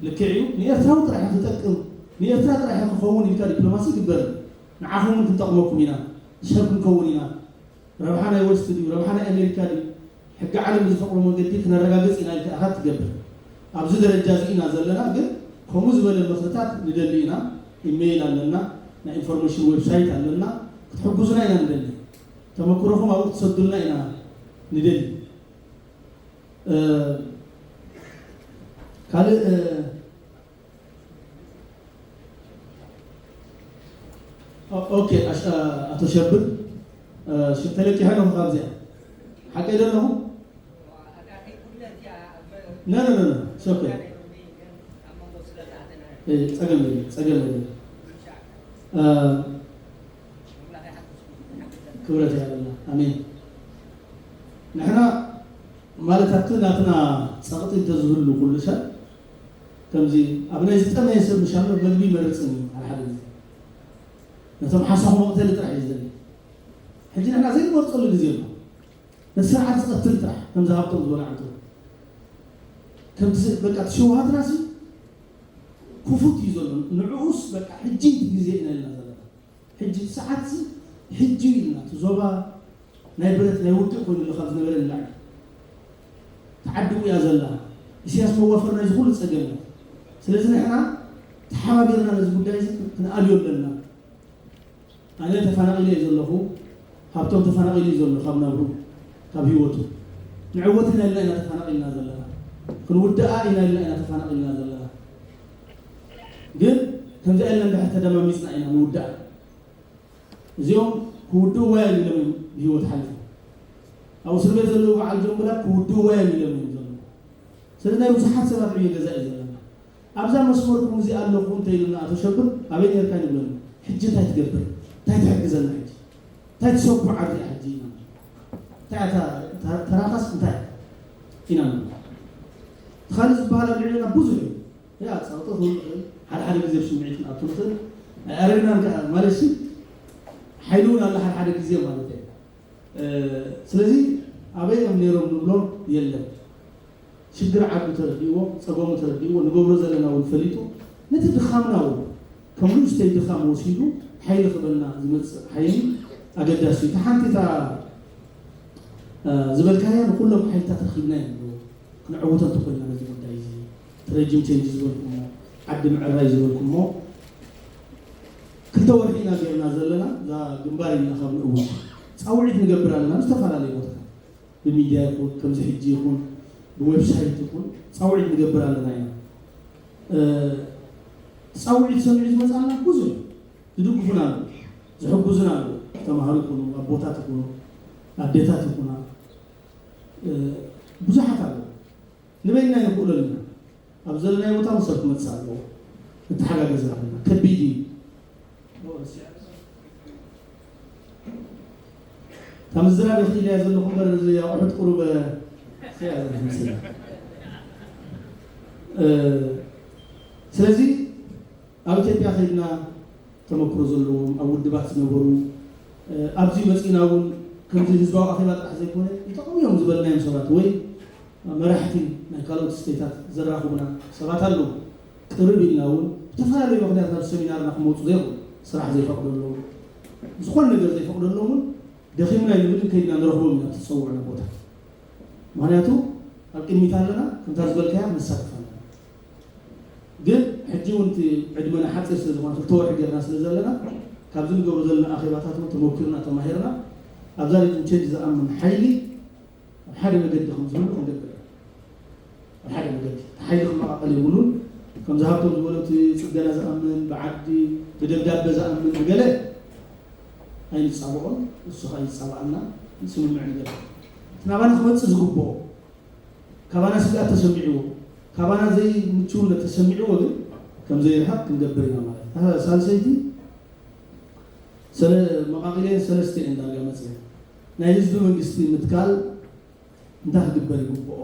ልክዕ እዩ። ንኤርትራዊ ጥራሕ እያ ትጠቅም፣ ንኤርትራ ጥራሕ እያ ክኸውን ኢልካ ዲፕሎማሲ ይግበር። ንዓኹም እውን ክንጠቕመኩም ኢና፣ ሰብ ክንከውን ኢና። ረብሓ ናይ ወስት ድዩ፣ ረብሓ ናይ ኣሜሪካ ድዩ፣ ሕጊ ዓለም ብዝፈቕዶ መንገዲ ክነረጋግጽ ኢና ኢልካ ኢኻ ትገብር። ኣብዚ ደረጃ እዚ ኢና ዘለና። ግን ከምኡ ዝበለ ምኽርታት ንደሊ ኢና። ኢሜይል ኣለና፣ ናይ ኢንፎርሜሽን ዌብሳይት ኣለና። ክትሕግዙና ኢና ንደሊ። ተመክሮኹም ኣብኡ ክትሰዱልና ኢና ንደሊ። እ፣ ካልእ፣ እ፣ ኦ-፣ ኦኬ፣ ኣሽ-፣ እ፣ ኣቶ ሸብር፣ እ፣ ሽ-፣ ተለቂሐ ኣለኹ ካብዚኣ። ሓቀይ ዶ ኣለኹ? ነ፣ ነ፣ ነ፣ ነ፣ it's okay። እ፣ ጸገም የለን፣ ጸገም የለን። እ፣ ክብረት ይሃበልና። ኣሜን። ንሕና ማለት ኣብቲ ናትና ጸቕጢ እንተዝህሉ ኩሉ ሰብ ከምዚ ኣብ ናይ ዝጠመየ ሰብ ምሻሎ መግቢ ይመርጽን እዩ። ሓደ ሓደ ግዜ ነቶም ሓሳኹ መቕተሊ ጥራሕ እዩ ዝደሊ። ሕጂ ንሕና ዘይንመርጸሉ ግዜ ኣሎ። ነቲ ስርዓት ዝቐትል ጥራሕ ከምዚ ሃብቶም ዝበሎ ዓንቱ ከምቲ ስ-፣ በቃ እቲ ሽውሃትና ሲ ክፉት እዩ ዘሎ። ንዕኡስ በቃ ሕጂ እቲ ግዜ ኢና ኢልና ዘለና። ሕጂ ሰዓት ሕጂ ኢልና እቲ ዞባ ናይ ብረት ናይ ውግእ ኮይኑ ኣሎ ካብ ዝነበረ ንላዕሊ ተዓዲቑ እያ ዘላ። ኢሳያስ መዋፈር ናይዚ ኩሉ ጸገም እዩ። ስለዚ ንሕና ተሓባቢርና ነዚ ጉዳይ እዚ ክንኣልዮ ኣለና። ኣነ ተፈናቒለ እየ ዘለኹ። ሃብቶም ተፈናቒሉ እዩ ዘሎ ካብ ናብሩ፣ ካብ ህይወቱ። ንዕወት ኢና ኢልና ኢና ተፈናቒልና ዘለና። ክንውድኣ ኢና ኢልና ኢና ተፈናቒልና ዘለና። ግን ከምዚኣ ኢልና እንድሕር ተደማሚፅና ኢና ንውድኣ። እዚኦም ክውድእዋ እዮም ኢሎም እዮም ብህይወት ሓሊፎም። ኣብ እስር ቤት ዘለዉ በዓል ጆምብላ ክውድእዋ እዮም ኢሎም እዮም ዘለዉ። ስለዚ ናይ ብዙሓት ሰባት ዕዮ ገዛ እዩ ዘለና። ኣብዛ መስመርኩም እዚኣ ኣለኹ እንተኢሉና ኣቶ ሸብር ኣበይ ነርካ ንብለኒ። ሕጂ እንታይ ትገብር? እንታይ ትሕግዘና ሕጂ? እንታይ ትሰጉ ዓዲ እያ ሕጂ ኢና? እንታይ እያ እታ፣ እታ ተራኻስ እንታይ ኢና ንብሎ? እቲ ካልእ ዝበሃል ኣብ ልዕሌና ብዙሕ እዩ። ያ ጸቕጢ ክህሉ ይኽእል። ሓደ ሓደ ግዜ ብስምዒት ክንኣቱ ንኽእል። ኣይኣረግናን ከኣ ማለት ሲ ሓይሊ እውን ኣሎ ሓደ ሓደ ግዜ ማለት እዩ። እ፣ ስለዚ ኣበይ እዮም ነይሮም ንብሎ የለን። ሽግር ዓዱ ተረዲእዎ፣ ጸገሙ ተረዲእዎ፣ ንገብሮ ዘለና እውን ፈሊጡ፣ ነቲ ድኻምና እውን ከም ንእሽተይ ድኻም ወሲዱ ሓይሊ ክበና ዝመጽእ ሓይሊ ኣገዳሲ እዩ። እታ ሓንቲ እታ፣ እ፣ ዝበልካያ ንኩሎም ሓይልታት ረኺብና እዮም። ክንዕውቶ እንተኮይና ነዚ ጉዳይ እዚ እቲ ረጅም ቼንጅ ዝበልኩሞ፣ ዓዲ ምዕራይ ዝበልኩሞ፣ ክልተ ወርሒ ኢና ጌርና ዘለና። እዛ ግንባር ኢልና ካብ ንእውጅ ጻውዒት ንገብር ኣለና ብዝተፈላለዩ ቦታታት፣ ብሚድያ ይኹን፣ ከምዚ ሕጂ ይኹን፣ ብዌብሳይት ይኹን ጻውዒት ንገብር ኣለና ኢና። እ፣ ጻውዒት ሰሚዑ ዝመጻና ብዙሕ እዩ። ዝድግፉና ኣለዉ፣ ዝሕግዙና ኣለዉ። ተማሃሩ ይኹኑ፣ ኣቦታት ይኹኑ፣ ኣዴታት ይኹና፣ እ፣ ብዙሓት ኣለዉ። ንበይንና ኣይንኽእሎን ኢና። ኣብ ዘለናዮ ቦታ እውን ሰብ ክመጽእ ኣለዎ። ንተሓጋገዝ ኣለና። ከቢድ እዩ። እታ ምዝራብ ይኽእል እያ ዘለኹ እምበር፣ እዚ ኣቑሑት ቁሩብ፣ እ፣ እያ ዘለኹ ምስላ። እ፣ ስለዚ ኣብ ኢትዮጵያ ከይድና ተመክሮ ዘለዎም፣ ኣብ ውድባት ዝነበሩ፣ እ፣ ኣብዚ መጺና እውን ከምዚ ህዝባዊ ኣኼባ ጥራሕ ዘይኮነ፣ ይጠቕሙ እዮም ዝበልናዮም ሰባት ወይ መራሕቲ ናይ ካልኦት ስቴታት ዘራኽቡና ሰባት ኣለዉ። ቅርብ ኢልና እውን ብተፈላለዩ ምኽንያት ናብ ሰሚናርና ክመፁ ዘይኽእሉ፣ ስራሕ ዘይፈቕደሎም፣ ዝኾነ ነገር ዘይፈቕደሎም እውን ደኺምና እዩ ንብል ከይድና ንረኽቦም ኢና፣ እቲ ዝፀውዑና ቦታ። ምኽንያቱ ኣብ ቅድሚት ኣለና፣ ከምታ ዝበልካያ ንሳተፍ ኣለና። ግን ሕጂ እውን እቲ ዕድመና ሓፂር ስለ ዝኾነ፣ ክልተ ወርሒ ጌርና ስለ ዘለና፣ ካብዚ ንገብሮ ዘለና ኣኼባታት እውን ተመኪርና፣ ተማሂርና፣ ኣብዛ ሪጅን ቼንጅ ዝኣምን ሓይሊ ኣብ ሓደ መገዲ ከም ዝህሉ ክንገብር ኢና። ኣብ ሓደ መገዲ። እቲ ሓይሊ ክመቓቐል የብሉን። ከምዚ ሃብቶም ዝበሎ፣ እቲ ፅገና ዝኣምን፣ ብዓዲ፣ ብደብዳበ ዝኣምን፣ ብገለ ኣይንፃበኦን፣ ንሱ ኸዓ ይፃባኣና፣ ንስምምዕ ንገብር። እቲ ናባና ክመፅእ ዝግብኦ፣ ካባና ስግኣት ተሰሚዕዎ፣ ካባና ዘይምችውነት ተሰሚዕዎ ግን፣ ከ፣ ከም ዘይርሕቕ ክንገብር ኢና ማለት እዩ። ሳልሰይቲ ሰለ መቓቒለ ሰለስተ እየን ዳርጋ መፅአ ናይ ህዝቢ መንግስቲ ምትካል እንታይ ክግበር ይግብኦ?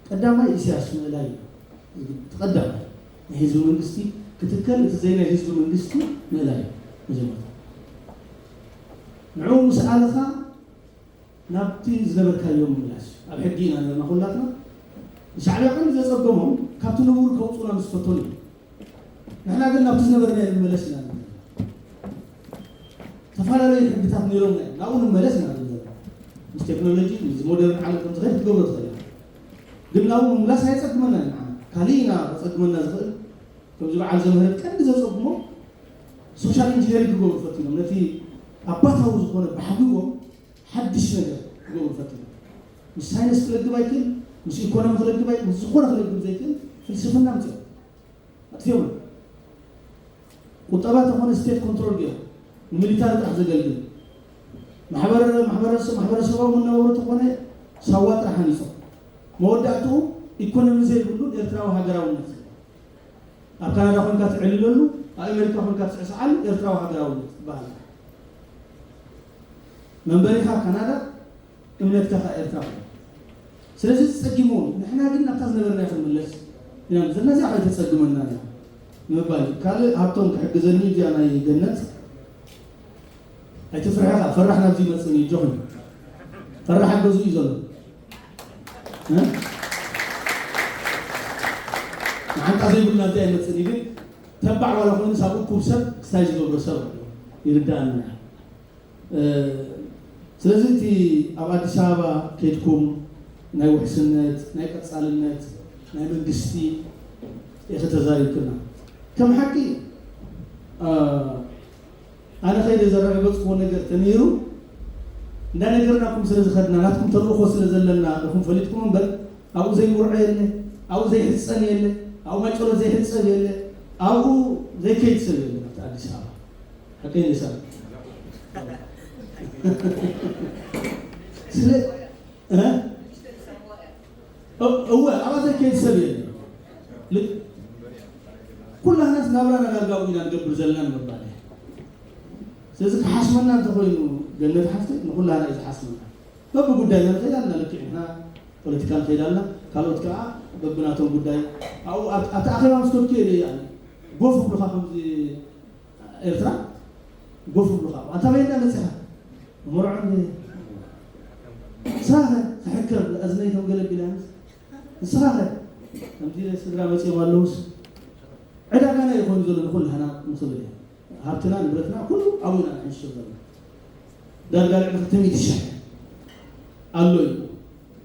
ቀዳማይ ኢሳያስ ምእላይ እዩ። እቲ ቀዳማይ ናይ ህዝቢ መንግስቲ ክትከል እቲ ዘይ ናይ ህዝቢ መንግስቲ ምእላይ እዩ። መጀመርታ ንዕኡ ምስ ኣለኻ ናብቲ ዝነበርካዮ ምምላስ እዩ። ኣብ ሕጊ ኢና ነርና ኩላትና። ንሻዕብያ ቀንዲ ዘጸገሞም ካብቲ ንቡር ከውፅኡና ምስ ፈተኑ እዩ። ንሕና ግን ናብቲ ዝነበርናዮ ንመለስ ኢና ንብል። ዝተፈላለዩ ሕግታት ነይሮምና እዮም። ናብኡ ንመለስ ኢና ንብል ዘለና። ምስ ቴክኖሎጂ፣ ምስ ሞደርን ዓለም ከም ዝኸይድ ክትገብሮ ትኽእል ኢኻ። ግን ናብኡ ምምላስ ኣየጸግመና እዩ ንዓና። ካሊእ ኢና ከጸግመና ዝኽእል። ከምዚ በዓል ዘምህረት ቀንዲ ዘጸግሞ ሶሻል ኢንጂነሪንግ ክገብሩ ፈቲኖም። ነቲ ኣባታዊ ዝኾነ ባህግዎም ሓድሽ ነገር ክገብሩ ፈቲኖም። ምስ ሳይንስ ክለግብ ኣይክእል፣ ምስ ኢኮኖሚ ክለግብ ኣይክእል፣ ምስ ዝኾነ ክለግብ ዘይክእል ፍልስፍና ኣምጺኦም ኣጥፊኦምና። ቁጠባ ተኾነ ስቴት ኮንትሮል ገይሩ ንሚሊታሪ ጥራሕ ዘገልግል ማሕበረ-፣ ማሕበረሰብ-፣ ማሕበረሰባዊ መነባብሮ ተኾነ ሳዋ ጥራሕ ሃኒጾም። መወዳእትኡ ኢኮኖሚ ዘይብሉ ኤርትራዊ ሃገራውነት። ኣብ ካናዳ ኮንካ ትዕልለሉ፣ ኣብ ኣሜሪካ ኮንካ ትስዕስዓሉ ኤርትራዊ ሃገራውነት ይበሃል። መንበሪኻ ካናዳ፣ እምነትካ ከኣ ኤርትራ ኮይኑ። ስለዚ ጸጊምዎም። ንሕና ግን ናብታ ዝነበርናዮ ክንምለስ ኢና ንብል ዘለና። እዚኣ ከይተጸግመና እያ ንምባል እዩ። ካልእ ሃብቶም ክሕግዘኒ እዚኣ ናይ ገነት ኣይትፍርሐኻ፣ ፈራሕ ናብዚ ይመጽእ እዩ፣ ጆኽኒ። ፈራሕ ሓገዙ እዩ ዘሎ። እ? መዓንጣ ዘይብሉ ናብዚ ኣይመጽእን እዩ፣ ግን ተባዕ ዋላ ኮይኑ ሳብ እኩብ ሰብ ክስታይ ዝገብሮ ሰብ ኣሎ። ይርዳእና። እ፣ ስለዚ እቲ ኣብ ኣዲስ ኣበባ ከይድኩም ናይ ውሕስነት፣ ናይ ቀጻልነት፣ ናይ መንግስቲ ኢኺ ተዛሪብክና። ከም ሓቂ፣ እ፣ ኣነ ከይደ ዘረጋገጽኩዎ ነገር ተነይሩ እንዳነገርናኩም ስለ ዝኸድና፣ ናትኩም ተልእኾ ስለ ዘለና ኢኹም ፈሊጥኩም እምበር፣ ኣብኡ ዘይምርዖ የለ፣ ኣብኡ ዘይሕጸን የለ፣ ኣብኡ ማይ ጸሎት ዘይሕጸብ የለ፣ ኣብኡ ዘይከይድ ሰብ የለ ኣብቲ ኣዲስ ኣበባ። ሓቀይ ንሳ ስለ፣ እ? እ-፣ እወ፣ ኣብኣ ዘይከይድ ሰብ የለ። ል-፣ ኩላህናስ ናብራና ዳርጋ ኣብኡ ኢና ንገብር ዘለና ንምባል እየ። ስለዚ ክሓስመና እንተኾይኑ ገነት ሓፍተይ ንኹላህና እዩ ዝሓስመና። በብጉዳይና ንኸይድ ኣለና። ልክዕ ንሕና ፖለቲካ ንኸይድ ኣለና። ካልኦት ከኣ በብናቶም ጉዳይ ኣብኡ ኣብ-፣ ኣብቲ ኣኼባ ምስ ከድኩ እየ ደኣ ጎፍ ብሉኻ ከምዚ ኤርትራ ጎፍ ብሉኻ። ኣንታ በይ እንዳ መጺኻ? መርዖ እንደ ንስኻ ኸ ክሕከር እዝነይ ከም ገለ ቢላ ንስ-፣ ንስኻ ኸ ከምዚ ስድራ መጺኦም ኣለውስ ዕዳጋና ይኾኑ ዘሎ ንኹላህና ንኽብል እየ። ሃብትና ንብረትና ኩሉ ኣብኡ ኢና ንሕንሽር ዘለና። ዳርጋ ልዕሊ ክልተ ሚእቲ ሽሕ ኣሎ እዩ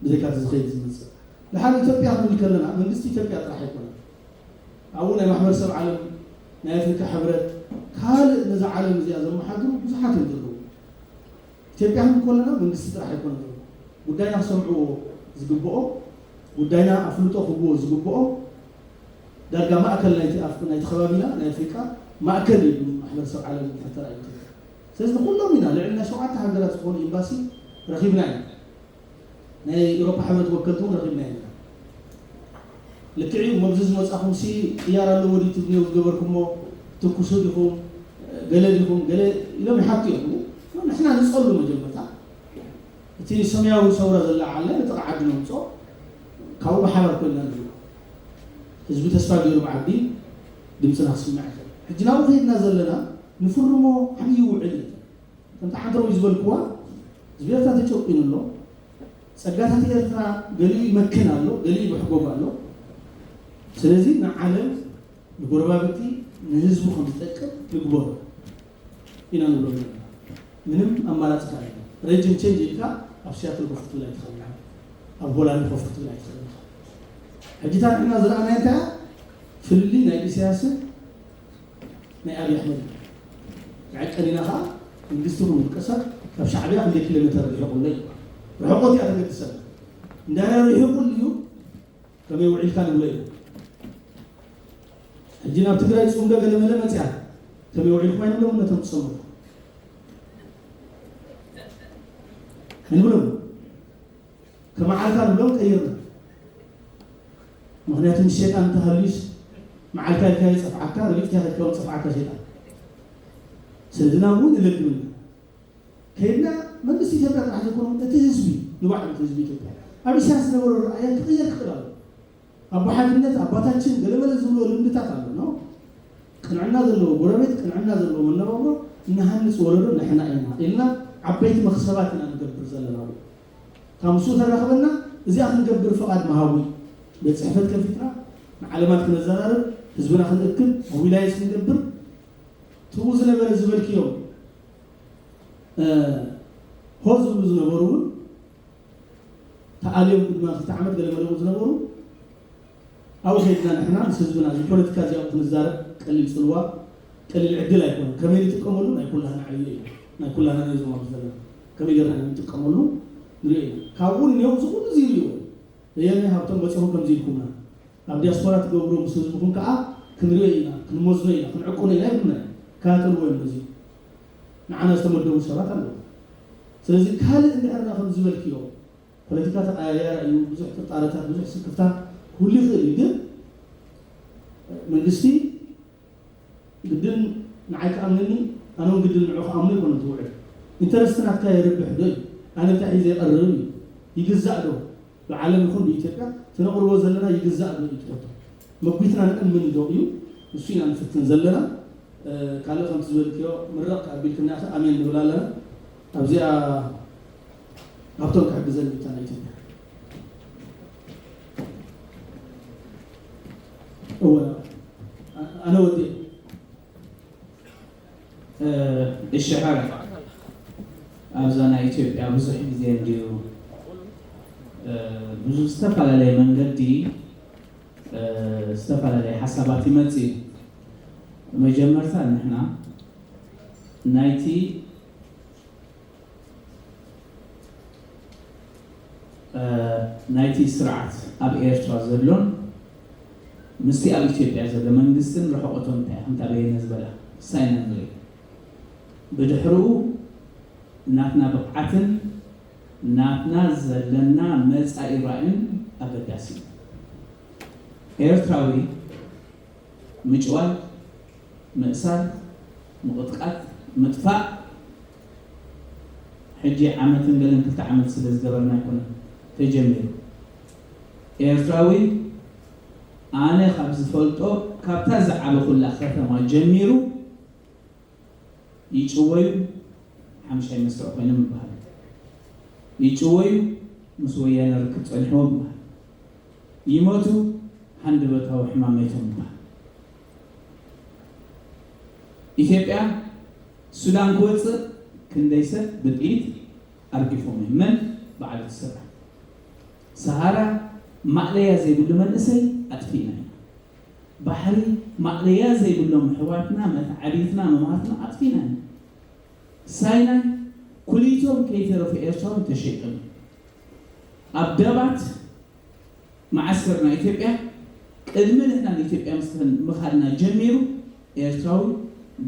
ብዘይካ እቲ ዝኸይድ ዝመጽእ። ድሓር ኢትዮጵያ ክንብል ከለና መንግስቲ ኢትዮጵያ ጥራሕ ኣይኮነን። ኣብኡ ናይ ማሕበረሰብ ዓለም፣ ናይ ኣፍሪካ ሕብረት፣ ካልእ ነዛ ዓለም እዚኣ ዘመሓድሩ ብዙሓት እዮም ዘለዉ። ኢትዮጵያ ክንብል ከለና መንግስቲ ጥራሕ ኣይኮነን ዘሎ። ጉዳይና ክሰምዕዎ ዝግብኦም፣ ጉዳይና ኣፍልጦ ክህብዎ ዝግብኦም ዳርጋ ማእከል ናይቲ ኣፍ-፣ ናይቲ ከባቢና ናይ ኣፍሪቃ ማእከል እዩ ማሕበረሰብ ዓለም እንድሕር ተራእዩ። ስለዚ ንኩሎም ኢና ልዕሊ ናይ ሸውዓተ ሃገራት ዝኾኑ ኤምባሲ ረኺብና ኢና። ናይ ኤውሮፓ ሕብረት ወከልቲ እውን ረኺብና ኢና። ልክዕ እዩ፣ መብዚ ዝመጻኹምሲ ቅያር ኣለዎ ድዩ ትብልዮ ዝገበርኩሞ፣ ትኩሱ ዲኹም፣ ገለ ዲኹም፣ ገለ ኢሎም ይሓቱ እዮም። ንሕና ንጸሉ መጀመርታ። እቲ ሰማያዊ ሰውራ ዘለዓለ ንጥቓ ዓዲ ነምጾ፣ ካብኡ ብሓባር ኮይንና ንሪኦ። ህዝቢ ተስፋ ገይሩ ብዓዲ ድምፅና ክስማዕ ይኽእል። ሕጂ ናብኡ ከይድና ዘለና ንፍርሞ ዓብዪ ውዕል እዩ። ከምቲ ሓንትረዊ ዝበልክዋ ህዝቢ ኤርትራ ተጨቂኑ ኣሎ። ጸጋታት ኤርትራ ገሊኡ ይመክን ኣሎ፣ ገሊኡ ይብሕጎግ ኣሎ። ስለዚ ንዓለም ንጎረባብቲ ንህዝቡ ከም ዝጠቅም ንግበሮ ኢና ንብሎ ዘለና። ምንም ኣማራፂ ካለ ረጅም ቼንጅ ኢልካ ኣብ ሲያትል ኮፍ ክትብል ኣይትኽእል ኢኻ። ኣብ ሆላንድ ኮፍ ክትብል ኣይትኽእል ኢኻ። ሕጂ እታ ንሕና ዝረኣናዮ እንታይ እያ? ፍልልይ ናይ ኢሳያስን ናይ ኣብይ ኣሕመድ እዩ። መዐቀኒና ከዓ መንግስቲ ይኹን ውልቀ ሰብ ካብ ሻዕብያ ክንደይ ኪሎ ሜተር ርሒቑ ኣሎ እዩ። ርሕቆት እያ ተገድሰና። እንዳርያ ርሒቑ እዩ። ከመይ ውዒልካ ንብሎ እዩ። ሕጂ ናብ ትግራይ ፅምዶ ገለመለ መፅያ ከመይ ውዒልኩም ኣይንብሎም ነቶም ዝፀምዱ ኣይንብሎም። ከመዓልካ ንብሎም ቀይርና። ምክንያቱ ንሸይጣን እንተሃልዩስ መዓልካ ኢልካ ይጸፍዓካ፣ ረጊጽካ ኢልካ እውን ጸፍዓካ ሸይጣን። ስለዚ ናብኡ ንለግብና ከይድና መንግስቲ ኢትዮጵያ ጥራሕ ዘይኮነ እቲ ህዝቢ ንባዕሉ እቲ ህዝቢ ኢትዮጵያ ኣብ ኢሳያስ ዝነበሮ ረኣያ ክቕየር ክኽእል ኣሎ። ኣቦሓትነት ኣባታችን ገለመለ ዝብሎ ልምድታት ኣሎ ነው። ቅንዕና ዘለዎ ጎረቤት፣ ቅንዕና ዘለዎ መነባብሮ እንሃንፅ ወለዶ ንሕና ኢና ኢልና ዓበይቲ መኽሰባት ኢና ንገብር ዘለና። ካብ ምስኡ ተራኽበና እዚኣ ክንገብር ፍቓድ መሃቡ ቤት ጽሕፈት ከፊትና ንዓለማት ክነዘራርብ፣ ህዝብና ክንእክብ፣ ሞቢላይዝ ክንገብር፣ ትብኡ ዝነበረ ዝበልክዮም ሆ ዝብሉ ዝነበሩ እውን ተኣልዮም ድማ ክልተ ዓመት ገለ መለ ዝነበሩ ኣብኡ ከይድና ንሕና ምስ ህዝብና እዚ ፖለቲካ እዚኣ ክንዛረብ ቀሊል ጽልዋ ቀሊል ዕድል ኣይኮነ። ከመይ ንጥቀመሉ ናይ ኩላህና ዕዮ እዩ። ናይ ኩላህና ናይ ዞማ ዘለና ከመይ ገርና ንጥቀመሉ ንሪኦ ኢና። ካብኡ ንየው ዝኹሉ እዚ ይሪኦ በየናይ ሃብቶም በፂኹም ከምዚ ኢልኩምና ኣብ ዲያስፖራ ትገብሩ ምስ ህዝብኹም ከዓ ክንሪኦ ኢና፣ ክንመዝኖ ኢና፣ ክንዕቁኖ ኢና ይብሉና እዮም። ከታተልዎ እዮም ነዚ ንዓና ዝተመደቡ ሰባት ኣለዉ። ስለዚ ካልእ እንድሕርና ከም ዝበልክዮ ፖለቲካ ተቀያያሪ እዩ፣ ብዙሕ ጥርጣረታት፣ ብዙሕ ስክፍታ ክህሉ ይኽእል እዩ። ግን መንግስቲ ግድን ንዓይ ክኣምነኒ ኣነ እውን ግድን ንዑ ክኣምኖ ይኮነ ትውዕል። ኢንተረስት ናትካ የርብሕ ዶ እዩ? ኣነ እንታይ ሒዘ ይቐርብ እዩ? ይግዛእ ዶ? ብዓለም ይኹን ብኢትዮጵያ ተነቕርቦ ዘለና ይግዛእ ዶ እዩ ትፈቶ? መጒትና ንእምን ዶ እዩ? ንሱ ኢና ንፍትን ዘለና። ካልእ ከምቲ ዝበልክዮ ምረቕ ኣቢልክና ኢኻ ኣሜን ንብል ኣለና። ኣብዚኣ ሃብቶም ክሕግዘን ኢታ ናይ ኢትዮጵያ እወ ኣነ ወዲእ እሽሕር ኣብዛ ናይ ኢትዮጵያ ብዙሕ ግዜ እንድዩ ብዙ ዝተፈላለየ መንገዲ ዝተፈላለየ ሓሳባት ይመጽእ እዩ። መጀመርታ ንሕና ናይቲ ናይቲ ስርዓት ኣብ ኤርትራ ዘሎን ምስቲ ኣብ ኢትዮጵያ ዘሎ መንግስትን ርሕቐቶም እንታይ ኢኹም? ታበየነ ዝበላ ሳይና ንርኢ። ብድሕርኡ ናትና ብቕዓትን ናትና ዘለና መጻኢ ራእይን ኣገዳሲ እዩ። ኤርትራዊ ምጭዋይ፣ ምእሳር፣ ምቕጥቃጥ፣ ምጥፋእ ሕጂ ዓመትን ገለን ክልተ ዓመት ስለ ዝገበርና ኣይኮነን ተጀሚሩ። ኤርትራዊ ኣነ ካብ ዝፈልጦ ካብታ ዝዓበኹላ ከተማ ጀሚሩ ይጭወዩ ሓምሻይ መስርዕ ኮይኖም ይበሃል። ይጭወዩ ምስ ወያነ ርክብ ጸኒሕዎም ይበሃል። ይመቱ ሃንደበታዊ ሕማም መይቶም ይበሃል። ኢትዮጵያ ሱዳን ክወፅእ ክንደይ ሰብ ብጥይት ኣርጊፎም እዮም። መን? በዓል እቲ ስርዓት። ሰሃራ ማእለያ ዘይብሉ መንእሰይ ኣጥፊእና ኢና። ባሕሪ ማእለያ ዘይብሎም ኣሕዋትና፣ መተዓብይትና፣ መማህርትና ኣጥፊእና ኢና። ሳይናይ ኩሊቶም ከይተረፉ ኤርትራዊ ተሸይጦም እዮም። ኣብ ደባት መዓስከር ናይ ኢትዮጵያ ቅድሚ ንሕና ንኢትዮጵያ ምስ ምኻድና ጀሚሩ ኤርትራዊ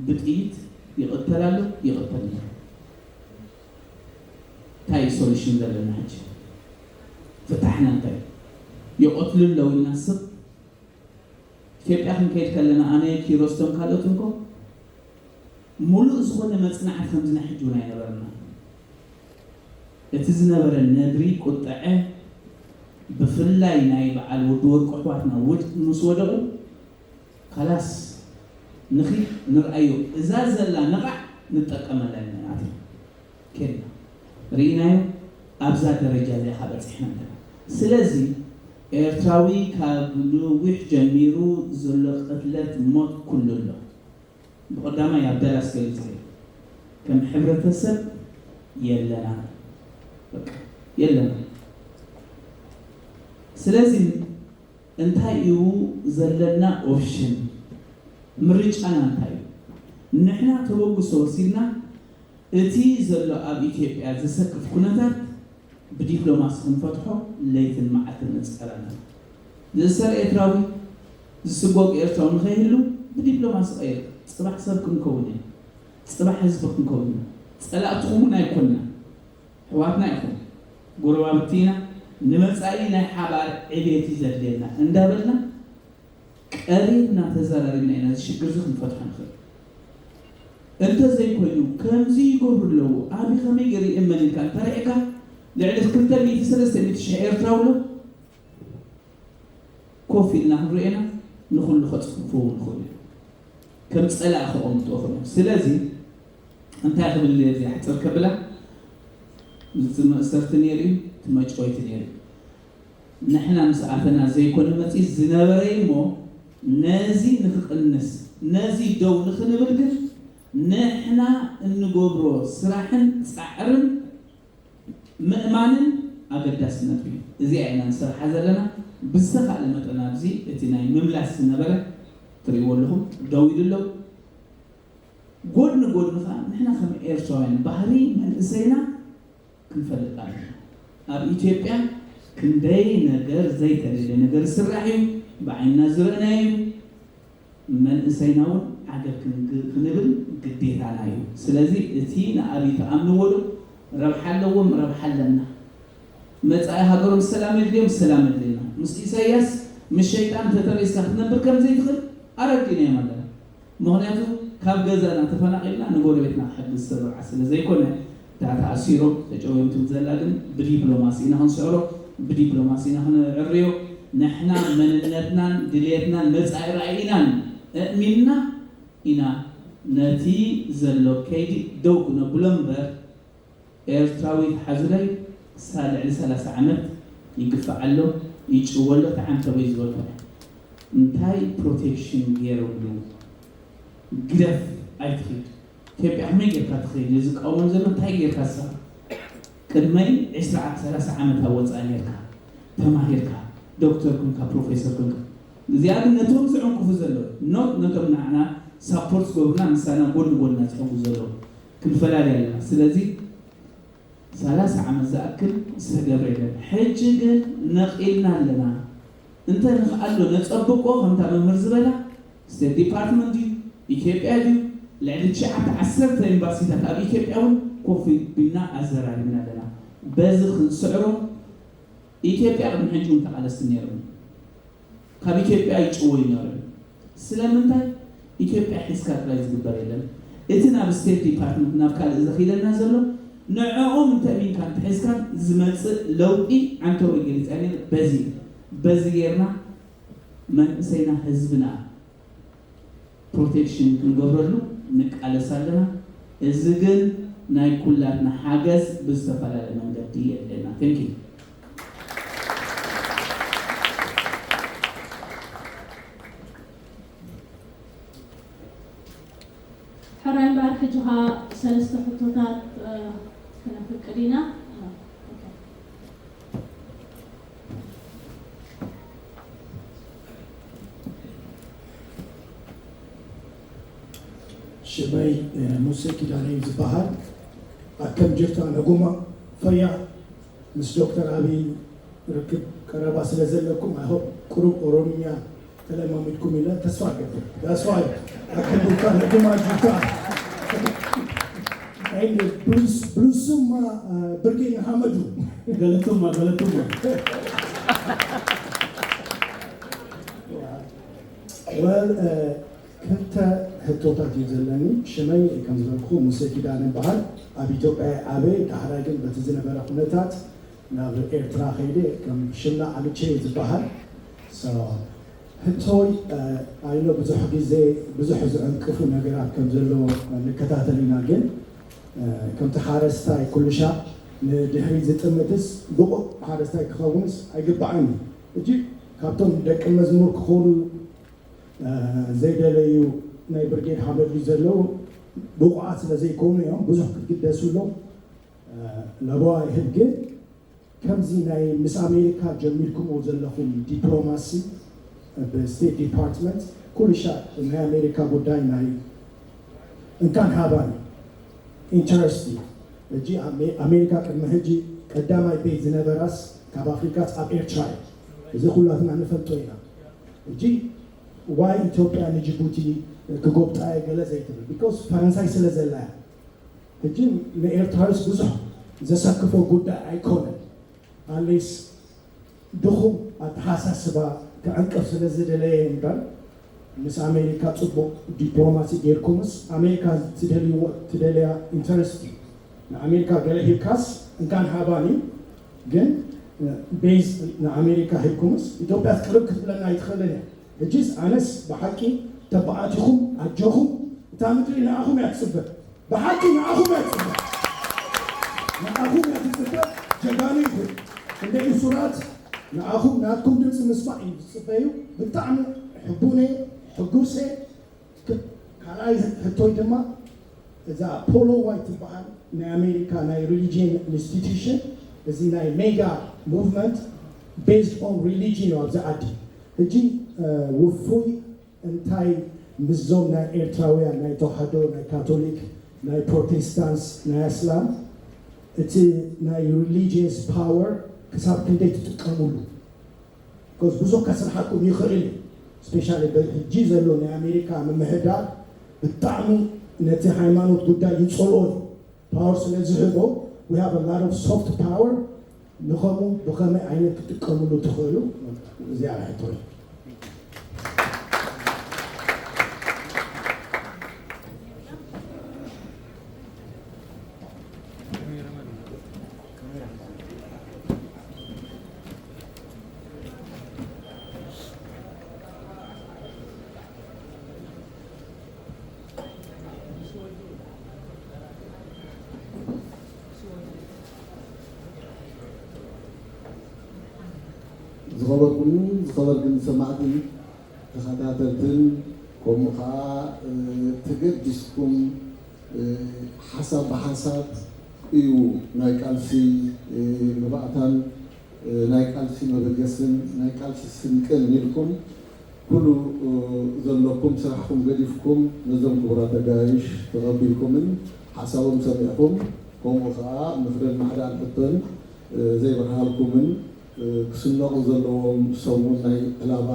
ብጥይት ይቕተል ኣሎ፣ ይቕተል ነይሩ። እንታይ እዩ ሶሉሽን ዘለና ሕጂ? ፍታሕና እንታይ እዩ? ይቐትሉ ኣለዉ ኢልና ስቕ ኢትዮጵያ ክንከይድ ከለና ኣነ፣ ኪሮስ፣ እቶም ካልኦት እንኮ ሙሉእ ዝኾነ መጽናዕቲ ከምዚ ናይ ሕጂ እውን ኣይነበረና። እቲ ዝነበረ ነድሪ ቁጥዐ ብፍላይ ናይ በዓል ወዲ ወርቁ ኣሕዋትና ውድቂ ምስ ወደቑ ካላስ ንኺድ ንርኣዮ እዛ ዘላ ንቓዕ ንጠቀመላ ኢና ኣቲና ኬድና ርኢናዮ ኣብዛ ደረጃ እዚኣ ካብ በፂሕና ኣለና። ስለዚ ኤርትራዊ ካብ ነዊሕ ጀሚሩ ዘሎ ቅትለት ሞት ኩሉ ኣሎ። ብቐዳማይ ኣብ ዳላስ ገሊፀ ከም ሕብረተሰብ የለና በቃ የለና። ስለዚ እንታይ እዩ ዘለና ኦፕሽን? ምርጫና እንታይ እዩ? ንሕና ተበግሶ ወሲድና እቲ ዘሎ ኣብ ኢትዮጵያ ዘሰክፍ ኩነታት ብዲፕሎማሲ ክንፈትሖ ለይትን መዓልትን ንፅዕር ኣለና። ዝእሰር ኤርትራዊ ዝስጎግ ኤርትራዊ ንኸይህሉ ብዲፕሎማሲ ቀይር። ፅባሕ ሰብ ክንከውን ኢና። ፅባሕ ህዝቢ ክንከውን ኢና። ፀላእትኹም እውን ኣይኮንና። ኣሕዋትና ኢኹም፣ ጎረባብቲ ኢና፣ ንመጻኢ ናይ ሓባር ዕቤት እዩ ዘድልየና እንዳበልና ቀሪብና ተዘራሪብና ኢና እዚ ሽግር እዚ ክንፈትሖ ንኽእል። እንተዘይኮይኑ ከምዚ ይገብሩ ኣለዉ፣ ኣቢ ከመይ ገይሩ ይእመን ኢልካ እንተሪዕካ፣ ልዕሊ ክልተ ሚእቲ ሰለስተ ሚእቲ ሽሕ ኤርትራዊ ኣሎ። ኮፍ ኢልና ክንሪኦ ኢና፣ ንኹሉ ከጽፍፍዎ ንኽእሉ እዮም። ከም ጸላኢ ከቐምጥዎ ይኽእሉ እዮም። ስለዚ እንታይ ክብል እየ፣ እዚ ኣሕጽር ከብላ፣ እቲ መእሰርቲ ነይሩ እዩ፣ እቲ መጭወይቲ ነይሩ እዩ። ንሕና ምስ ኣተና ዘይኮነ መጺእ ዝነበረ እዩ እሞ፣ ነዚ ንኽቕንስ፣ ነዚ ደው ንኽንብል ግን ንሕና እንገብሮ ስራሕን ጻዕርን ምእማንን ኣገዳሲ ነጥቢ እዩ። እዚኣ ኢና ንሰርሓ ዘለና። ብዝተኻእለ መጠን ኣብዚ እቲ ናይ ምምላስ ዝነበረ ትርእይዎ ኣለኹም፣ ደው ኢሉ ኣሎ። ጎድኒ ጎድኒ ኸዓ ንሕና ከም ኤርትራውያን ባህሪ መንእሰይና ክንፈልጥ ኣለና። ኣብ ኢትዮጵያ ክንደይ ነገር ዘይተለለ ነገር ዝስራሕ እዩ፣ ብዓይንና ዝረእናዮ እዩ። መንእሰይና እውን ዓገብ ክንግ-፣ ክንብል ግዴታና እዩ። ስለዚ እቲ ንኣብይ ተኣምንዎ ዶ ረብሓ ኣለዎም፣ ረብሓ ኣለና። መጻኢ ሃገሮም ሰላም የድልዮም፣ ሰላም የድልየና። ምስ ኢሳያስ ምስ ሸይጣን ተተሪስካ ክትነብር ከም ዘይትኽእል ኣረዲእናዮም ኣለና። ምኽንያቱ ካብ ገዛና ተፈናቒልና ንጎረቤትና ክሕግዝ ዝተበርዓ ስለ ዘይኮነ፣ እታ ተኣሲሮም ተጨውዮም ትብል ዘላ ግን ብዲፕሎማሲ ኢና ክንስዕሮ፣ ብዲፕሎማሲ ኢና ክነዕርዮ። ንሕና መንነትናን ድልየትናን መጻኢ ራእይናን ኣእሚንና ኢና ነቲ ዘሎ ከይዲ ደው ክነብሎ እምበር፣ ኤርትራዊ ተሓዙለይ ክሳብ ልዕሊ ሰላሳ ዓመት ይግፋዕ ኣሎ፣ ይጭወ ኣሎ፣ ተዓንተቦ እዩ ዝበልኩ። እንታይ ፕሮቴክሽን ገይሮምሉ? ግደፍ ኣይትኺድ። ኢትዮጵያ ከመይ ጌርካ ትኸይድ? ዝቃወሞም ዘሎ እንታይ ጌርካ ንስኻ? ቅድመይ ዕስራ ሰላሳ ዓመት ኣብ ወጻኢ ኔርካ፣ ተማሂርካ፣ ዶክተር ኮንካ፣ ፕሮፌሰር ኮንካ። እዚኣ ግን ነቶም ዝዕንቅፉ ዘለዉ፣ ኖት ነቶም ንዓና ሳፖርት ዝገብሩና፣ ምሳና ጎኒ ጎንና ዝሕጉ ዘለዉ ክንፈላለይ ኣለና። ስለዚ ሰላሳ ዓመት ዝኣክል ዝተገብረ የለን። ሕጂ ግን ነቒልና ኣለና። እንተ ንኽኣሎ ነጸብቆ፣ ከምታ መምህር ዝበላ፣ ስቴት ዲፓርትመንት ድዩ፣ ኢትዮጵያ ድዩ፣ ልዕሊ ትሽዓተ ዓሰርተ ኤምባሲታት ኣብ ኢትዮጵያ እውን ኮፍ ቢልና ኣዘራሪብና ኣለና። በዚ ክንስዕሮ፣ ኢትዮጵያ ቅድሚ ሕጂ እውን ተቓለስቲ ነይሮም። ካብ ኢትዮጵያ ይጭወዩ ነይሮም። ስለምንታይ? ኢትዮጵያ ሒዝካ ጥራይ ዝግበር የለን። እቲ ናብ ስቴት ዲፓርትመንት፣ ናብ ካልእ ዘኺደና ዘሎ፣ ንዕኦም እንተእሚንካ እንተሒዝካ ዝመጽእ ለውጢ ዓንተቦይ ገሊጸ ነይሩ። በዚ፣ በዚ ጌርና መንእሰይና ህዝብና ፕሮቴክሽን ክንገብረሉ ንቃለስ ኣለና። እዚ ግን ናይ ኩላትና ሓገዝ ብዝተፈላለየ መንገዲ የድልየና። Thank you። ሕራይ እምበኣር፣ ሕጂ ኸኣ ሰለስተ ሕቶታት፣ እ፣ ክነፍቅድ ኢና። ኦኬ። ሽመይ፣ እ፣ ሙሴ ኪዳነ እዩ ዝበሃል። ኣከም ጅርታ ነጉማ ፈያ ምስ ዶክተር ኣብይ ርክብ ቀረባ ስለ ዘለኩም፣ I hope ቁሩብ ኦሮምኛ ተለማሚድኩም ኢለ ተስፋ እገብር። That's why ኣከም ጅርታ ነጉማ ጅርታ። And ብሉስ-፣ ብሉስማ፣ እ፣ ብርጌድ ንሓመዱ። ገለቱማ፣ ገለቱማ። Well፣ እ፣ ክልተ ሕቶታት እዩ ዘለኒ። ሽመይ ከም ዝበልኩ ሙሴ ኪዳነ ይበሃል። ኣብ ኢትዮጵያ እየ ዓበየ። ዳሕራይ ግን በቲ ዝነበረ ኩነታት ናብ ኤርትራ ከይደ። ከም ሽምና ኣምቼ እየ ዝበሃል። So፣ ሕቶይ፣ እ፣ I know ብዙሕ ግዜ ብዙሕ ዝዕንቅፉ ነገራት ከም ዘሎ ንከታተል ኢና፣ ግን፣ እ፣ ከምቲ ሓረስታይ ኩሉ ሻዕ ንድሕሪት ዝጥምትስ ብቑዕ ሓረስታይ ክኸውንስ ኣይግባእን እዩ። ሕጂ ካብቶም ደቂ መዝሙር ክኾኑ እ፣ ዘይደለዩ ናይ ብርጌድ ሓመዱ ዘለዉ ብቑዓት ስለ ዘይኮኑ እዮም ብዙሕ ክትግደስሎም፣ እ፣ ለበዋ ይህብ። ግን ከምዚ ናይ ምስ ኣሜሪካ ጀሚርኩምዎ ዘለኹም ዲፕሎማሲ፣ እ፣ ብስቴት ዲፓርትመንት ኩሉ ሻዕ ናይ ኣሜሪካ ጉዳይ ናይ እንካን ሃባን ኢንተረስት እዩ። ሕጂ ኣሜ-፣ ኣሜሪካ ቅድሚ ሕጂ ቀዳማይ ቤት ዝነበራስ ካብ ኣፍሪካስ ኣብ ኤርትራ እዩ። እዚ ኩላትና ንፈልጦ ኢና። ሕጂ ዋይ ኢትዮጵያ ንጅቡቲ ክጎብጣ እየ ገለ ዘይትብል፣ ቢኮዝ ፈረንሳይ ስለ ዘላ እያ። ሕጂ ንኤርትራውስ ብዙሕ ዘሰክፎ ጉዳይ ኣይኮነን፣ ኣሌስ ድኹም ኣተሓሳስባ ክዕንቅፍ ስለ ዝደለየ እምበር፣ ምስ ኣሜሪካ ጽቡቕ ዲፕሎማሲ ጌርኩምስ ኣሜሪካ ትደልይዎ ትደልያ ኢንተረስት እዩ። ንኣሜሪካ ገለ ሂብካስ እንካን ሃባን እዩ። ግን ቤዝ ንኣሜሪካ ሂብኩምስ ኢትዮጵያ ቅርብ ክትብለና ኣይትኽእልን እያ። ሕጂስ ኣነስ ብሓቂ ተባኣቲኹም ኣጆኹም፣ እታ ምድሪ ንኣኹም እያ ትጽበ። ብሓቂ ንኣኹም እያ ትጽበ። ንኣኹም እያ ትጽበ። ጀጋኑ ኢኹም። እንደ እሱራት ንኣኹም ናትኩም ድምፂ ምስማዕ እዩ ዝጽበዩ። ብጣዕሚ ሕቡነ ሕጉሰ። ካልኣይ ሕቶይ ድማ እዛ ፖሎ ዋይት ትበሃል ናይ ኣሜሪካ ናይ ሪሊጅን ኢንስቲትዩሽን፣ እዚ ናይ ሜጋ ሙቭመንት ቤዝድ ኦን ሪሊጅን እዩ ኣብዚ ዓዲ። ሕጂ ውፉይ እንታይ ምስዞም ናይ ኤርትራውያን ናይ ተዋህዶ ናይ ካቶሊክ ናይ ፕሮቴስታንትስ ናይ ኣስላም እቲ ናይ ሪሊጅየስ ፓወር ክሳብ ክንደይ ትጥቀምሉ? ኮዝ ብዙሕ ከስርሓኩም ይኽእል እዩ። ስፔሻሊ ሕጂ ዘሎ ናይ ኣሜሪካ ምምሕዳር ብጣዕሚ ነቲ ሃይማኖት ጉዳይ ይፀልኦ እዩ። ፓወር ስለ ዝህቦ we have a lot of soft power ንኸምኡ ብኸመይ ዓይነት ክትጥቀምሉ ትኽእሉ? እዚኣ ሕቶ ዝኸበርኩምን ዝኸበርክን ሰማዕትን ተኸታተልትን ከምኡ ከዓ ተገዲስኩም ሓሳብ ብሓሳብ እዩ ናይ ቃልሲ መባእታን ናይ ቃልሲ መበገስን ናይ ቃልሲ ስንቅን ኢልኩም ኩሉ ዘለኩም ስራሕኩም ገዲፍኩም ነዞም ክቡራት ኣጋይሽ ተቐቢልኩምን ሓሳቦም ሰሚዕኩም ከምኡ ከዓ ምኽርን ማዕዳን ሕቶን ዘይበርሃልኩምን ክስነቑ ዘለዎም ሰሙን ናይ ዕላባ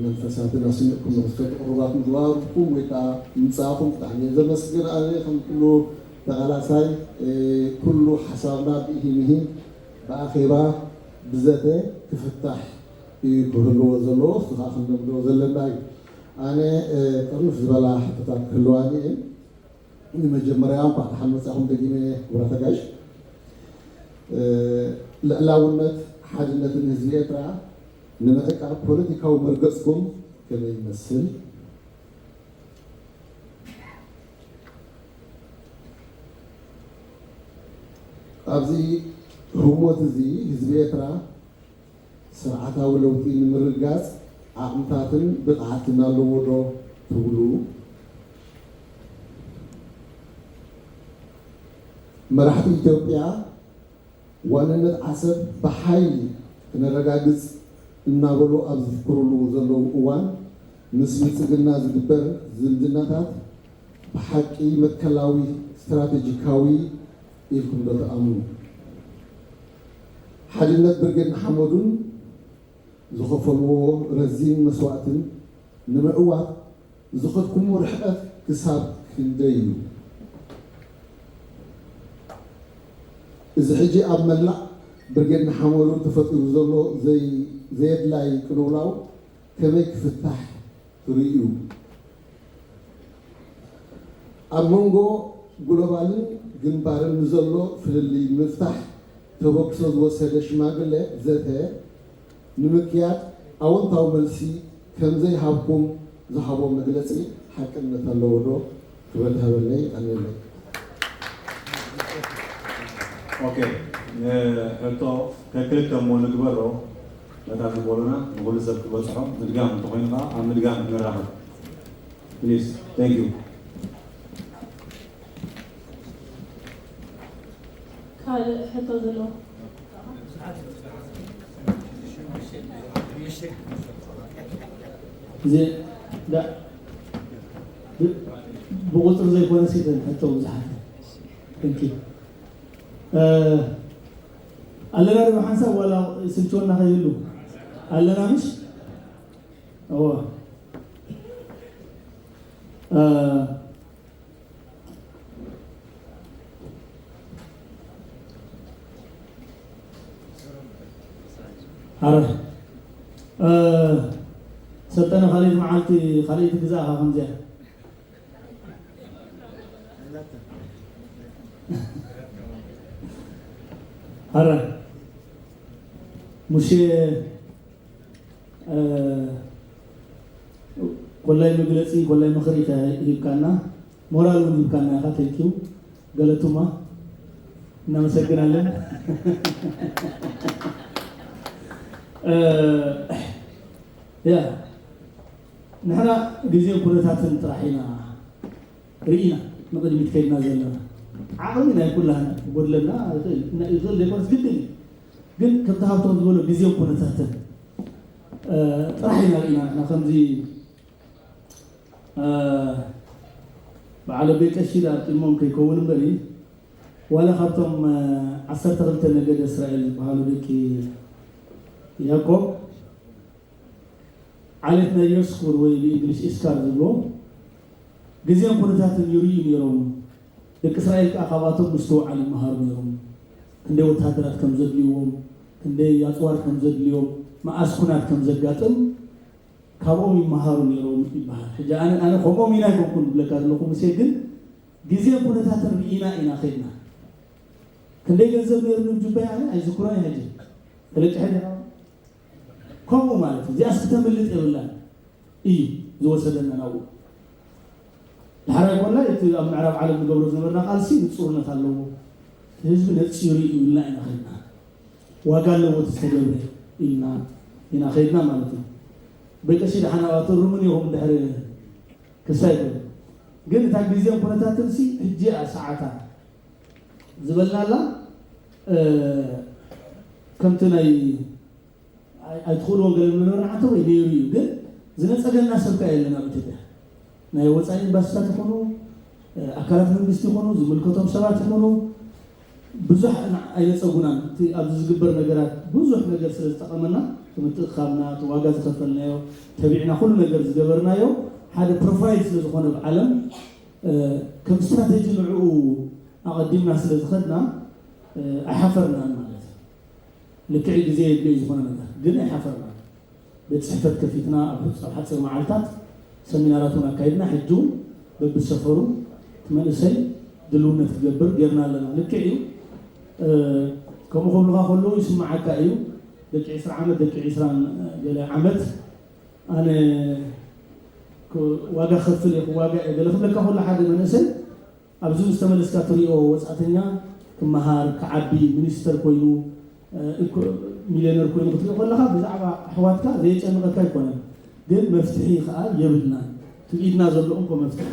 መንፈሳትን ኣስሚዕኩም ንኽትፈልጡ ቅሩባት ምግባርኩም ወይ ከዓ ምምፃእኹም ብጣዕሚ እየ ዘመስግን። ኣነ ከም ኩሉ ተቓላሳይ ኩሉ ሓሳብና ብኢሂ ምሂ ብኣኼባ ብዘተ ክፍታሕ እዩ ክህልዎ ዘለዎ። እሱ ከዓ ክንለምዶ ዘለና እዩ። ኣነ ጥርንፍ ዝበላ ሕቶታት ክህልዋኒ እየን። ንመጀመርያ እንኳዕ ደሓን መጻኹም ደጊመ ክቡራት ኣጋይሽ። ልዕላውነት ሓድነትን ህዝቢ ኤርትራ ንምዕቃብ ፖለቲካዊ መርገጽኩም ከመይ ይመስል? ኣብዚ ህሞት እዚ ህዝቢ ኤርትራ ስርዓታዊ ለውጢ ንምርግጋጽ ዓቕምታትን ብቕዓትን ኣለዎ ዶ ትብሉ? መራሕቲ ኢትዮጵያ ዋንነት ዓሰብ ብሓይሊ ክነረጋግጽ እናበሉ ኣብ ዝፍክርሉ ዘለዉ እዋን ምስ ብልጽግና ዝግበር ዝምድናታት ብሓቂ መትከላዊ ስትራቴጂካዊ ኢልኩም ዶ ትኣምኑ? ሓድነት ብርጌድ ንሓመዱን ዝኸፈልዎ ረዚን መስዋእትን ንምዕዋት ዝኸድኩሞ ርሕቀት ክሳብ ክንደይ እዩ? እዚ ሕጂ ኣብ መላእ ብርጌድ ንሓመዱ ተፈጢሩ ዘሎ ዘይ-፣ ዘየድላይ ቅልውላው ከመይ ክፍታሕ ትርእዩ? ኣብ መንጎ ግሎባልን ግንባርን ንዘሎ ፍልልይ ንምፍታሕ ተበግሶ ዝወሰደ ሽማግለ ዘተ ንምክያድ ኣወንታዊ መልሲ ከም ዘይሃብኩም ዝሃቦ መግለጺ ሓቅነት ኣለዎ ዶ? ክብረት ሃበለይ፣ ኣሜለይ። ኦኬ፣ ሕቶ ከክልተ እሞ ንግበሮ፣ ነታ ዝበሉና ንኹሉ ሰብ ክበፅሖ ምድጋም እንተኾይኑ ከዓ ኣብ ምድጋም ንራኸብ። ፕሊዝ፣ ታንክ ዩ። ካልእ ሕቶ ዘሎ? እዚ ዳ- ብ- ብቁፅሪ ዘይኮነ ሲተን ሕቶ ብዙሓት። Thank you። ኣለና ዶ ሓንሳብ ዋላ ስልችወና ከይህሉ ኣለና ምሽ? እዎ። ሓረ ሰልጠነ ካልኣይቲ መዓልቲ ካልኣይቲ ግዛእኻ ከምዚኣ። ኣረ ሙሴ፣ እ፣ ኮላይ መግለጺ፣ ኮላይ ምኽሪ ሂብካና፣ ሞራል እውን ሂብካና ኢኻ። ቴንኪዩ። ገለቱማ፣ እናመሰግናለን። እ፣ ያ፣ ንሕና ግዜን ኩነታትን ጥራሕ ኢና ርኢና ንቕድሚት ከይድና ዘለና። ዓቕሚ ናይ ኩላህና ክጎድለና ይኽእል፣ ይኽእል ዘይኮነስ ግድን እዩ። ግን ከምቲ ሃብቶም ዝበሎ ግዜን ኩነታትን፣ እ፣ ጥራሕ ኢና ርኢና። ንሕና ከምዚ፣ እ፣ በዓል ኣቦይ ቀሺ ኣርጢሞም ከይከውን እምበሪ፣ ዋላ ካብቶም፣ እ፣ ዓሰርተ ክልተ ነገደ እስራኤል ዝበሃሉ ደቂ ያዕቆብ፣ ዓሌት ናይ ዮስኩር ወይ ብእንግሊሽ ኢስካር ዝብሎ፣ ግዜን ኩነታትን ይርእዩ ነይሮም። ደቂ እስራኤል ከኣ ካብኣቶም ምስትውዓል ይመሃሩ ነይሮም። ክንደይ ወተሃደራት ከም ዘድልይዎም፣ ክንደይ ኣጽዋር ከም ዘድልዮም፣ መኣስ ኩናት ከም ዘጋጥም ካብኦም ይመሃሩ ነይሮም ይበሃል። ሕጂ ኣነ፣ ኣነ ከምኦም ኢና ኣይኮንኩን ዝብለካ ዘለኹ፣ ሙሴ፣ ግን ግዜን ኩነታትን ርኢና ኢና ኸይድና። ክንደይ ገንዘብ ነይሩ ንጁባይ ኣነ ኣይዝክሮን እየ ሕጂ። ተለቂሐ ዲኻ? ከምኡ ማለት እዩ። እዚኣስ ክተምልጥ የብላን እዩ ዝወሰደና ናብኡ። ድሓር ኣይኮንና እቲ ኣብ ምዕራብ ዓለም ንገብሮ ዝነበርና ቃልሲ ንጹርነት ኣለዎ። እቲ ህዝቢ ነጺሩ እዩ ኢልና ኢና ኸድና። ዋጋ ኣለዎ እቲ ዝተገብረ ኢልና ኢና ኸድና ማለት እዩ። በቀሺ ደሓን ኣብኣቶም ርሙን ኢኹም ድሕሪ ክሳይ ኮይኑ። ግን እታ ግዜን ኩነታትን ሲ ሕጂ እያ ሰዓታ ዝበልናላ፣ እ፣ ከምቲ ናይ ኣይ-፣ ኣይትኽእልዎን ገለ ንብሎ ንዓንተ ወይ ነይሩ እዩ። ግን ዝነጸገና ሰብ ከ የለን ኣብ ኢትዮጵያ። ናይ ወጻኢ ኤምባሲታት ይኹኑ፣ እ፣ ኣካላት መንግስቲ ይኹኑ፣ ዝምልከቶም ሰባት ይኹኑ፣ ብዙሕ ና-፣ ኣይነጸጉናን። እቲ ኣብዚ ዝግበር ነገራት ብዙሕ ነገር ስለ ዝጠቐመና፣ እቲ ምትእኽኻብና፣ እቲ ዋጋ ዝኸፈልናዮ፣ ተቢዕና ኩሉ ነገር ዝገበርናዮ፣ ሓደ ፕሮፋይል ስለ ዝኾነ ኣብ ዓለም፣ እ፣ ከም ስትራቴጂ ንዕኡ ኣቐዲምና ስለ ዝኸድና፣ እ፣ ኣይሓፈርናን ማለት እዩ። ልክዕ ግዜ የድልዮ ዝኾነ ነገር፣ ግን ኣይሓፈርናን። ቤት ጽሕፈት ከፊትና ኣብ፣ ኣብ ሓጺር መዓልታት ሰሚናራት እውን ኣካይድና። ሕጂ እውን በብሰፈሩ እቲ መንእሰይ ድልውነት ክገብር ጌርና ኣለና። ልክዕ እዩ። እ፣ ከምኡ ክብሉኻ ከለዉ ይስምዓካ እዩ። ደቂ ዕስራ ዓመት፣ ደቂ ዕስራን ገለ ዓመት ኣነ ክ-፣ ዋጋ ክኸፍል እየ፣ ክዋጋ እየ ገለ ክብለካ ከሎ ሓደ መንእሰይ ኣብዚ ምስ ተመለስካ ትሪኦ ወጻእተኛ ክመሃር፣ ክዓቢ፣ ሚኒስተር ኮይኑ፣ እ፣ ኢኮ-፣ ሚልዮነር ኮይኑ ክትሪኦ ከለኻ ብዛዕባ ኣሕዋትካ ዘየጨንቐካ ኣይኮነን። ግን መፍትሒ ከኣ የብልናን። እቲ ኢድና ዘሎ እንኮ መፍትሒ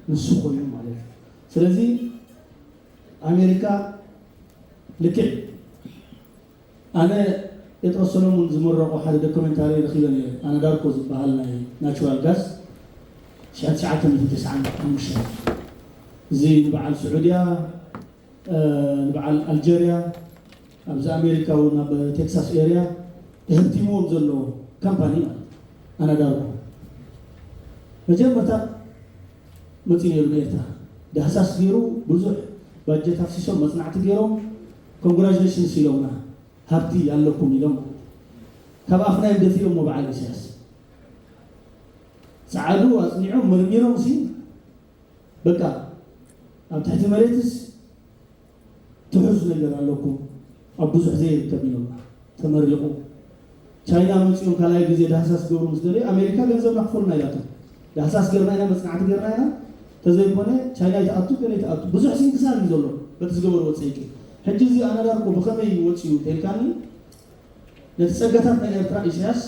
ንሱ ኮይኑ ማለት እዩ። ስለዚ ኣሜሪካ ልክዕ ኣነ ጴጥሮስ ሰሎሞን ዝመረቖ ሓደ ዶክመንታሪ ረኺበ ነይረ። ኣናዳርኮ ዝበሃል ናይ ናቹራል ጋዝ ሽሕን ትሽዓተ ሚእትን ተስዓን ሓሙሽተን። እዚ ንበዓል ስዑድያ፣ እ፣ ንበዓል ኣልጀርያ፣ ኣብዚ ኣሜሪካ እውን ኣብ ቴክሳስ ኤርያ ተህብቲምዎም ዘሎ ካምፓኒ ማለት እዩ። ኣናዳርኮ መጀመርታ መፂኡ ነይሩ ንኤርትራ። ዳህሳስ ገይሩ ብዙሕ ባጀት ኣፍሲሶም መፅናዕቲ ገይሮም ኮንግራጁሌሽንስ ኢሎምና። ሃብቲ ኣለኩም ኢሎም ካብ ኣፍና እዮም ደፊኦሞ በዓል ኢሳያስ። ጸዓዱ ኣጽኒዖም መርሚሮም ሲ በቃ ኣብ ትሕቲ መሬትስ ትሑዝ ነገር ኣለኩም ኣብ ብዙሕ ዘይርከብ ኢሎም ተመሪቑ። ቻይና መጺኦም ካልኣይ ግዜ ዳህሳስ ክገብሩ ምስ ደለዩ ኣሜሪካ ገንዘብና ክፈሉና ኢላቶም። ዳህሳስ ገርና ኢና፣ መጽናዕቲ ገርና ኢና፣ ተዘይኮነ ቻይና ይትኣቱ ገለ ይትኣቱ ብዙሕ ስንክሳር እዩ ዘሎ በቲ ዝገበርዎ ጸይቂ። ሕጂ እዚ ኣናዳርኮ ብኸመይ ወጺኡ ተልካኒ ነቲ ጸጋታት ናይ ኤርትራ ኢሳያስ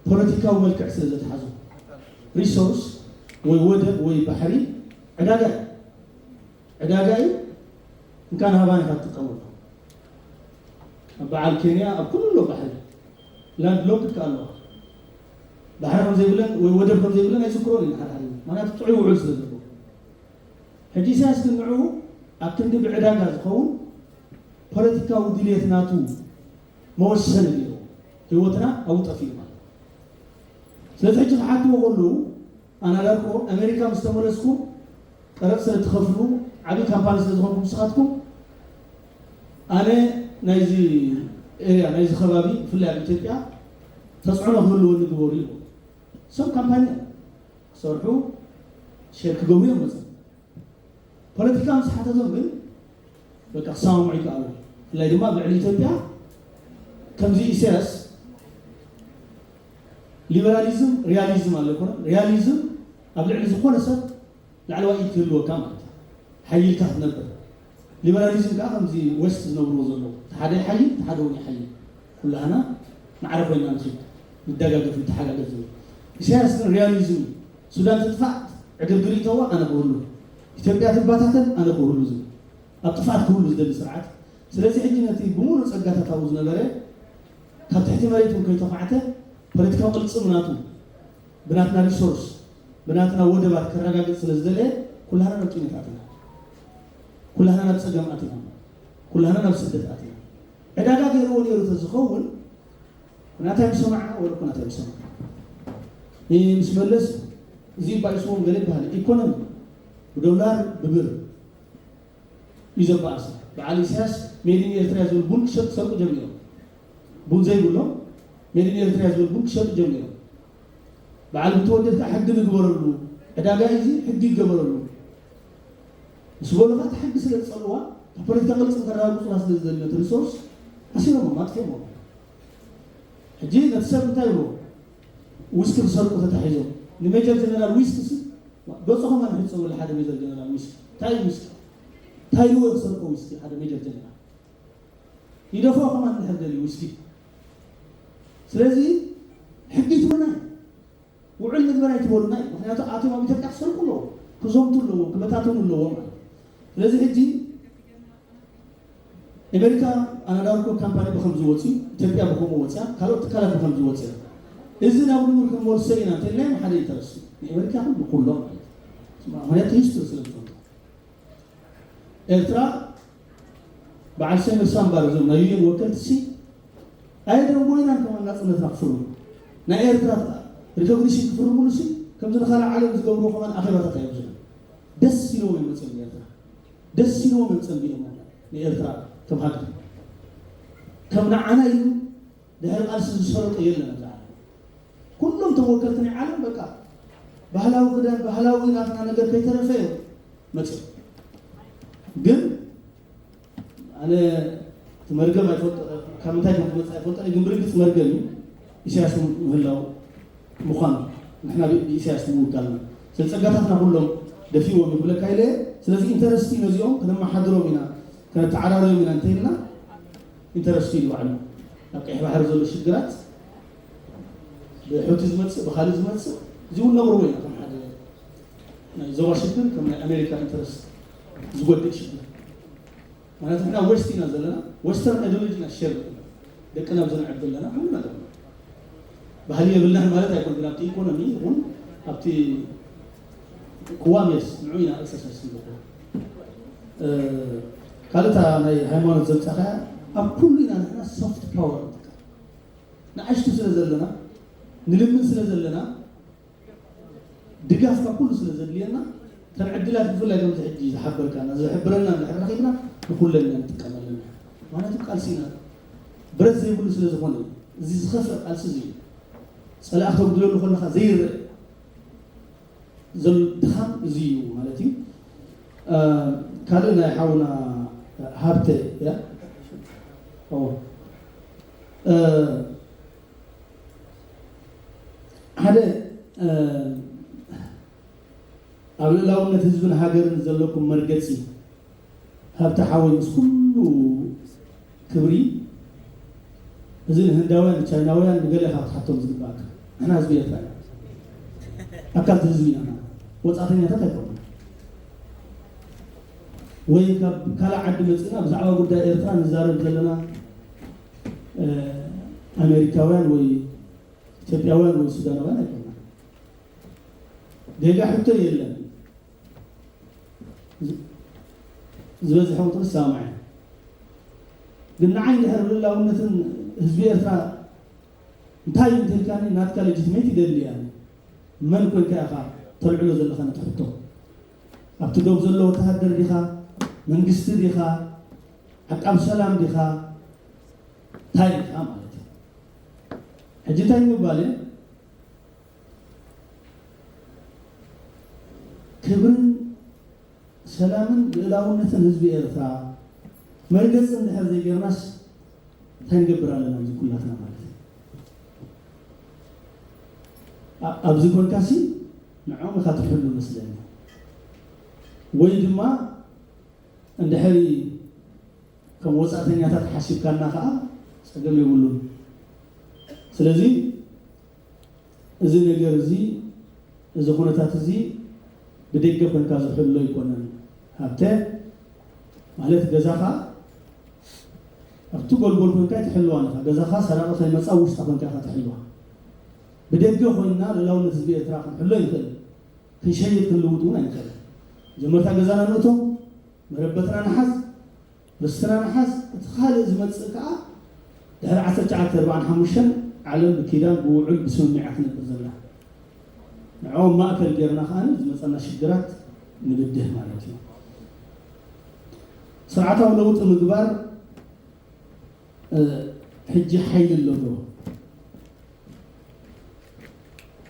ፖለቲካዊ መልክዕ ስለ ዘትሓዞ ሪሶርስ ወይ ወደብ ወይ ባሕሪ ዕዳጋ እዩ። ዕዳጋ እዩ። እንካን ሃባን ኢኻ ትጥቀመሉ። ኣብ በዓል ኬንያ ኣብ ኩሉ ባሕሪ ላንድ ሎክድ ከኣ ኣለዋ። ባሕሪ ከም ዘይብለን ወይ ወደብ ከም ዘይብለን ኣይዝክሮን እዩ ሓደ ሓደ። ምክንያቱ ጥዑይ ውዕል ስለ ዘለዎ። ሕጂ ኢሳያስ ግን ንዕኡ ኣብ ክንዲ ብዕዳጋ ዝኸውን ፖለቲካዊ ድልየት ናቱ መወሰኒ ገይሩ ህይወትና ኣብኡ ጠፊኡ ማለት እዩ። ስለዚ ሕጂ ክሓትዎ ከለዉ ኣናዳርኮ ኣሜሪካ ምስ ተመለስኩም ቀረብ ስለ ትኸፍሉ ዓብዪ ካምፓኒ ስለ ዝኾንኩም ንስኻትኩም ኣነ ናይዚ ኤርያ ናይዚ ከባቢ ብፍላይ ኣብ ኢትዮጵያ ተፅዕኖ ክህልወኒ ግበሩ ይብሉ። እሶም ካምፓኒ እዮም ክሰርሑ፣ ሼር ክገብሩ እዮም መፅኦም። ፖለቲካ ምስ ሓተቶም ግን በቃ ክሰማምዑ ይከኣሉ። ብፍላይ ድማ ኣብ ልዕሊ ኢትዮጵያ ከምዚ ኢሳያስ ሊበራሊዝም ሪያሊዝም ኣሎ ይኮነ፣ ሪያሊዝም ኣብ ልዕሊ ዝኾነ ሰብ ላዕለዋይ ኢድ ክህልወካ ማለት እዩ። ሓይልካ ክትነብር። ሊበራሊዝም ከዓ ከምዚ ዌስት ዝነብርዎ ዘለዉ፣ እቲ ሓደ ይሓይል፣ እቲ ሓደ እውን ይሓይል። ኩላህና ማዕረ ኮይና ንኽድ፣ ንደጋገፍ፣ ንተሓጋገዝ ዝብል። ኢሳያስ ግን ሪያሊዝም እዩ። ሱዳን ትጥፋእ፣ ዕግርግር ይእተዋ፣ ኣነ ክህሉ። ኢትዮጵያ ትባታተን፣ ኣነ ክህሉ ዝብል። ኣብ ጥፍኣት ክህሉ ዝደሊ ስርዓት። ስለዚ ሕጂ ነቲ ብምሉእ ጸጋታት ኣብኡ ዝነበረ ካብ ትሕቲ መሬት እውን ከይተዃዕተ ፖለቲካዊ ቅልጽም ናቱ ብናትና ሪሶርስ ብናትና ወደባት ከረጋግጽ ስለ ዝደለየ ኩላህና ናብ ጭንቀት ኣቲና፣ ኩላህና ናብ ጸገም ኣቲና፣ ኩላህና ናብ ስደት ኣቲና። ዕዳጋ ገይርዎ ነይሩ ተዝኸውን ናታይ ምሰማዕና ወለኮ ናታይ ምሰማዕና ምስ መለስ እዚ ባይስዎም ገለ ይበሃል ኢኮኖሚ ብዶላር ብብር እዩ ዘባእስ። በዓል ኢሳያስ ሜድ ኢን ኤርትራ ዝብል ቡን ክሸጡ ክሰርቁ ጀሚሮም። ቡን ዘይብሎም ሜድ ኢን ኤርትራ ዝብል ቡን ክሸጡ ጀሚሮም። በዓል ብተወደድ ከዓ ሕጊ ንግበረሉ፣ ዕዳጋ እዩ እዚ፣ ሕጊ ይገበረሉ ምስ በሉ ከዓ እቲ ሕጊ ስለ ዝፀልዋ ካብ ፖለቲካ ቅልፅም ከረጋግፁላ ስለ ዝደልዩ ነቲ ሪሶርስ ኣሲሮሞ ኣጥፊኦሞ። ሕጂ ነቲ ሰብ እንታይ ይብሎ? ዊስኪ ክሰርቁ ተታሒዞም ንሜጀር ጀነራል ዊስኪ ሲ ገፁ ከማን ሕፀበሉ ሓደ ሜጀር ጀነራል ዊስኪ እንታይ እዩ ዊስኪ እንታይ ኢልዎ ክሰርቆ ዊስኪ ሓደ ሜጀር ጀነራል ይደፍኦ ከማን ንሕር ደልዩ ዊስኪ። ስለዚ ሕጊ ትብሉና እዩ። ውዕል ንግበር ኣይትበሉና እዩ። ምክንያቱ ኣቶም ኣብ ኢትዮጵያ ክሰርቁ ኣለዎ፣ ክዘምቱ ኣለዎ፣ ክበታተኑ ኣለዎ ማለት እዩ። ስለዚ ሕጂ ኣሜሪካ ኣናዳርኮ ካምፓኒ ብከምዚ ወፅዩ፣ ኢትዮጵያ ብከምኡ ወፅያ፣ ካልኦት ትካላት ብከምዚ ወፅያ። እዚ ናብ ንቡር ክንመልሶ ኢና እንተኢልናዮም ሓደ ኢንተረስት እዩ። ንኣሜሪካ ይኹን ንኩሎም ማለት እዩ። ምክንያቱ ሂስትሪ ስለ ዝፈልጡ። ኤርትራ በዓል ሰሚር ሳምባር እዞም ናይ ዩኤን ወከልቲ ሲ ኣየደንጎይናን ከማን ናፅነትና ክፍርሙ ናይ ኤርትራ ሪኮግኒሽን ክፍርሙሉ ሲ ከምዚ ንካልእ ዓለም ዝገብርዎ ከማን ኣኼባታት ኣየብዝሑ። ደስ ኢልዎም እዮም መፅኦም ንኤርትራ ደስ ኢልዎም እዮም ፀንቢሎም ንኤርትራ ከም ሃገር ከም ንዓና ኢሉ ድሕሪ ቃልሲ ዝሰረጠ የለን ኣብዚ ዓለም። ኩሎም ተወከልቲ ናይ ዓለም በቃ ባህላዊ ክዳን ባህላዊ ናትና ነገር ከይተረፈ እዮም መፅኦም። ግን ኣነ እቲ መርገም ኣይፈልጦ ካብ ምንታይ ከም ዝመፅእ ኣይፈልጦ ግን ብርግፅ መርገም እዩ ኢሳያስ ምህላው ምዃኑ ንሕና ብኢሳያስ ምውጋልና ስለ ፀጋታትና ኩሎም ደፊዎም ይብለካ ኢለ ስለዚ ኢንተረስቲ ነዚኦም ክነመሓድሮም ኢና ከነተዓራርዮም ኢና እንተኢልና ኢንተረስቲ ኢሉ ባዕሉ ኣብ ቀይሕ ባሕሪ ዘሎ ሽግራት ብሑቲ ዝመፅእ ብካልእ ዝመፅእ እዚ እውን ነቕርቦ ኢና ከም ሓደ ናይ ዞባ ሽግር ከም ናይ ኣሜሪካ ኢንተረስት ዝጎድእ ሽግር ማለት ንሕና ዌስት ኢና ዘለና ዌስተርን ኣይዲዮሎጂ ኢና ሸር ዘለና ደቅና ብዘንዕብ ዘለና ኩሉ ነገርና ባህሊ የብልናን ማለት ኣይኮን ግን ኣብቲ ኢኮኖሚ ይኹን ኣብቲ ቅዋም የስ ንዑ ኢና ኤክሰርሳይዝ ንገብሮ ካልእታ ናይ ሃይማኖት ዘምፃኻ ኣብ ኩሉ ኢና ንሕና ሶፍት ፓወር ንጥቀም ንኣሽቱ ስለ ዘለና ንልምን ስለ ዘለና ድጋፍ ካብ ኩሉ ስለ ዘድልየና እተን ዕድላት ብፍላይ ከምዚ ሕጂ ዝሓበርካና ዝሕብረና እንድሕር ረኺብና ንኩለን ኢና ንጥቀመለን ማለት ቃልሲ ኢና ብረት ዘይብሉ ስለ ዝኾነ እዚ ዝኸፍእ ቃልሲ እዚ ጸላእ ክተጉድለሉ ከለኻ ዘይርእ ዘሎ ድኻም እዚ እዩ ማለት እዩ ካልእ ናይ ሓውና ሃብተ እያ ሓደ ኣብ ልእላውነት ህዝብን ሃገርን ዘለኩም መርገፂ ሃብቲ ሓወይ ምስ ኩሉ ክብሪ እዚ ንህንዳውያን ንቻይናውያን ንገለ ካብ ትሓቶም ዝግባእካ ንሕና ህዝቢ ኤርትራ ኢና ኣካልቲ ህዝቢ ኢና ወፃእተኛታት ኣይኮና ወይ ካብ ካልእ ዓዲ መፅና ብዛዕባ ጉዳይ ኤርትራ ንዛረብ ዘለና ኣሜሪካውያን ወይ ኢትዮጵያውያን ወይ ሱዳናውያን ኣይኮና ጌጋ ሕቶ የለን ዝበዝሐ ቁፅሪ ዝሰማማዕ ግን ንዓይ እንድሕር ልእላውነትን ህዝቢ ኤርትራ እንታይ እዩ እንተልካኒ ናትካ ሌጂትሜት ይደሊ እያ መን ኮንካ ኢኻ ተልዕሎ ዘለኻ ነቲ ሕቶ ኣብቲ ዶብ ዘሎ ወተሃደር ዲኻ መንግስቲ ዲኻ ዓቃብ ሰላም ዲኻ እንታይ ኢኻ ማለት እዩ ሕጂ እንታይ ምባል እየ? ክብርን ሰላምን ልእላውነትን ህዝቢ ኤርትራ መርገፂ እንድሕር ዘይገርናስ እንታይ ንገብር ኣለና? እዚ ኩላትና ማለት እዩ። ኣ- ኣብዚ ኮንካሲ ንዕኦም ኢኻ ትሕሉ መስለኒ። ወይ ድማ እንድሕሪ ከም ወፃእተኛታት ሓሲብካና ከዓ ፀገም የብሉን። ስለዚ እዚ ነገር እዚ፣ እዚ ኩነታት እዚ ብደገ ኮንካ ዝሕሎ ኣይኮነን። ሃብተ ማለት ገዛኻ ኣብቲ ጎልጎል ኮንካ ኣይትሕልዋን ኢኻ። ገዛኻ ሰራቂ ከይመፃ ውሽጣ ኮንካ ኢኻ ትሕልዋ። ብደገ ኮይንና ልእላውነት ህዝቢ ኤርትራ ክንሕሎ ይንኽእል፣ ክንሸይጥ ክንልውጥ እውን ኣይንኽእል። መጀመርታ ገዛና ንእቶ፣ መረበትና ንሓዝ፣ ርስትና ንሓዝ። እቲ ካልእ ዝመጽእ ከኣ ድሕሪ ዓሰርተ ትሽዓተ ኣርባዓን ሓሙሽተን ዓለም ብኪዳን ብውዑል ብስምምዕ እያ ትነብር ዘላ። ንዕኦም ማእከል ጌርና ከኣ ዝመጸና ሽግራት ንብድህ ማለት እዩ። ስርዓታዊ ለውጢ ምግባር ሕጂ ሓይሊ ኣሎ ዶ?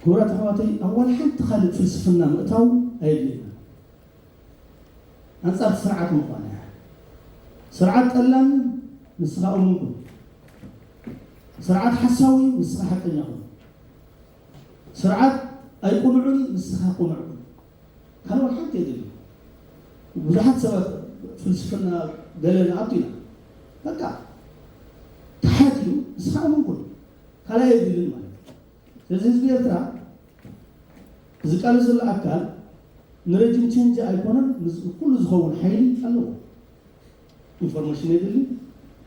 ክቡራት ኣሕዋተይ፣ ኣብ ዋላ ሓንቲ ካልእ ፍልስፍና ምእታው ኣየድልየና። ኣንጻር ስርዓት ምዃን እያ። ስርዓት ጠላሚ ንስኻ እሙን ኩን። ስርዓት ሓሳዊ ንስኻ ሓቀኛ ኩን። ስርዓት ኣይቁኑዕን ንስኻ ቁኑዕ ኩን። ካልእ ሓንቲ የድሊ። ብዙሓት ሰባት ፍልስፍና ገለ ንኣቱ ኢና። በቃ ተሓት እዩ፣ ንስኻ እሙን ኩን። ካልእ የድልን ማለት እዩ። ስለዚ ህዝቢ ኤርትራ ዝቃለስ ዘሎ ኣካል ንረጅም ቸንጅ ኣይኮነን፣ ምስ ኩሉ ዝኸውን ሓይሊ ኣለዎ። ኢንፎርሜሽን የድሊ፣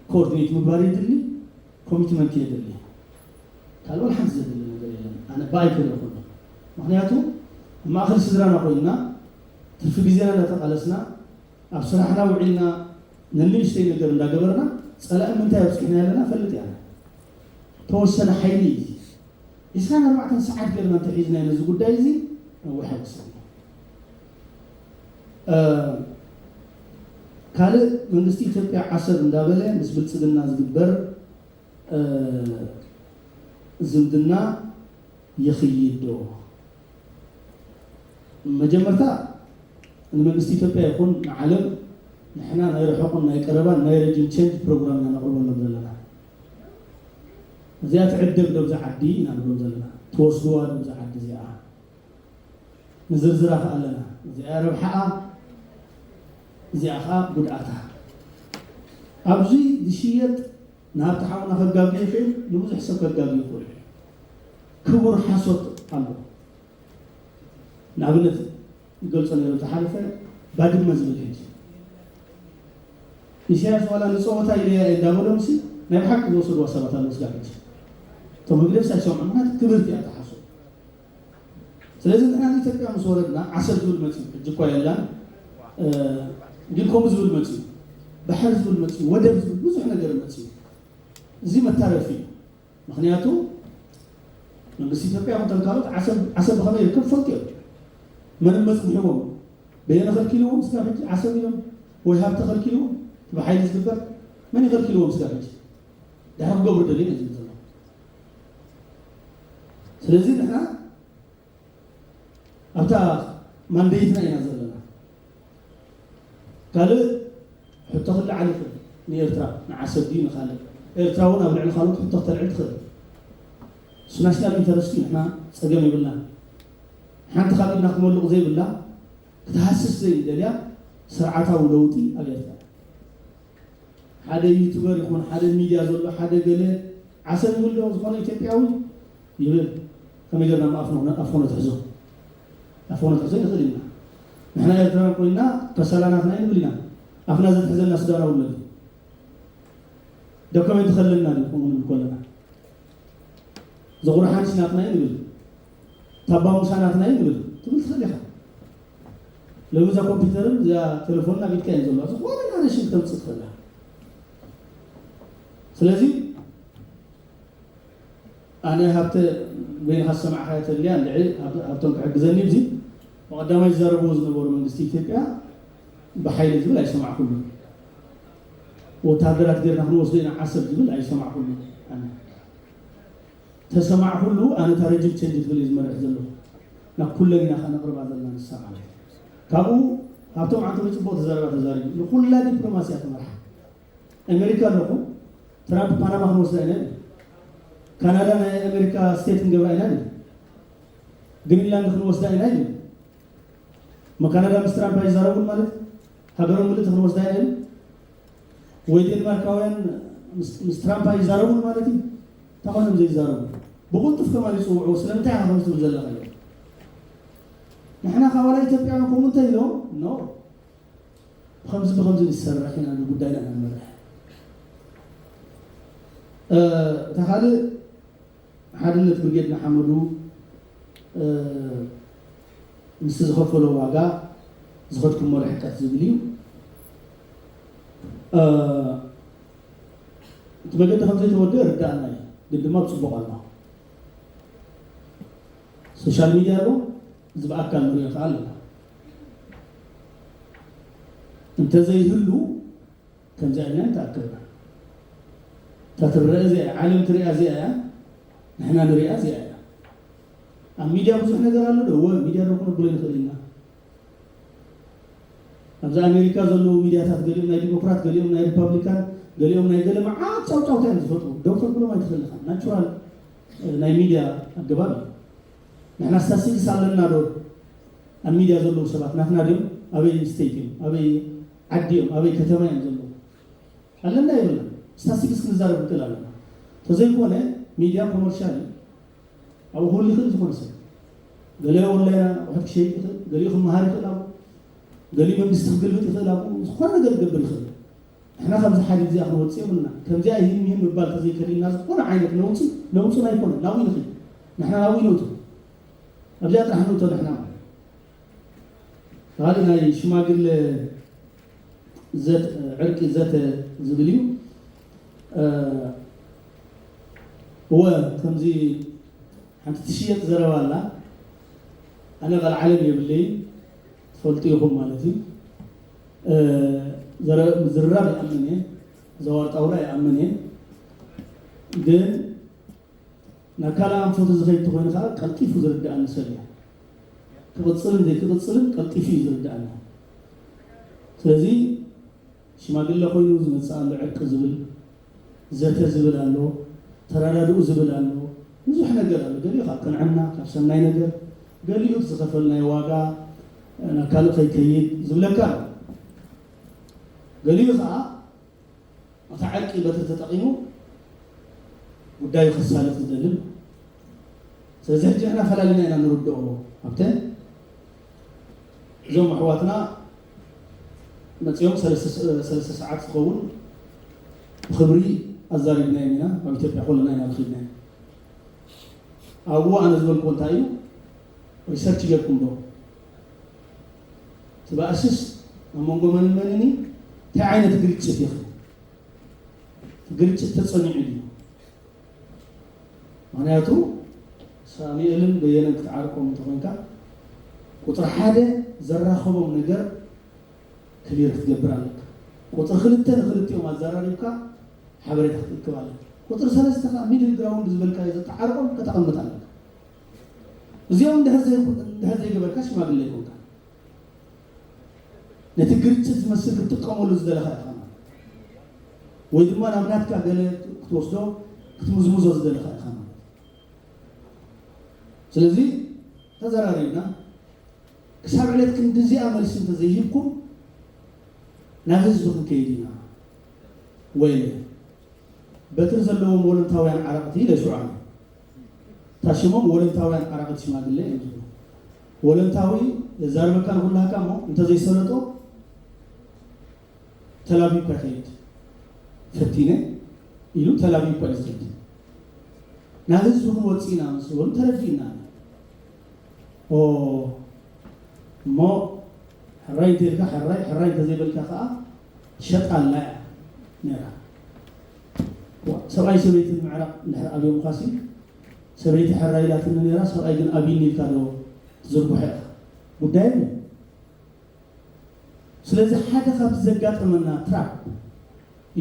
ኮኦርዲኔት ምግባር የድሊ፣ ኮሚትመንት የድሊ። ካልእ ሓንቲ ዘድሊ ነገር የለን። ኣነ ብኣይ ክርኢ ከሎ ምክንያቱ ኣብ ማእኸል ስድራና ኮይንና ትርፊ ግዜና እናተቃለስና ኣብ ስራሕና ውዒልና ነንእሽተይ ነገር እንዳገበርና ጸላኢ ምንታይ ኣብፂሕና ያለና ፈልጥ ያለ ተወሰነ ሓይሊ እዩ። ዕስራን ኣርባዕተን ሰዓት ገርና እንተሒዝና ነዚ ጉዳይ እዚ ነዊሕ ኣይወስድን። ካልእ መንግስቲ ኢትዮጵያ ዓሰብ እንዳበለ ምስ ብልፅግና ዝግበር ዝምድና ይኽይድ ዶ? መጀመርታ ንመንግስቲ ኢትዮጵያ ይኹን ንዓለም ንሕና ናይ ርሑቕን ናይ ቀረባን ናይ ረጅም ቸንጅ ፕሮግራም ኢና ነቕርበሎም ዘለና። እዚኣ ትዕደግ ዶ ብዛ ዓዲ ኢና ንብሎም ዘለና፣ ትወስድዋ ዶ ብዛ ዓዲ እዚኣ? ንዝርዝራ ከ ኣለና። እዚኣ ረብሓኣ፣ እዚኣ ከኣ ጉድኣታ። ኣብዚ ዝሽየጥ ንሃብቲ ሓውና ከጋግዩ ይኽእል፣ ንብዙሕ ሰብ ከጋግዩ ይኽእል። ክቡር ሓሶት ኣሎ። ንኣብነት ይገልጾ ነይሩ፣ ዝሓለፈ ባድመ ዝብል ሕጂ ኢሳያስ ዋላ ንጸወታ ኢለያ እየ እንዳበሎም ሲ ናይ ብሓቂ ዝወሰድዋ ሰባት ኣለዉ። ስጋብ ሕጂ እቶም ህግደፍስ ኣይሰምዑ፣ ምክንያቱ ክብርቲ እያ እታ ሓሶት። ስለዚ ንሕና ንኢትዮጵያ ምስ ወረድና ዓሰብ ዝብል መፅዩ፣ ሕጂ እኳ የላን፣ ግን ከምኡ ዝብል መፅዩ፣ ባሕሪ ዝብል መፅዩ፣ ወደብ ዝብል ብዙሕ ነገር መፅዩ። እዚ መታረፊ እዩ። ምክንያቱ መንግስቲ ኢትዮጵያ ይኹን እቶም ካልኦት ዓሰብ ዓሰብ ብኸመይ ይርከብ ፈልጡ እዮም። መን መፅንሕዎም? በየነ ከልኪልዎም? ስጋብ ሕጂ ዓሰብ ኢሎም ወይ ሃብቲ ከልኪልዎም? ብሓይሊ ዝግበር መን ይከልኪልዎም? ስጋብ ሕጂ ድሓር ክገብሩ ደልዮም እዮም ዝብል ዘለዉ። ስለዚ ንሕና ኣብታ ማንዴትና ኢና ዘለና። ካልእ ሕቶ ክለዓል ይኽእል ንኤርትራ፣ ንዓሰብ ድዩ ንኻልእ። ኤርትራ እውን ኣብ ልዕሊ ካልኦት ሕቶ ክተልዕል ትኽእል። እሱ ናሽናል ኢንተረስት እዩ፣ ንሕና ጸገም የብልና። ሓንቲ ካብ ኢድና ክመልቕ ዘይብላ፣ ክትሃስስ ዘይደልያ ስርዓታዊ ለውጢ ኣብ ኤርትራ። ሓደ ዩቱበር ይኹን ሓደ ሚድያ ዘሎ ሓደ ገለ ዓሰብ ይብል ዶ ዝኾነ ኢትዮጵያዊ ይብል? ከመይ ጌርና ኣፍኖ ኣፍኖ ትሕዞ ኣፍኖ ትሕዞ ይኽእል ኢና። ንሕና ኤርትራውያን ኮይና ከሰላ ናትና እዩ ንብል ኢና። ኣፍና ዘትሕዘና ሱዳናዊ መን እዩ? ዶክመንት ከለና ድዩ ከምኡ ንብል ከለና? ዘቑርሓንሽ ናትና እዩ ንብል፣ ታባ ሙሳ ናትና እዩ ንብል ትብል ትኽእል ኢኻ። ሎሚ እዛ ኮምፒውተርን እዛ ቴሌፎንን ኣብ ኢድካ እየን ዘለዋ፣ ዝኾነ ናሬሽን ክተምፅእ ትኽእል ኢኻ። ስለዚ ኣነ ሃብተ በይንኻ ዝሰማዕኻዮ ተልያ እንድዒ ሃብቶም ክሕግዘኒ እዚ ብቐዳማይ ዝዛረብዎ ዝነበሩ መንግስቲ ኢትዮጵያ ብሓይሊ ዝብል ኣይሰማዕኩሉን። ወታደራት ጌርና ክንወስዶ ኢና ዓሰብ ዝብል ኣይሰማዕኩሉን ኣነ። ተሰማዕኩሉ ኣነ እታ ረጅም ቸንጅ ትብል እየ ዝመርሕ ዘለኹ። ናብ ኩለን ኢና ከነቕርባ ዘለና ንሳ ማለት እዩ። ካብኡ ሃብቶም ዓንተቦይ ጽቡቕ ተዛረባ ተዛሪቡ። ንኹላ ዲፕሎማሲ እያ ትመርሓ። ኣሜሪካ ኣለኹ፣ ትራምፕ ፓናማ ክንወስዳ ኢና ኢሉ። ካናዳ ናይ ኣሜሪካ ስቴት ክንገብራ ኢና ኢሉ። ግሪንላንድ ክንወስዳ ኢና ኢሉ። መካናዳ ምስ ትራምፕ ኣይዛረቡን ማለት ሃገሮም ምልእቲ ክንወስዳ ኢና ኢሉ። ወይ ዴንማርካውያን ምስ ትራምፕ ኣይዛረቡን ማለት እዩ። እንታይ ኮይኖም ዘይዛረቡ? ብቕልጡፍ ከማን ይፅውዑ። ስለምንታይ ኢኻ ከምዚ ትብል ዘለኻ? ንሕና ካብ ዋላ ኢትዮጵያውያን ከምኡ እንታይ ኢሎም ኖ ብከምዚ ብከምዚ ንሰርሕ ኢና ንጉዳይና ኢና ንመርሕ። እታ ካልእ ሓድነት ብርጌድ ንሓመዱ ምስቲ ዝኸፈሎ ዋጋ ዝኸድኩሞ ርሕቀት ዝብል እዩ። እቲ መገዲ ከም ዘይተወደአ ርዳእና እዩ፣ ግን ድማ ብፅቡቕ ኣሎ። ሶሻል ሚድያ ኣሎ፣ እዚ ብኣካል ንሪኦ ከዓ ኣለና። እንተዘይህሉ ከምዚ ኣይና ንተኣከብና። እታ ትረአ እዚኣ እያ፣ ዓለም ትሪኣ እዚኣ እያ፣ ንሕና ንሪኣ እዚኣ እያ። ኣብ ሚድያ ብዙሕ ነገር ኣሎ ዶ? እወ፣ ሚድያ ዶ ክነብሎ ይንኽእል ኢና። ኣብዚ ኣሜሪካ ዘለዉ ሚድያታት ገሊኦም ናይ ዲሞክራት፣ ገሊኦም ናይ ሪፓብሊካን፣ ገሊኦም ናይ ገለ መዓት ጫውጫውታ እዮም ዝፈጥሩ። ዶክተር ብሎም ኣይትኽእል ኢኻ። ናቹራል ናይ ሚድያ ኣገባብ እዩ። ንሕና ስታስቲክስ ኣለና ዶ? ኣብ ሚድያ ዘለዉ ሰባት ናትና ድዮም? ኣበይ ስቴት እዮም? ኣበይ ዓዲ እዮም? ኣበይ ከተማ እዮም ዘለዉ? ኣለና የብልና? ስታስቲክስ ክንዛረብ ንክእል ኣለና። ተዘይኮነ ሚድያ ኮመርሻል እዩ። ኣብኡ ክህሉ ይኽእል ዝኾነ ሰብ። ገለ ኦንላይን ኣቑሑት ክሸይጥ ይኽእል፣ ገሊኡ ክመሃር ይኽእል፣ ኣብኡ ገሊኡ መንግስቲ ክግልብጥ ይኽእል፣ ኣብኡ ዝኾነ ነገር ክገብር ይኽእል። ንሕና ካብዚ ሓዲግ እዚኣ ክንወፅእ የብልና። ከምዚኣ ይህን ይህን ምባል ተዘይከሊልና ዝኾነ ዓይነት ነውፂ ነውፅን ኣይኮነን፣ ናብኡ ንኽድ። ንሕና ናብኡ ነውፅ። ኣብዚኣ ጥራሕ ንእቶ ንሕና ማለት። ካልእ ናይ ሽማግለ ዘተ፣ ዕርቂ ዘተ ዝብል እዩ። እወ፣ ከምዚ ሓንቲ ትሽየጥ ዘረባ ኣላ። ኣነ ቃል ዓለም የብለይን፣ ትፈልጡ ኢኹም ማለት እዩ። ዘረ-፣ ምዝርራብ ይኣምን እየ፣ ዘዋር ጣውላ ይኣምን እየ። ግን ናብ ካልእ ኣንፈቱ ዝኸይድ ተኾይኑ ከዓ ቀልጢፉ ዝርድኣኒ ሰብ እየ። ክቕፅልን ዘይክቕፅልን ቀልጢፉ እዩ ዝርድኣኒ። ስለዚ ሽማግለ ኮይኑ ዝመፅእ ኣሎ፣ ዕርቂ ዝብል፣ ዘተ ዝብል ኣሎ፣ ተረዳድኡ ዝብል ኣሎ፣ ብዙሕ ነገር ኣሎ። ገሊኡ ካብ ቅንዕና፣ ካብ ሰናይ ነገር፣ ገሊኡ እቲ ዝኸፈልናዮ ዋጋ ናብ ካልእ ከይከይድ ዝብለካ ኣሎ። ገሊኡ ከዓ እታ ዕርቂ በትሪ ተጠቒሙ ጉዳዩ ከሳልጥ ዝደልን። ስለዚ ሕጂ ንሕና ፈላሊና ኢና ንርድኦ። ኣብተ እዞም ኣሕዋትና መፂኦም ሰለስተ ሰ-፣ ሰለስተ ሰዓት ዝኸውን ብኽብሪ ኣዛሪብናዮም ኢና። ኣብ ኢትዮጵያ ኮለና ኢና ረኺብናዮም። ኣብኡ ኣነ ዝበልኩዎ እንታይ እዩ? ሪሰርች ጌርኩም ዶ? እቲ ባእስስ ኣብ መንጎ መንን መንን እዩ? እንታይ ዓይነት ግርጭት ይኽእል? እቲ ግርጭት ተጸኒዑ ድዩ? ምኽንያቱ ሳሙኤልን በየነን ክትዓርቆም እንተኾይንካ፣ ቁጽሪ ሓደ ዘራኸቦም ነገር ክሊር ክትገብር ኣለካ። ቁጽሪ ክልተ ንክልቲኦም ኣዘራሪብካ ሓበሬታ ክትእክብ ኣለካ። ቁጽሪ ሰለስተ ከዓ ሚድል ግራውንድ ዝበልካዮ ዘተዓርቆም ከተቐምጥ ኣለካ። እዚኦም እንድሕር ዘይ-፣ እንድሕር ዘይገበርካ ሽማግለ ኣይኮንካ። ነቲ ግርጭት ዝመስል ክትጥቀመሉ ዝደለኻ ኢኻ ማለት። ወይ ድማ ናብ ናትካ ገለ ክትወስዶ ክትምዝምዞ ዝደለኻ ኢኻ ማለት። ስለዚ ተዘራሪብና ክሳብ ዕለት ክንድዚኣ መልሲ እንተዘይሂብኩም ናብ ህዝቢ ክንከይድ ኢና። ወይለ በትሪ ዘለዎም ወለንታውያን ዓረቕቲ ኢለ ሽዑ ኣነ። እታ ሽሞም ወለንታውያን ዓረቕቲ ሽማግለ እዮም ዝብሉ። ወለንታዊ የዛርበካ ንኹላህካ እሞ እንተዘይሰለጦ ተላብዩ እኳ ይኸይድ። ፈቲነ ኢሉ ተላብዩ እኳ እዩ ዝኸይድ። ናብ ህዝቢ ክንወፅእ ኢና ምስ ዝበሉ ተረዲእና። ኦ፣ እሞ ሕራይ እንተኢልካ ሕራይ፣ ሕራይ እንተዘይበልካ ከዓ ሸጣላ እያ ነይራ። ዋ፣ ሰብኣይ ሰበይቲ ንምዕራቕ እንድሕር ኣብዮም ኳሲ ሰበይቲ ሕራይ ኢላትኒ ነይራ፣ ሰብኣይ ግን ኣብይኒ ኢልካ ዶ ትዝርግሖ ኢኻ? ጉዳይ እዩ። ስለዚ ሓደ ካብቲ ዘጋጠመና ትራፕ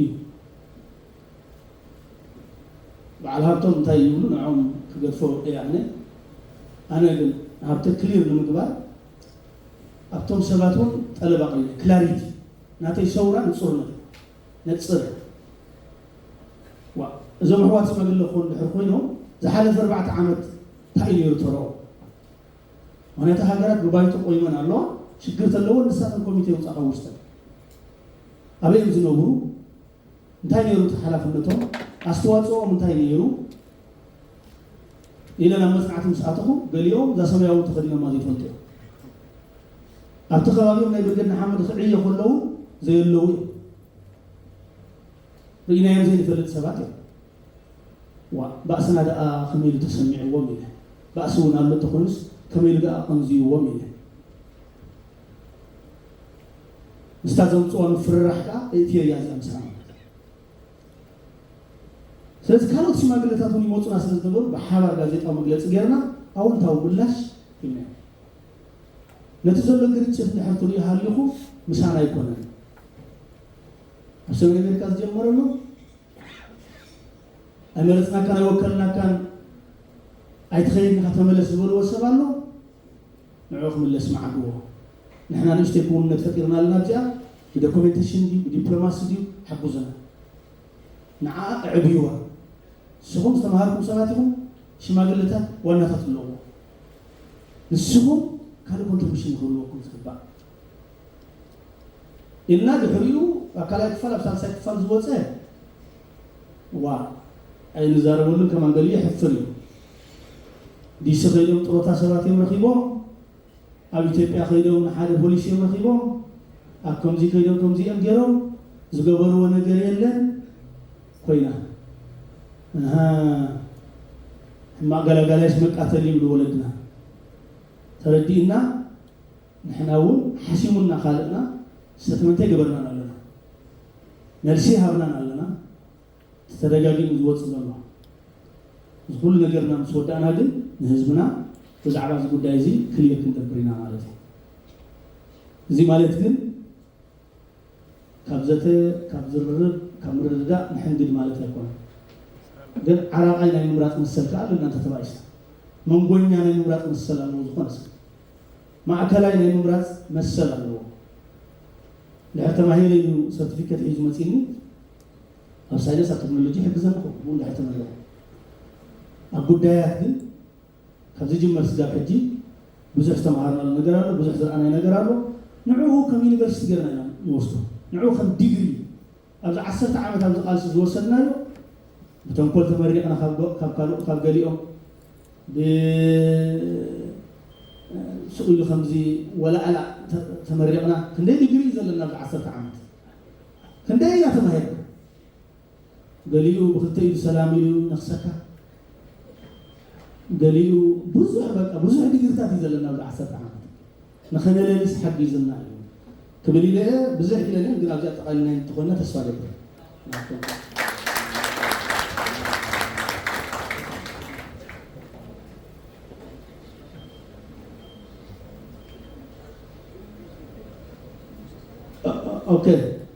እዩ። በዓል ሃብቶም እንታይ ይብሉ ንዕኦም ክገድፎ እየ ኣነ። ኣነ ግን ሃብተ ክሊር ንምግባር ኣብቶም ሰባት እውን ጠለብ ኣቕሪበ ክላሪቲ ናተይ ሰውራ ንጹርነት ነጽር። ዋ እዞም ኣሕዋት ሽማግለ ክኾኑ ድሕር ኮይኖም ዝሓለፈ ኣርባዕተ ዓመት እንታይ እዩ ነይሩ ተረኦም? ምክንያቱ ሃገራት ብባይቶ ቆይመን ኣለዋ። ሽግር ተለዎ ንሳተን ኮሚቴ ውፃእ ካብ ውሽጠን ኣበይ እዮም ዝነብሩ? እንታይ ነይሩ እቲ ሓላፍነቶም? ኣስተዋፅኦም እንታይ ነይሩ? ኢለ ናብ መፅናዕቲ ምስ ኣተኹ ገሊኦም እዛ ሰማያዊ ተኸዲኖማ ዘይፈልጡ እዮም። ኣብቲ ከባቢኦም ናይ ብርጌድ ንሓመድ ክዕዮ ከለዉ ዘየለዉ እዮም። ርኢናዮም ዘይንፈልጥ ሰባት እዮም። ዋ ባእስና ደኣ ከመይ ኢሉ ተሰሚዕዎም ኢለ ባእሲ እውን ኣሎ እንተኾይኑስ ከመይ ኢሉ ደኣ ቀንዝይዎም ኢለ ምስታ ዘምፅዋ ምፍርራሕ ከዓ እእትየያ እዚኣ ምስራ ማለት እዩ። ስለዚ ካልኦት ሽማግለታት እውን ይመፁና ስለ ዝነበሩ ብሓባር ጋዜጣዊ መግለፂ ጌርና ኣወንታዊ ምላሽ ሂብና ነቲ ዘሎ ግርጭት እንድሕር ትሪኦ ሃሊኹ ምሳና ኣይኮነን። ኣብ ሰሜን ኣሜሪካ ዝጀመረሉ ኣይመረፅናካን ኣይወከልናካን ኣይትኸይድን ኢኻ ተመለስ ዝበልዎ ሰብ ኣሎ። ንዑ ክምለስ መዓግዎ። ንሕና ንእሽተይ ክውንነት ፈጢርና ኣለና ኣብዚኣ ብዶኩሜንቴሽን ድዩ ብዲፕሎማሲ ድዩ ሓጉዙና ንዓ ኣዕብይዋ። ንስኹም ዝተምሃርኩም ሰባት ኢኹም። ሽማግለታት ዋናታት ኣለዎ። ንስኹም ካልእ ኮንትሪቢሽን ክህልወኩም ዝግባእ ኢልና ድሕሪኡ ኣብ ካልኣይ ክፋል ኣብ ሳልሳይ ክፋል ዝወፀ ዋ ኣይንዛረበሉን ከማን ገሊኡ የሕፍር እዩ። ዲሲ ከይዶም ጥሮታ ሰባት እዮም ረኺቦም ኣብ ኢትዮጵያ ከይዶም ንሓደ ፖሊስ እዮም ረኺቦም ኣብ ከምዚ ከይዶም ከምዚ እዮም ገይሮም ዝገበርዎ ነገር የለን ኮይና ሕማቕ ገላጋላይስ መቃተል ይብሉ ወለድና ተረዲእና ንሕና እውን ሓሲሙና ካልእና ስተትመንት ኣይገበርናን ኣለና መልሲ ይሃብናን ኣለና ተደጋጊሙ ዝወፅ ዘሎ እዚ ኩሉ ነገርና ምስ ወዳእና ግን ንህዝብና ብዛዕባ እዚ ጉዳይ እዚ ክልየር ክንገብር ኢና ማለት እዩ እዚ ማለት ግን ካብ ዘተ ካብ ዝርርብ ካብ ምርድዳእ ንሕንግድ ማለት ኣይኮነን ግን ዓራቓይ ናይ ምምራፅ መሰል ከዓ ኣለና እንተተባኢስና መንጎኛ ናይ ምምራፅ መሰል ኣለዎ ዝኾነ ሰብ ማእከላይ ናይ ምምራፅ መሰል ኣለዎ ድሕር ተማሂረ ኢሉ ሰርቲፊኬት ሒዙ መፂኒ ኣብ ሳይንስ ኣብ ቴክኖሎጂ ይሕግዘኒ ኹ ብኡ እንድሕር ተመለኹ ኣብ ጉዳያት ግን ካብ ዝጅመር ስጋብ ሕጂ ብዙሕ ዝተምሃርናሉ ነገር ኣሎ፣ ብዙሕ ዝረኣናዮ ነገር ኣሎ። ንዕኡ ከም ዩኒቨርሲቲ ጌርና ኢና ንወስዶ። ንዕኡ ከም ዲግሪ ኣብዚ ዓሰርተ ዓመት ኣብዚ ቃልሲ ዝወሰድናዮ ብተንኮል ተመሪቕና ካብ ገ- ካብ ካልኦ ካብ ገሊኦም ብ- ስቕ ኢሉ ከምዚ ወላእላ ተ- ተመሪቕና ክንደይ ዲግሪ እዩ ዘለና ኣብዚ ዓሰርተ ዓመት ክንደይ ኢና ተማሂርና ገሊኡ ብክልተ ኢዱ ሰላም ኢሉ ነክሰካ፣ ገሊኡ ብዙሕ በቃ ብዙሕ ዲግሪታት እዩ ዘለና ኣብዚ ዓሰርተ ዓመት። ንኸነለልስ ሓጊዙና እዩ ክብል ኢለ እየ። ብዙሕ ኢለ ግን ኣብዚኣ ጠቓሊልና እንተኾይና ተስፋ ገብር። ኦኬ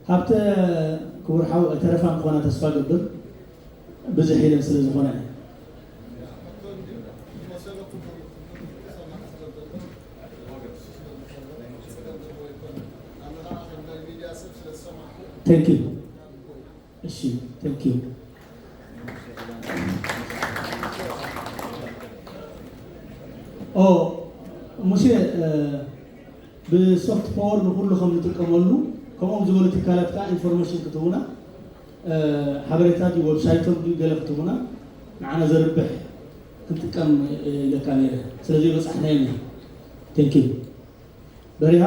ሃብተ ክቡር ሓው ኣይተረፋን ክኾና ተስፋ ገብር ብዙሕ ኢለን ስለ ዝኾነ Thank you. እሺ thank you ኦ ሙሴ ብሶፍት ፓወር ንኩሉ ከም ንጥቀመሉ ከምኦም ዝበሉ ትካላት ከዓ ኢንፎርሜሽን ክትህቡና ሓበሬታ ድዩ ዌብሳይቶም ድዩ ገለ ክትህቡና ንዓና ዘርብሕ ክንጥቀም ኢለካ ነይረ ስለዘይበፃሕናዮ thank you በሪሃ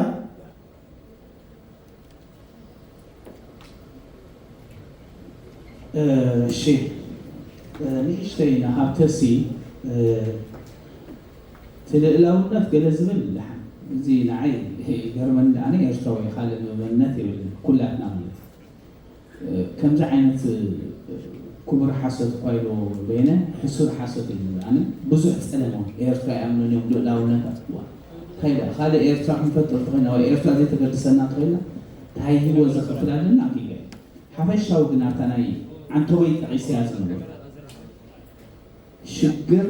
እሺ ንእሽተይ ንሃብተሲ እቲ ልእላውነት ገለ ዝብል ደሓን እዚ ንዓይ ይገርመኒ ኣነ ኤርትራዊ ካልእ መንነት የብልን ኩላትና ማለት ከምዚ ዓይነት ክቡር ሓሶት እኳ ኢሉ በይነ ሕሱር ሓሶት እዩ ዝብል ኣነ ብዙሕ ፀለመ ኤርትራ ይኣምኑን እዮም ልእላውነት ኣትዋ እንታይ ካልእ ኤርትራ ክንፈጥር ተኮይና ወይ ኤርትራ ዘይተገድሰና ተኮይና እንታይ ሂወ ዘኽፍል ኣለና ኣኪለ ሓፈሻዊ ግን ኣብታ ናይ ዓንተቦይ ጠቒሰያ ዝነበሩ ሽግር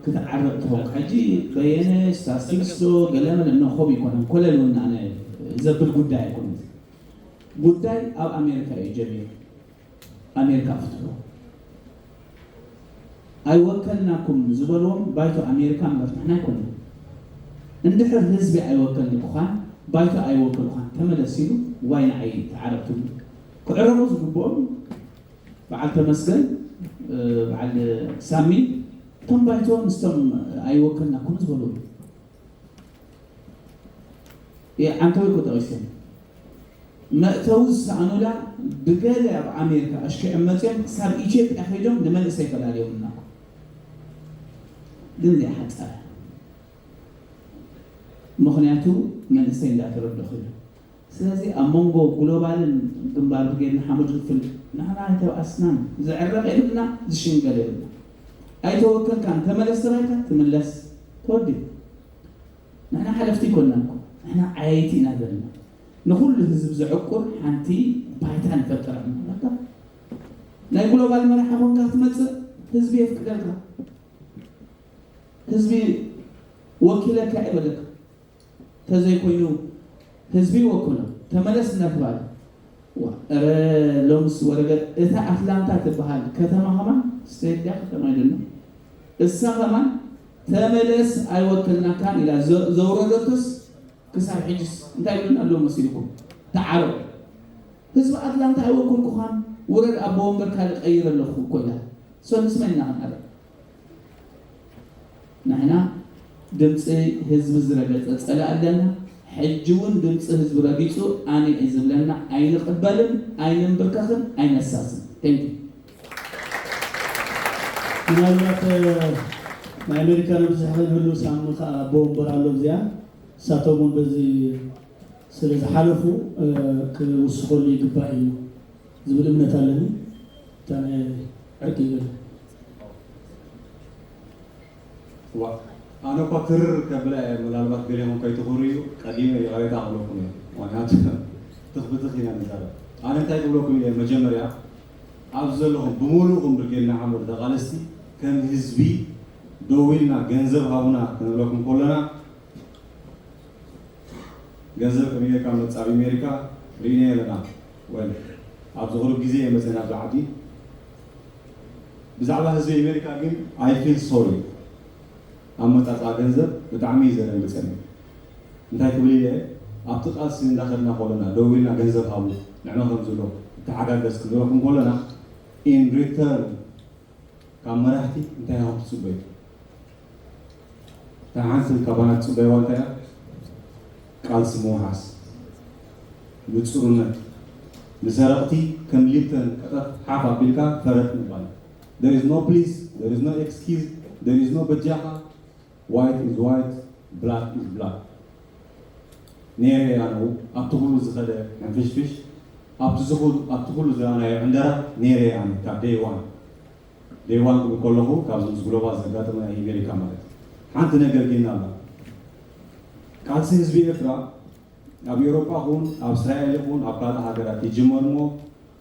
ክትዓርቕ ትኸውን። ሕጂ በየነ ስታስቲክስ ዶ ገለ መለ እነኾም ይኮነን ኮለል እውን ኣነ ዘብል ጉዳይ ኣይኮነት። ጉዳይ ኣብ ኣሜሪካ እዩ ጀሚሩ። ኣሜሪካ ፍትሑ ኣይወከልናኩም ዝበልዎም ባይቶ ኣሜሪካ እምበር ንሕና ኣይኮንና። እንድሕር ህዝቢ ኣይወከልንኩኻን ባይቶ ኣይወከልኩኻን ተመለስ ኢሉ ዋይ ንዓይ ተዓረቕ ትብሉ። ክዕረቑ ዝግብኦም በዓል ተመስገን፣ በዓል ሳሚ፣ እቶም ባይቶ ምስቶም ኣይወከልናኩም ዝበሉ። ዓንተው እኮ ጠቒሶም መእተዊ ዝሰኣኑላ ብገለ ኣብ ኣሜሪካ ኣሽኪዖም መፅኦም ክሳብ ኢትዮጵያ ከይዶም ንመንእሰይ ፈላልዮምና እኮ። ግን ዘይሓፀረ ምኽንያቱ መንእሰይ እንዳተረዶ ከይዱ። ስለዚ ኣብ መንጎ ግሎባልን ግንባር ብርጌድ ንሓመዱ ክፍል ንሕና ኣይተባእስናን። ዝዕረቕ የብልና፣ ዝሽንገል የብልና። ኣይተወከልካን ተመለስ ተባይካ ትምለስ። ተወዲኡ። ንሕና ሓለፍቲ ኣይኮንናን እኮ፣ ንሕና ዓያይቲ ኢና ዘለና። ንኹሉ ህዝቢ ዘዕቁር ሓንቲ ባይታ ንፈጥር ኣለና። በቃ ናይ ግሎባል መራሒ ኮንካ ክትመጽእ ህዝቢ የፍቅደልካ። ህዝቢ ወኪለካ ይበለካ። ተዘይኮይኑ ህዝቢ ይወክሎ። ተመለስ እናተባለ። ዋ፣ እረ ሎምስ ወረገ እታ ኣትላንታ ትበሃል ከተማ ከማን ስቴት ድያ ከተማ ኣይደለም። እሳ ከማን ተመለስ ኣይወክልናካን ኢላ ዘ-፣ ዘውረደቶስ ክሳብ ሕጅስ እንታይ ይብሉና ኣለዉ መሲልኩም? ተዓረቑ። ህዝቢ ኣትላንታ ኣይወክልኩኻን፣ ውረድ ኣቦ ወንበር ካልእ ቀይር ኣለኹ እኮ ኢላ። ሶ ንስመን ኢና ክንዓረቕ። ንሕና ድምፂ ህዝቢ ዝረገፀ ፀላኢ ኣለና። ሕጂ እውን ድምፂ ህዝቢ ረጊፁ ኣነ እየ ዝብለና ኣይንቕበልን፣ ኣይንንብርከኽን፣ ኣይነሳስን። Thank you። ምናልባት ናይ ኣሜሪካ ነብዝሕ ክንህሉ ሳሚ ከዓ ኣቦ ወንበር ኣሎ እዚኣ እሳቶም እውን በዚ ስለ ዝሓለፉ ክውስኸሉ ይግባእ እዩ ዝብል እምነት ኣለኒ። እታ ናይ ዕርቂ ይብል። ዋ ኣነ እኳ ክርር ከብላ እየ። ምናልባት ገሌኹም ከይትኾሩ እዩ ቀዲመ ይቕሬታ ክብለኩም እየ። ምክንያቱ ትኽብትኽ ኢና ንዛረብ። ኣነ እንታይ ክብለኩም እየ መጀመርያ ኣብዚ ዘለኹም ብምሉእኹም ብርጌድ ንሓመዱ ተቓለስቲ ከም ህዝቢ ደው ኢልና ገንዘብ ሃቡና ክንብለኩም ከለና ገንዘብ ከመይ ጌርካ መጽእ ኣብ ኣሜሪካ ርኢናዮ ኣለና። ወል ኣብዚ ቁሩብ ግዜ እየ መጽእ ናብዚ ዓዲ። ብዛዕባ ህዝቢ ኣሜሪካ ግን I feel sorry። ኣመጻጽኣ ገንዘብ ብጣዕሚ እዩ ዘደንግጸኒ። እንታይ ክብል ኢለ ኣብቲ ቃልሲ እንዳኸድና ከለና ደው ኢልና ገንዘብ ሃቡ ንዕመ ከም ዝብሎ ተሓጋገዝ ክንብለኩም ከለና in return ካብ መራሕቲ እንታይ ኢኹም ትፅበዩ? እታ ሓንቲ ካባና ትፅበይዋ እንታይ እያ? ቃልሲ ምውሓስ፣ ንፁርነት፣ ንሰረቕቲ ከም ሊፕተን ቀጠፍ ሓፍ ኣቢልካ ፈረጥ ምባል። There is no please, there is no excuse, there is no በጃኻ። White is white, black is black። ነይረ እየ ኣነ ኣብቲ ኩሉ ዝኸደ ሕንፍሽፍሽ ኣብቲ ዝኹሉ ኣብቲ ኩሉ ዝረኣናዮ ዕንደራ ነይረ እየ ኣነ ካብ day one። Day one ክብል ከለኹ ካብዚ ምስ ግሎባል ዘጋጠመ ናይ ኣሜሪካ ማለት ሓንቲ ነገር ጌና ኣላ። ቃልሲ ህዝቢ ኤርትራ ኣብ ኤውሮጳ ኹን ኣብ እስራኤል ይኹን ኣብ ካልእ ሃገራት ይጅመር እሞ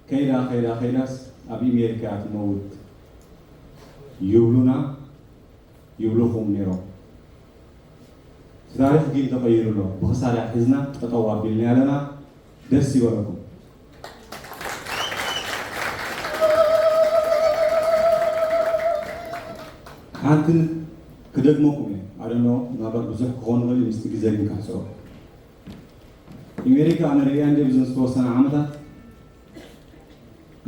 ከይዳ ከይዳ ከይዳስ ኣብ ኣሜሪካ እያ ትመውት ይብሉና ይብሉኹም ነይሮም። እቲ ታሪኽ ግን ተቐይሩ ኣሎ። ብኽሳድ ኣትሒዝና ጠጠው ኣቢልናያ ኣለና። ደስ ይበለኩም። ሓንቲ ክደግመኩም እየ። ኣደኖ ምናልባት ብዙሕ ክኾን ይኽእል ምስቲ ግዜ ግን ክሕፅሮ። ኣሜሪካ ኣነ ርእያ እንደ ብዘን ዝተወሰነ ዓመታት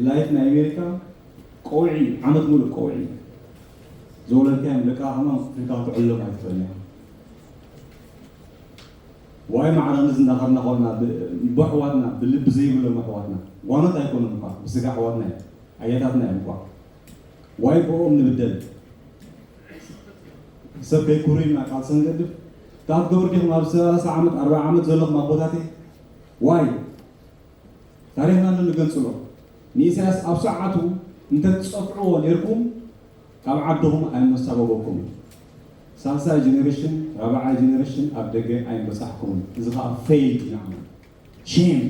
ላይፍ ናይ ኣሜሪካ ቀውዒ ዓመት ሙሉእ ቀውዒ ዘወለድካዮም ደቃ ከማን ክፍልካ ክትዕሎም ኣይትኽእልን ኢኻ። ዋይ ማዕረ ንዝ እንዳኸርና ኮና ብኣሕዋትና ብልቢ ዘይብሎም ኣሕዋትና ጓኖት ኣይኮኑን እኳ ብስጋ ኣሕዋትና እዮም ኣያታትና እዮም እኳ ዋይ ብኦም ንብደል ሰብ ከይኩርዩና ቃልሲ ንገድፍ እታ ትገብሩ ዲኹም ኣብ ሰላሳ ዓመት ኣርባዓ ዓመት ዘለኹም ኣቦታተይ ዋይ ታሪኽና እንዶ ንገንጽሎ ንኢሳያስ ኣብ ሰዓቱ እንተትጸፍዕዎ ኔርኩም ካብ ዓድኹም ኣይመሳበበኩምን። ሳልሳይ ጀነሬሽን ራብዓይ ጀነሬሽን ኣብ ደገ ኣይምበጻሕኩምን። እዚ ኸኣ ፌይልድ ኢና ዓመል ሼም።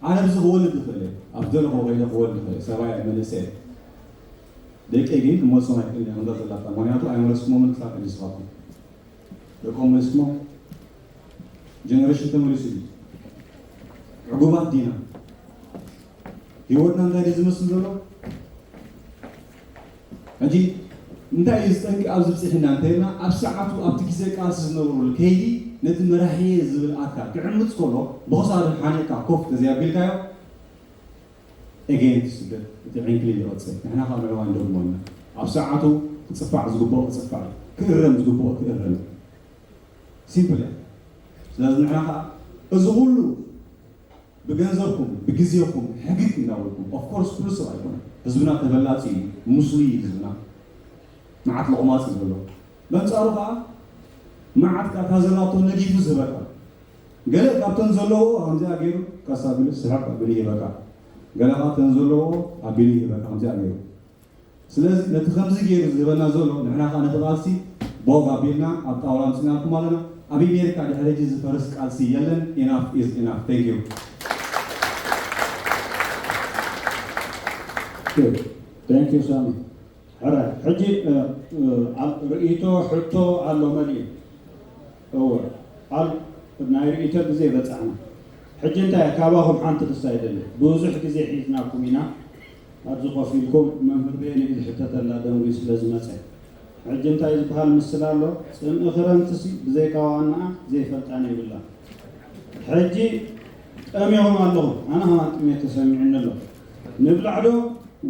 ኣነ ብዚ ክወልድ ይኽእል እየ፣ ኣብ ዘለኹ ከይደ ክወልድ ይኽእል እየ፣ ሰብኣይ እየ፣ መንእሰይ እየ። ደቂ ግን ክመልሶም ኣይክእልን እየ ከምዛ ዘላታ። ምክንያቱ ኣይመለስኩሞምን ክሳብ ሕጂ ንስኻትኩም ደቆም መሊስኩሞም። ጀነሬሽን ተመሊሱ እዩ። ዕጉባት ዲና? ህይወትና እንታይ ድዩ ዝመስል ዘሎ? ሕጂ እንታይ እዩ ዝጠንቂ ኣብዚ ብፅሒና እንተይልና፣ ኣብ ሰዓቱ ኣብቲ ግዜ ቃልሲ ዝነበሩሉ ከይዲ ነቲ መራሒ ዝብል ኣካል ክዕምፅ ከሎ ብኽሳዱ ሓኒቕካ ኮፍ ተዘይኣቢልካዮ፣ ኤጌን እቲ ስደት እቲ ዕንክሊል ይቐፅል። ንሕና ካብ ንዕዋን ደጉሞ ኢና። ኣብ ሰዓቱ ክፅፋዕ ዝግብኦ ክፅፋዕ እዩ፣ ክእረም ዝግብኦ ክእረም እዩ። ሲምፕል እያ። ስለዚ ንሕና ከዓ እዚ ኩሉ ብገንዘብኩም ብግዜኹም ሕግግ እናበልኩም፣ ኦፍኮርስ ኩሉ ሰብ ኣይኮነን፣ ህዝብና ተበላፂ እዩ፣ ሙስሊ እዩ ህዝብና፣ መዓት ለቑማፅ እዩ ዘሎ። በንፃሩ ከዓ መዓት ከዓ እታ ዘላቶ ነጊፉ ዝህበካ፣ ገለ ካብተን ዘለዎ ከምዚኣ ገይሩ ቀስ ኣቢሉ ስሕቕ ኣቢሉ ይህበካ፣ ገለ ከዓ ተን ዘለዎ ኣቢሉ ይህበካ ከምዚኣ ገይሩ። ስለዚ ነቲ ከምዚ ገይሩ ዝህበና ዘሎ ንሕና ከዓ ነቲ ቃልሲ ቦግ ኣቢልና ኣብ ጣውላ ኣምፅናልኩም ኣለና። ኣብ ኣሜሪካ ድሕሪ ሕጂ ዝፈርስ ቃልሲ የለን። ኢናፍ ኢዝ ኢናፍ። Thank you። Thank you ሳሚ። ሕረ ሕጂ እ፣ እ፣ ኣብ ርእይቶ ሕቶ ኣሎ መሊኡ። እወ ኣብ ናይ ርእይቶ ግዜ በጻሕና። ሕጂ እንታይ ካባኹም ሓንቲ ክሳ ይደሊ። ብዙሕ ግዜ ሒዝናኩም ኢና ኣብዚ ኮፍ ኢልኩም መምህር በየነ እዩ ዝሕተተላ ደንጉዩ ስለ ዝመጸ። ሕጂ እንታይ ዝበሃል ምስላ ኣሎ? ጽምኢ ክረምትሲ ብዘይካ ዋናኣ ዘይፈልጣን የብላን። ሕጂ ጠሚኹም ኣለኹም። ኣነ ከማን ጥሜት ተሰሚዑኒ ኣሎ። ንብላዕ ዶ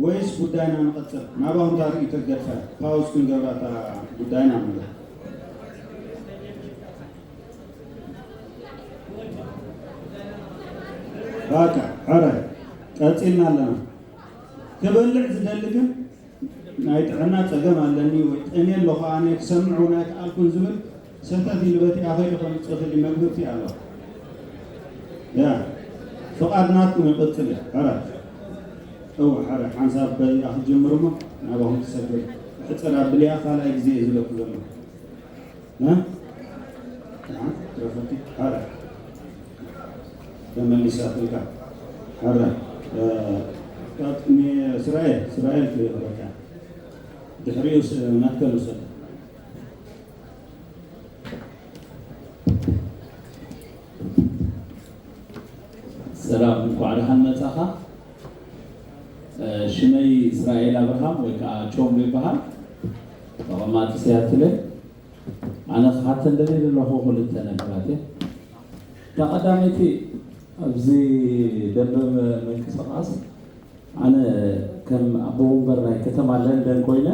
ወይስ ጉዳይና ንቐጽል? ናባኹም እታ ርእይቶ ገድፋ ፓውዝ ክንገብራ እታ ጉዳይና ንብላዕ። ባቃ ሕራይ ቀጺልና ኣለና። ክበልዕ ዝደሊ ግን ናይ ጥዕና ጸገም ኣለኒ ወይ ጠምየ ኣለኹ ኣነ ክሰምዕ እውን ኣይከኣልኩን ዝብል ሰተት ኢሉ በቲ ኣኸሊ ከምጽእ ይኽእል እዩ። መግቢ እቲ ኣሎ። ያ ፍቓድ ናትኩም ይቕጽል እዩ። ሕራይ እወ ሕራይ ሓንሳብ በዚኣ ክትጅምር እሞ ናባኹም ትሰግር። ሕጽር ኣብልያ ካልኣይ ግዜ እዩ ዝለኩ ዘሎ። እ? ትረፈቲ? ሕራይ ተመሊሳትልካ። ሕራይ እ፣ እስራኤል እስራኤል ትብል በቃ ድሕሪኡ ስ- መትከል ውሰድ። ሰላም፣ እንኳዕ ደሓን መጻኻ። እ፣ ሽመይ እስራኤል ኣብርሃም ወይ ከዓ ቾምቦ ይበሃል። ተቐማጢ ሲያትል እየ። ኣነ ክሓተን ደልየ ዘለኹ ክልተ ነገራት እየ። እታ ቀዳመይቲ ኣብዚ ደንበ ምንቅስቓስ ኣነ ከም ኣቦ ወንበር ናይ ከተማ ለንደን ኮይነ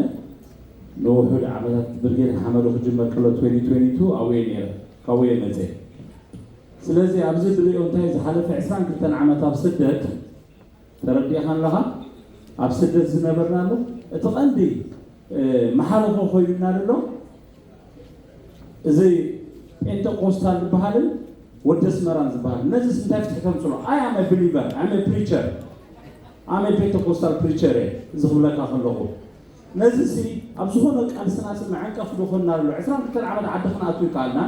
ንውሑድ ዓመታት ብርጌድ ሓመዱ ክጅመር ከሎ twenty twenty two ኣብኡ እየ ነይረ፣ ካብኡ እየ መፅየ። ስለዚ ኣብዚ ብሪኦ እንታይ ዝሓለፈ ዕስራን ክልተን ዓመት ኣብ ስደት ተረዲእኻ ኣለኻ። ኣብ ስደት ዝነበርናሉ እቲ ቀንዲ መሓለፎ ኮይኑና ዘሎ እዚ ጴንጠቆስታል ዝበሃልን ወዲ ኣስመራን ዝበሃል። ነዚስ እንታይ ፍትሒ ተምፅሎ? I am a believer, I am a preacher, I am a Pentecostal preacher እየ እዚ ክብለካ ከለኹ። ነዚ ሲ ኣብ ዝኾነ ቃልስና ሲ መዐንቀፍ ዝኾንና ኣሎ። ዕስራን ክልተን ዓመት ዓዲ ክንኣቱ ይከኣልና።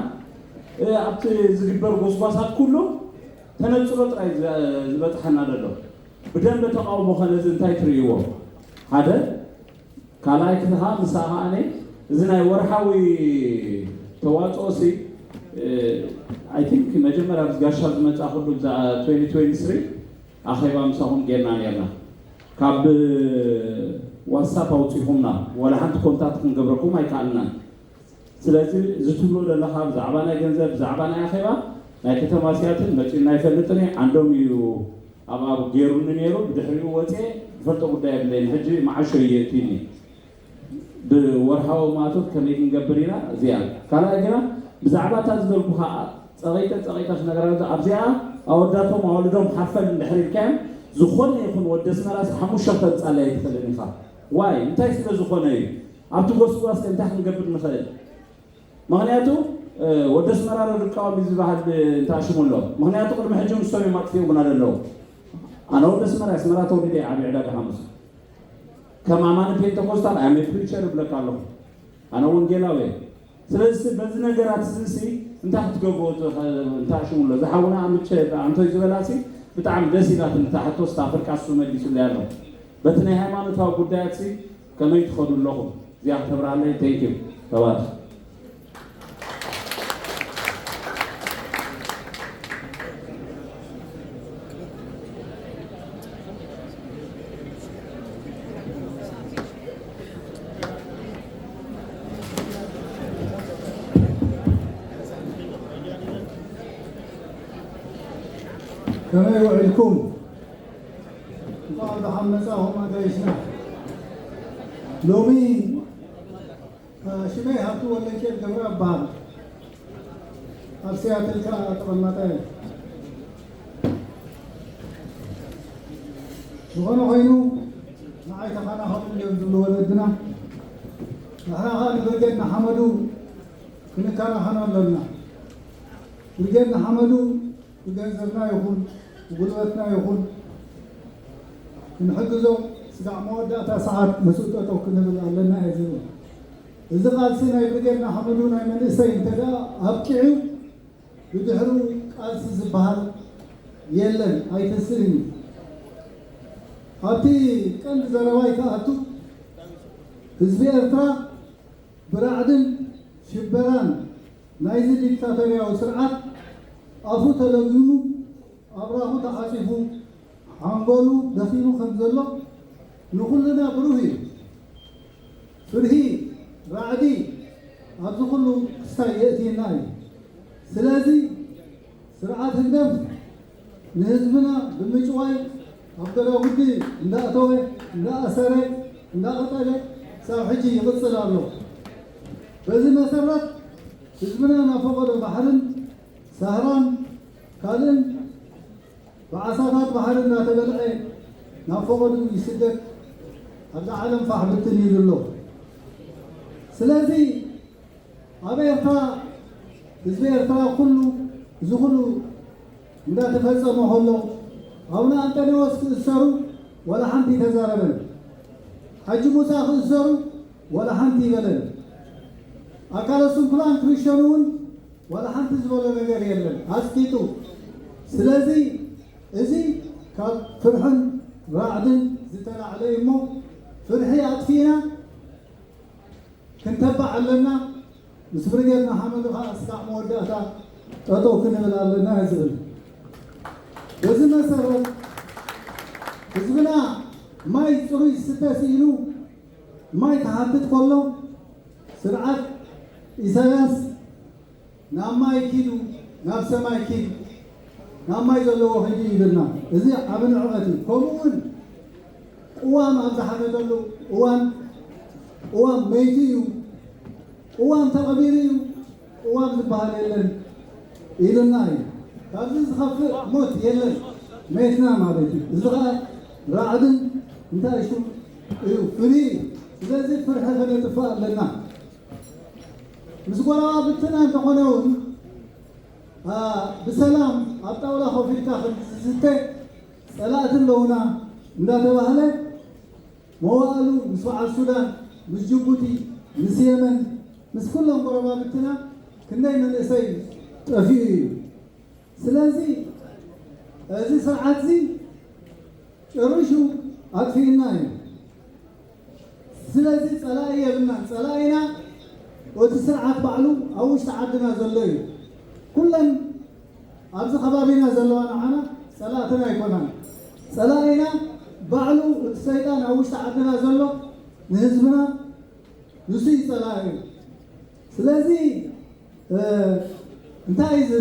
ኣብቲ ዝግበር ጎስጓሳት ኩሉ ተነፅሎ ጥራይ ዝበፅሐና ዘሎ። ብደንበ ተቃውሞ ከ ነዚ እንታይ ትርእይዎ? ሓደ ካልኣይ ክልኻ ምሳ ከኣነ እዚ ናይ ወርሓዊ ተዋፅኦ ሲ I think መጀመርያ ኣብዚ ጋሻ ዝመፃ ኩሉ ብዛ twenty twenty three ኣኼባ ምሳኹም ጌርና ኔርና። ካብ ዋትሳፕ ኣውፂኹምና ዋላ ሓንቲ ኮንታክት ክንገብረኩም ኣይከኣልናን። ስለዚ እዚ ትብሎ ዘለኻ ብዛዕባ ናይ ገንዘብ ብዛዕባ ናይ ኣኼባ ናይ ከተማ ሲያትል መፂኡና ኣይፈልጥን እየ። ዓንዶም እዩ ኣብ ኣብ ገይሩኒ ነይሩ። ብድሕሪኡ ወፅየ ዝፈልጦ ጉዳይ የብለይን። ሕጂ መዓሾ እዩ የእትዩኒ። ብወርሓዊ ማእቶት ከመይ ክንገብር ኢና እዚኣ። ካልኣይ ግና ብዛዕባ እታ ዝበልኩኻ ፀቒጠ ፀቒጠ ክነግራ ኣብዚኣ ኣወዳቶም ኣዋልዶም ሓፈል እንድሕር ኢልካዮም ዝኾነ ይኹን ወዲ ኣስመራስ ሓሙሽተ ክተምፃለይ ኣይትኽእልን ኢኻ። ዋይ እንታይ ስለ ዝኾነ እዩ? ኣብቲ ጎስጓስ ከ እንታይ ክንገብር ንኽእል? ምኽንያቱ ወዲ ኣስመራ ዶ ድቃወም እዩ ዝበሃል እንታይ ሽሙ ኣሎ? ምኽንያቱ ቅድሚ ሕጂ ንሶም እዮም ኣጥፊኦምና ዘለዉ። ኣነ ወዲ ኣስመራ ኣስመራ ተወሊደ እየ ዓብየ ዕዳጋ ሓሙስ ከም ኣማኒ ፔንተኮስታል ኣይ ኣም ፕሪቸር እብለካ ኣለኹ። ኣነ ወንጌላዊ እየ። ስለዚ በዚ ነገራት እዚ ሲ እንታይ ክትገብሮ እንታይ ሽሙ ኣሎ? ዝሓውና ኣምቸ ኣንቶይ ዝበላ ሲ ብጣዕሚ ደስ ኢላትኒ እታ ሕቶ ስታ ፍርቃ እሱ መሊሱለይ ኣሎ። በቲ ናይ ሃይማኖታዊ ጉዳያት ሲ ከመይ ትኸዱ ኣለኹም? እዚኣ ከተብርሃለይ። Thank you። ተባረኽ። ከመይ ውዒልኩም? እንኳዕ ደሓን መጻኹም ኣጋይሽና። ሎሚ፣ እ፣ ሽመይ ሃብቱ ወልደሚካኤል ገብረ እበሃል። ኣብ ሲያትል ከኣ ተቐማጣይ እየ። ዝኾነ ኮይኑ፣ ንዓይ ተኸናኸኑ እዮም ዝብሉ ወለድና። ንሕና ኸኣ ንብርጌድ ንሓመዱ ክንከናኸኖ ኣሎና። ብርጌድ ንሓመዱ ብገንዘብና ይኹን ብጉልበትና ይኹን ክንሕግዞ፣ ስጋዕ መወዳእታ ሰዓት ምስኡ ጠጠው ክንብል ኣለና እየ ዝብል። እዚ ቃልሲ ናይ ብርጌድ ንሓመዱ ናይ መንእሰይ እንተ ደኣ ኣብቂዑ፣ ብድሕሪኡ ቃልሲ ዝበሃል የለን፣ ኣይተስእን እዩ። ኣብቲ ቀንዲ ዘረባይ ክኣቱ፣ ህዝቢ ኤርትራ ብራዕድን ሽበራን ናይዚ ዲክታቶርያዊ ስርዓት ኣፉ ተለጒሙ፣ ኣብራኹ ተዓጺፉ፣ ሓንጎሉ ደኺሙ ከም ዘሎ ንኹልና ብሩህ እዩ። ፍርሂ፣ ራዕዲ ኣብዚ ኩሉ ክስታይ የእትየና እዩ። ስለዚ ስርዓት ህግደፍ ንህዝብና ብምጭዋይ ኣብ ገዳጉዲ እንዳእተወ፣ እንዳኣሰረ፣ እንዳቐተለ ክሳብ ሕጂ ይቕጽል ኣሎ። በዚ መሰረት ህዝብና ናብ ፈቐዶ ባሕርን ሳህራን ካልእን ብዓሳታት ባሕሪ እናተበልዐ ናብ ፈቐድኡ ይስደድ፣ ኣብዛ ዓለም ፋሕ ብትን ኢሉ ኣሎ። ስለዚ ኣብ ኤርትራ፣ ህዝቢ ኤርትራ ኩሉ፣ እዚ ኩሉ እንዳተፈጸመ ከሎ፣ ኣቡነ ኣንጠንዮስ ክእሰሩ ዋላ ሓንቲ ኣይተዛረበን። ሓጂ ሙሳ ክእሰሩ ዋላ ሓንቲ ኣይበለን። ኣካለ ስንኩላን ክርስቲያኑ እውን ዋላ ሓንቲ ዝበሎ ነገር የለን፣ ኣስቂጡ። ስለዚ እዚ ካብ ፍርሕን ራዕድን ዝተላዕለ እዩ እሞ፣ ፍርሒ ኣጥፊእና ክንተባዕ ኣለና። ምስ ብርጌድ ንሓመዱ ከዓ እስካዕ መወዳእታ ጠጠው ክንብል ኣለና እየ ዝብል። በዚ መሰረት ህዝብና ማይ ፅሩይ ዝስተ ስኢኑ ማይ ክሓትት ከሎ፣ ስርዓት ኢሳያስ ናብ ማይ ኪዱ፣ ናብ ሰማይ ኪድ፣ ናብ ማይ ዘለዎ ኺዱ ይብልና። እዚ ዓቢ ንዕቀት እዩ። ከምኡ እውን ቅዋም ኣብ ዝሓተተሉ እዋን፣ ቅዋም መይቱ እዩ፣ ቅዋም ተቐቢሩ እዩ፣ ቅዋም ዝበሃል የለን ኢሉና እዩ። ካብዚ ዝኸፍእ ሞት የለን፣ መይትና ማለት እዩ። እዚ ኸዓ ራዕድን እንታይ ሽሙ እዩ፣ ፍርሂ እዩ። ስለዚ ፍርሒ ከነጥፍእ ኣለና። ምስ ጎረባብትና እንተኾነ እውን፣ አ፣ ብሰላም ኣብ ጣውላ ኮፍ ኢልካ ከም ዝስተ ጸላእቲ ኣለውና እንዳተባህለ፣ መዋእሉ ምስ በዓል ሱዳን፣ ምስ ጅቡቲ፣ ምስ የመን፣ ምስ ኩሎም ጎረባብትና ክንደይ መንእሰይ ጠፊኡ እዩ። ስለዚ እዚ ስርዓት እዚ ጨሪሹ ኣጥፊእና እዩ። ስለዚ ጸላኢ የብልናን። ጸላኢና እቲ ስርዓት ባዕሉ ኣብ ውሽጢ ዓድና ዘሎ እዩ። ኩለን ኣብዚ ከባቢና ዘለዋ ንዓና ጸላእትና ኣይኮናን። ጸላኢና ባዕሉ እቲ ሰይጣን ኣብ ውሽጢ ዓድና ዘሎ ንህዝብና ንሱ እዩ ጸላኢ። ስለዚ እ፣ እንታይ እዚ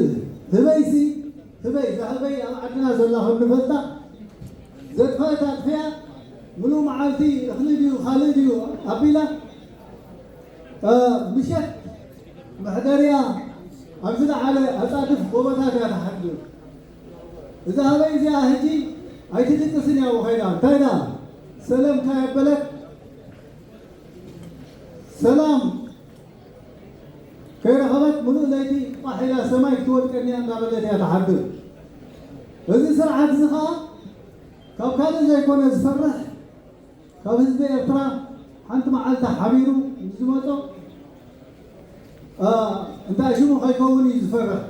ህበይሲ፣ ህበይ፣ እዛ ህበይ ኣብ ዓድና ዘላ ከም ንፈልጣ፣ ዘጥፈአት ኣጥፊኣ፣ ምሉእ መዓልቲ እኽሊ ድዩ ካልእ ድዩ ኣቢላ፣ እ፣ ምሸት መሕደሪያ ኣብ ዝለዓለ ኣጻድፍ ጎቦታት እያ ትሓድር። እዛ ህበይ እዚኣ ሕጂ ኣይትድቅስን እያ ከይዳ። እንታይ ኢላ? ሰለም እንታይ ኣበለት? ሰላም ከይረኸበት ምሉእ ለይቲ ቋሕ ኢላ ሰማይ ክትወድቀኒ እያ እንዳበለት እያ ትሓድር። እዚ ስርዓት እዚ ኸዓ ካብ ካልእ ዘይኮነ ዝፈርሕ፣ ካብ ህዝቢ ኤርትራ ሓንቲ መዓልቲ ሓቢሩ ዝመጾ፣ እ፣ እንታይ ሽሙ ከይከውን እዩ ዝፈርሕ።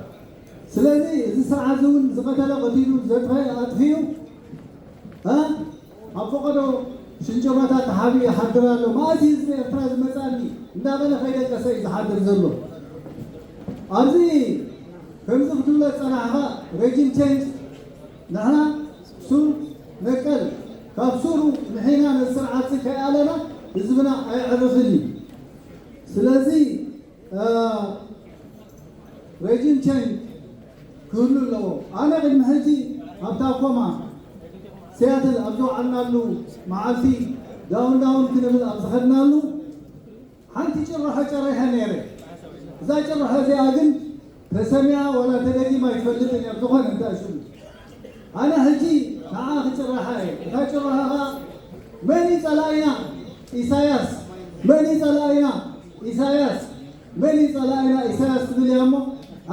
ስለዚ እዚ ስርዓት እዚ እውን ዝቐተለ ቀቲሉ፣ ዘጥፈ ኣጥፊኡ፣ እ፣ ኣብ ፈቐዶ ሽንጭሮታት ተሓቢኡ ይሓድር ኣሎ። መኣስ እዩ ህዝቢ ኤርትራ ዝመጻኒ እንዳበለ ከይደቀሰ እዩ ዝሓድር ዘሎ። ኣብዚ ከምዚ ክትብሎ ዝጸናሕኻ regime change ንሕና ሱር ነቀል ካብ ሱሩ ምሒና ነዚ ስርዓት እዚ ከይኣለና ህዝብና ኣየዕርፍን እዩ። ስለዚ regime change ክህሉ ኣለዎ። ኣነ ቅድሚ ሕጂ ኣብ ታኮማ ሲያትል ኣብ ዝወዓልናሉ መዓልቲ ዳውን ዳውን ክንብል ኣብ ዝኸድናሉ ሓንቲ ጭርሖ ጨሪሐ ነይረ። እዛ ጭርሖ እዚኣ ግን ተሰሚዓ ዋላ ተደጊማ ኣይትፈልጥን እያ ዝኾነ እንታይ ሽሙ ኣነ ሕጂ ንዓ ክጭርሓ እየ። እታ ጭርሖ ኸዓ መን እዩ ጸላኢና? ኢሳያስ። መን እዩ ጸላኢና? ኢሳያስ። መን እዩ ጸላኢና? ኢሳያስ ትብል እያ እሞ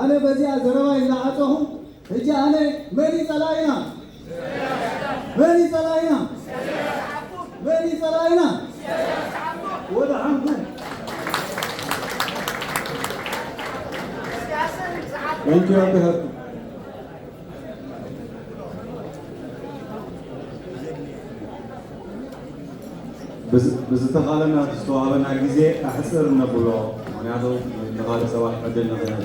ኣነ በዚኣ ዘረባይ እንዳዓጸኹ ሕጂ ኣነ መን እዩ ጸላኢና? መን እዩ ጸላኢና? መን እዩ ጸላኢና? ወደ ሓንኩም Thank you. ብዝተኻለና ዝተዋህበና ግዜ ኣሕፅር ነብሎ፣ ምክንያቱ ንኻልእ ሰባት ዕድል ንኽህብ።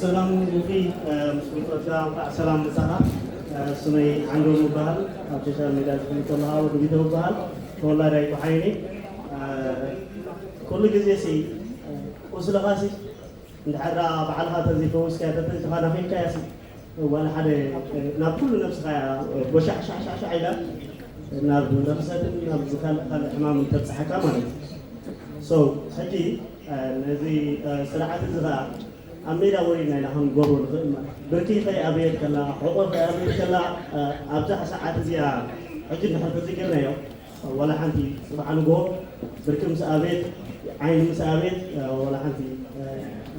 ሰላም ውፊ፣ ምስ ብልቶትካ እንኳዕ ሰላም መጻኻ። ስመይ ዓንዶም ይበሃል። ኣብ ሶሻል ሚድያ ዝፍልጥ ዘለኻ ወዲ ቢተው ይበሃል። ተወላዳይ ቁሓይኒ። ኩሉ ግዜ ሲ ቁስልኻ ሲ እንድሕር ደኣ ባዕልኻ ተዘይፈዊስካያ ተተናኺልካያ ሲ ዋላ ሓደ ናብ ኩሉ ነብስኻ እያ ጎሻዕ ሻዕ ሻዕ ሻዕ ኢላ ናብ ረኽሰትን ናብ ዝካልእ ካልእ ሕማምን ተብጽሓካ ማለት እዩ። So ሕጂ ነዚ ስርዓት እዚ ኸዓ ኣብ ሜዳ ወሪድና ኢና ክንገብሮ ንኽእል ማለት እዩ። ብርኪ ከይኣብየት ከላ፣ ሕቖ ከይኣብየት ከላ ኣብዛ ሰዓት እዚኣ ሕጂ እንድሕር ተዘይገርናዮ ዋላ ሓንቲ ጽባሕ ንግሆ ብርኪ ምስ ኣቤት ዓይኒ ምስ ኣቤት ዋላ ሓንቲ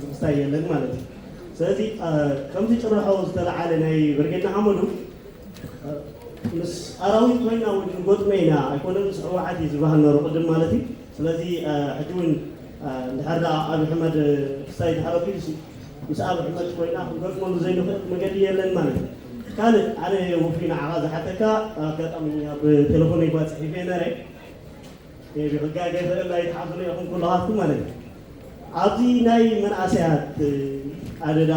ዝኽስታይ የለን ማለት እዩ። ስለዚ ከምቲ ጭርሖ ዝተለዓለ ናይ ብርጌድ ንሓመዱ ምስ ኣራዊት ኮይና እውን ንጎጥመ ኢና ኣይኮነን ምስ ህወሓት እዩ ዝበሃል ነሩ ቅድም ማለት እዩ። ስለዚ ሕጂ እውን እንድሕር ደኣ ኣብ ሕመድ ክስታይ ድሓር ኣቢሉሲ ምስ ኣብ ሕመድ ኮይና ክንገጥመሉ ዘይንኽእል መገዲ የለን ማለት እዩ። ካልእ ኣነ ውፍሪ ንዓኻ ዝሓተካ ኣጋጣሚ ኣብ ቴሌፎን ይጓ ጽሒፈ ነረ ቢ ክጋገ ይኽእል ኣይትሓዝኑ ኢኹም ኩልኻትኩም ማለት እዩ። ኣብዚ ናይ መናእሰያት ኣደዳ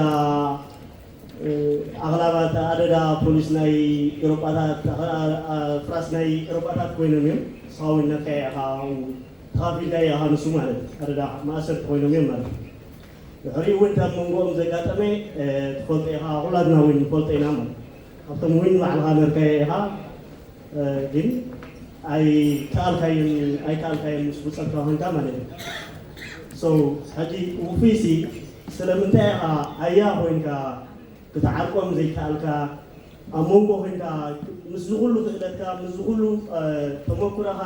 ኣኽላባት ኣደዳ ፖሊስ ናይ ኤሮጳታት ፍራስ ናይ ኤሮጳታት ኮይኖም እዮም። ስኻውን ነካየ ኢኻ ተኻፊልካ ኢኻ ንሱ ማለት ኣደዳ ማእሰርቲ ኮይኖም እዮም ማለት ድሕሪኡ እውን ካብ መንጎኦም ዘጋጠመ ትፈልጦ ኢኻ። ኩላትና እውን ንፈልጦ ኢና ማለት ካብቶም እውን ባዕልኻ ነርካዮ ኢኻ ግን ኣይከኣልካዮን ኣይከኣልካዮን ምስ ብፀትካ ኮንካ ማለት እዩ። So ሕጂ ውፉይሲ ስለምንታይ ኢኻ ኣያ ኮይንካ ክትዓርቆም ዘይከኣልካ ኣብ መንጎ ኮይንካ ምስ ዝኩሉ ክእለትካ ምስ ዝኩሉ ተመኩረኻ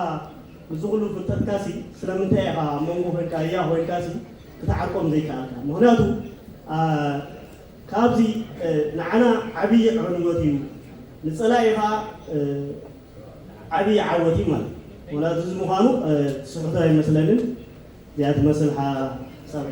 ምስ ዝኩሉ ፍልጠትካሲ ስለምንታይ ኢኻ ኣብ መንጎ ኮይንካ ኣያ ኮይንካሲ ክትዓርቆም ዘይከኣልካ? ምክንያቱ ካብዚ ንዓና ዓብዪ ዕንወት እዩ፣ ንፀላኢ ከዓ ዓብዪ ዓወት እዩ ማለት እዩ። ወላ እዚ ምዃኑ ስሕቶ ኣይመስለንን። እዚኣ ትመስል ሓሳብ።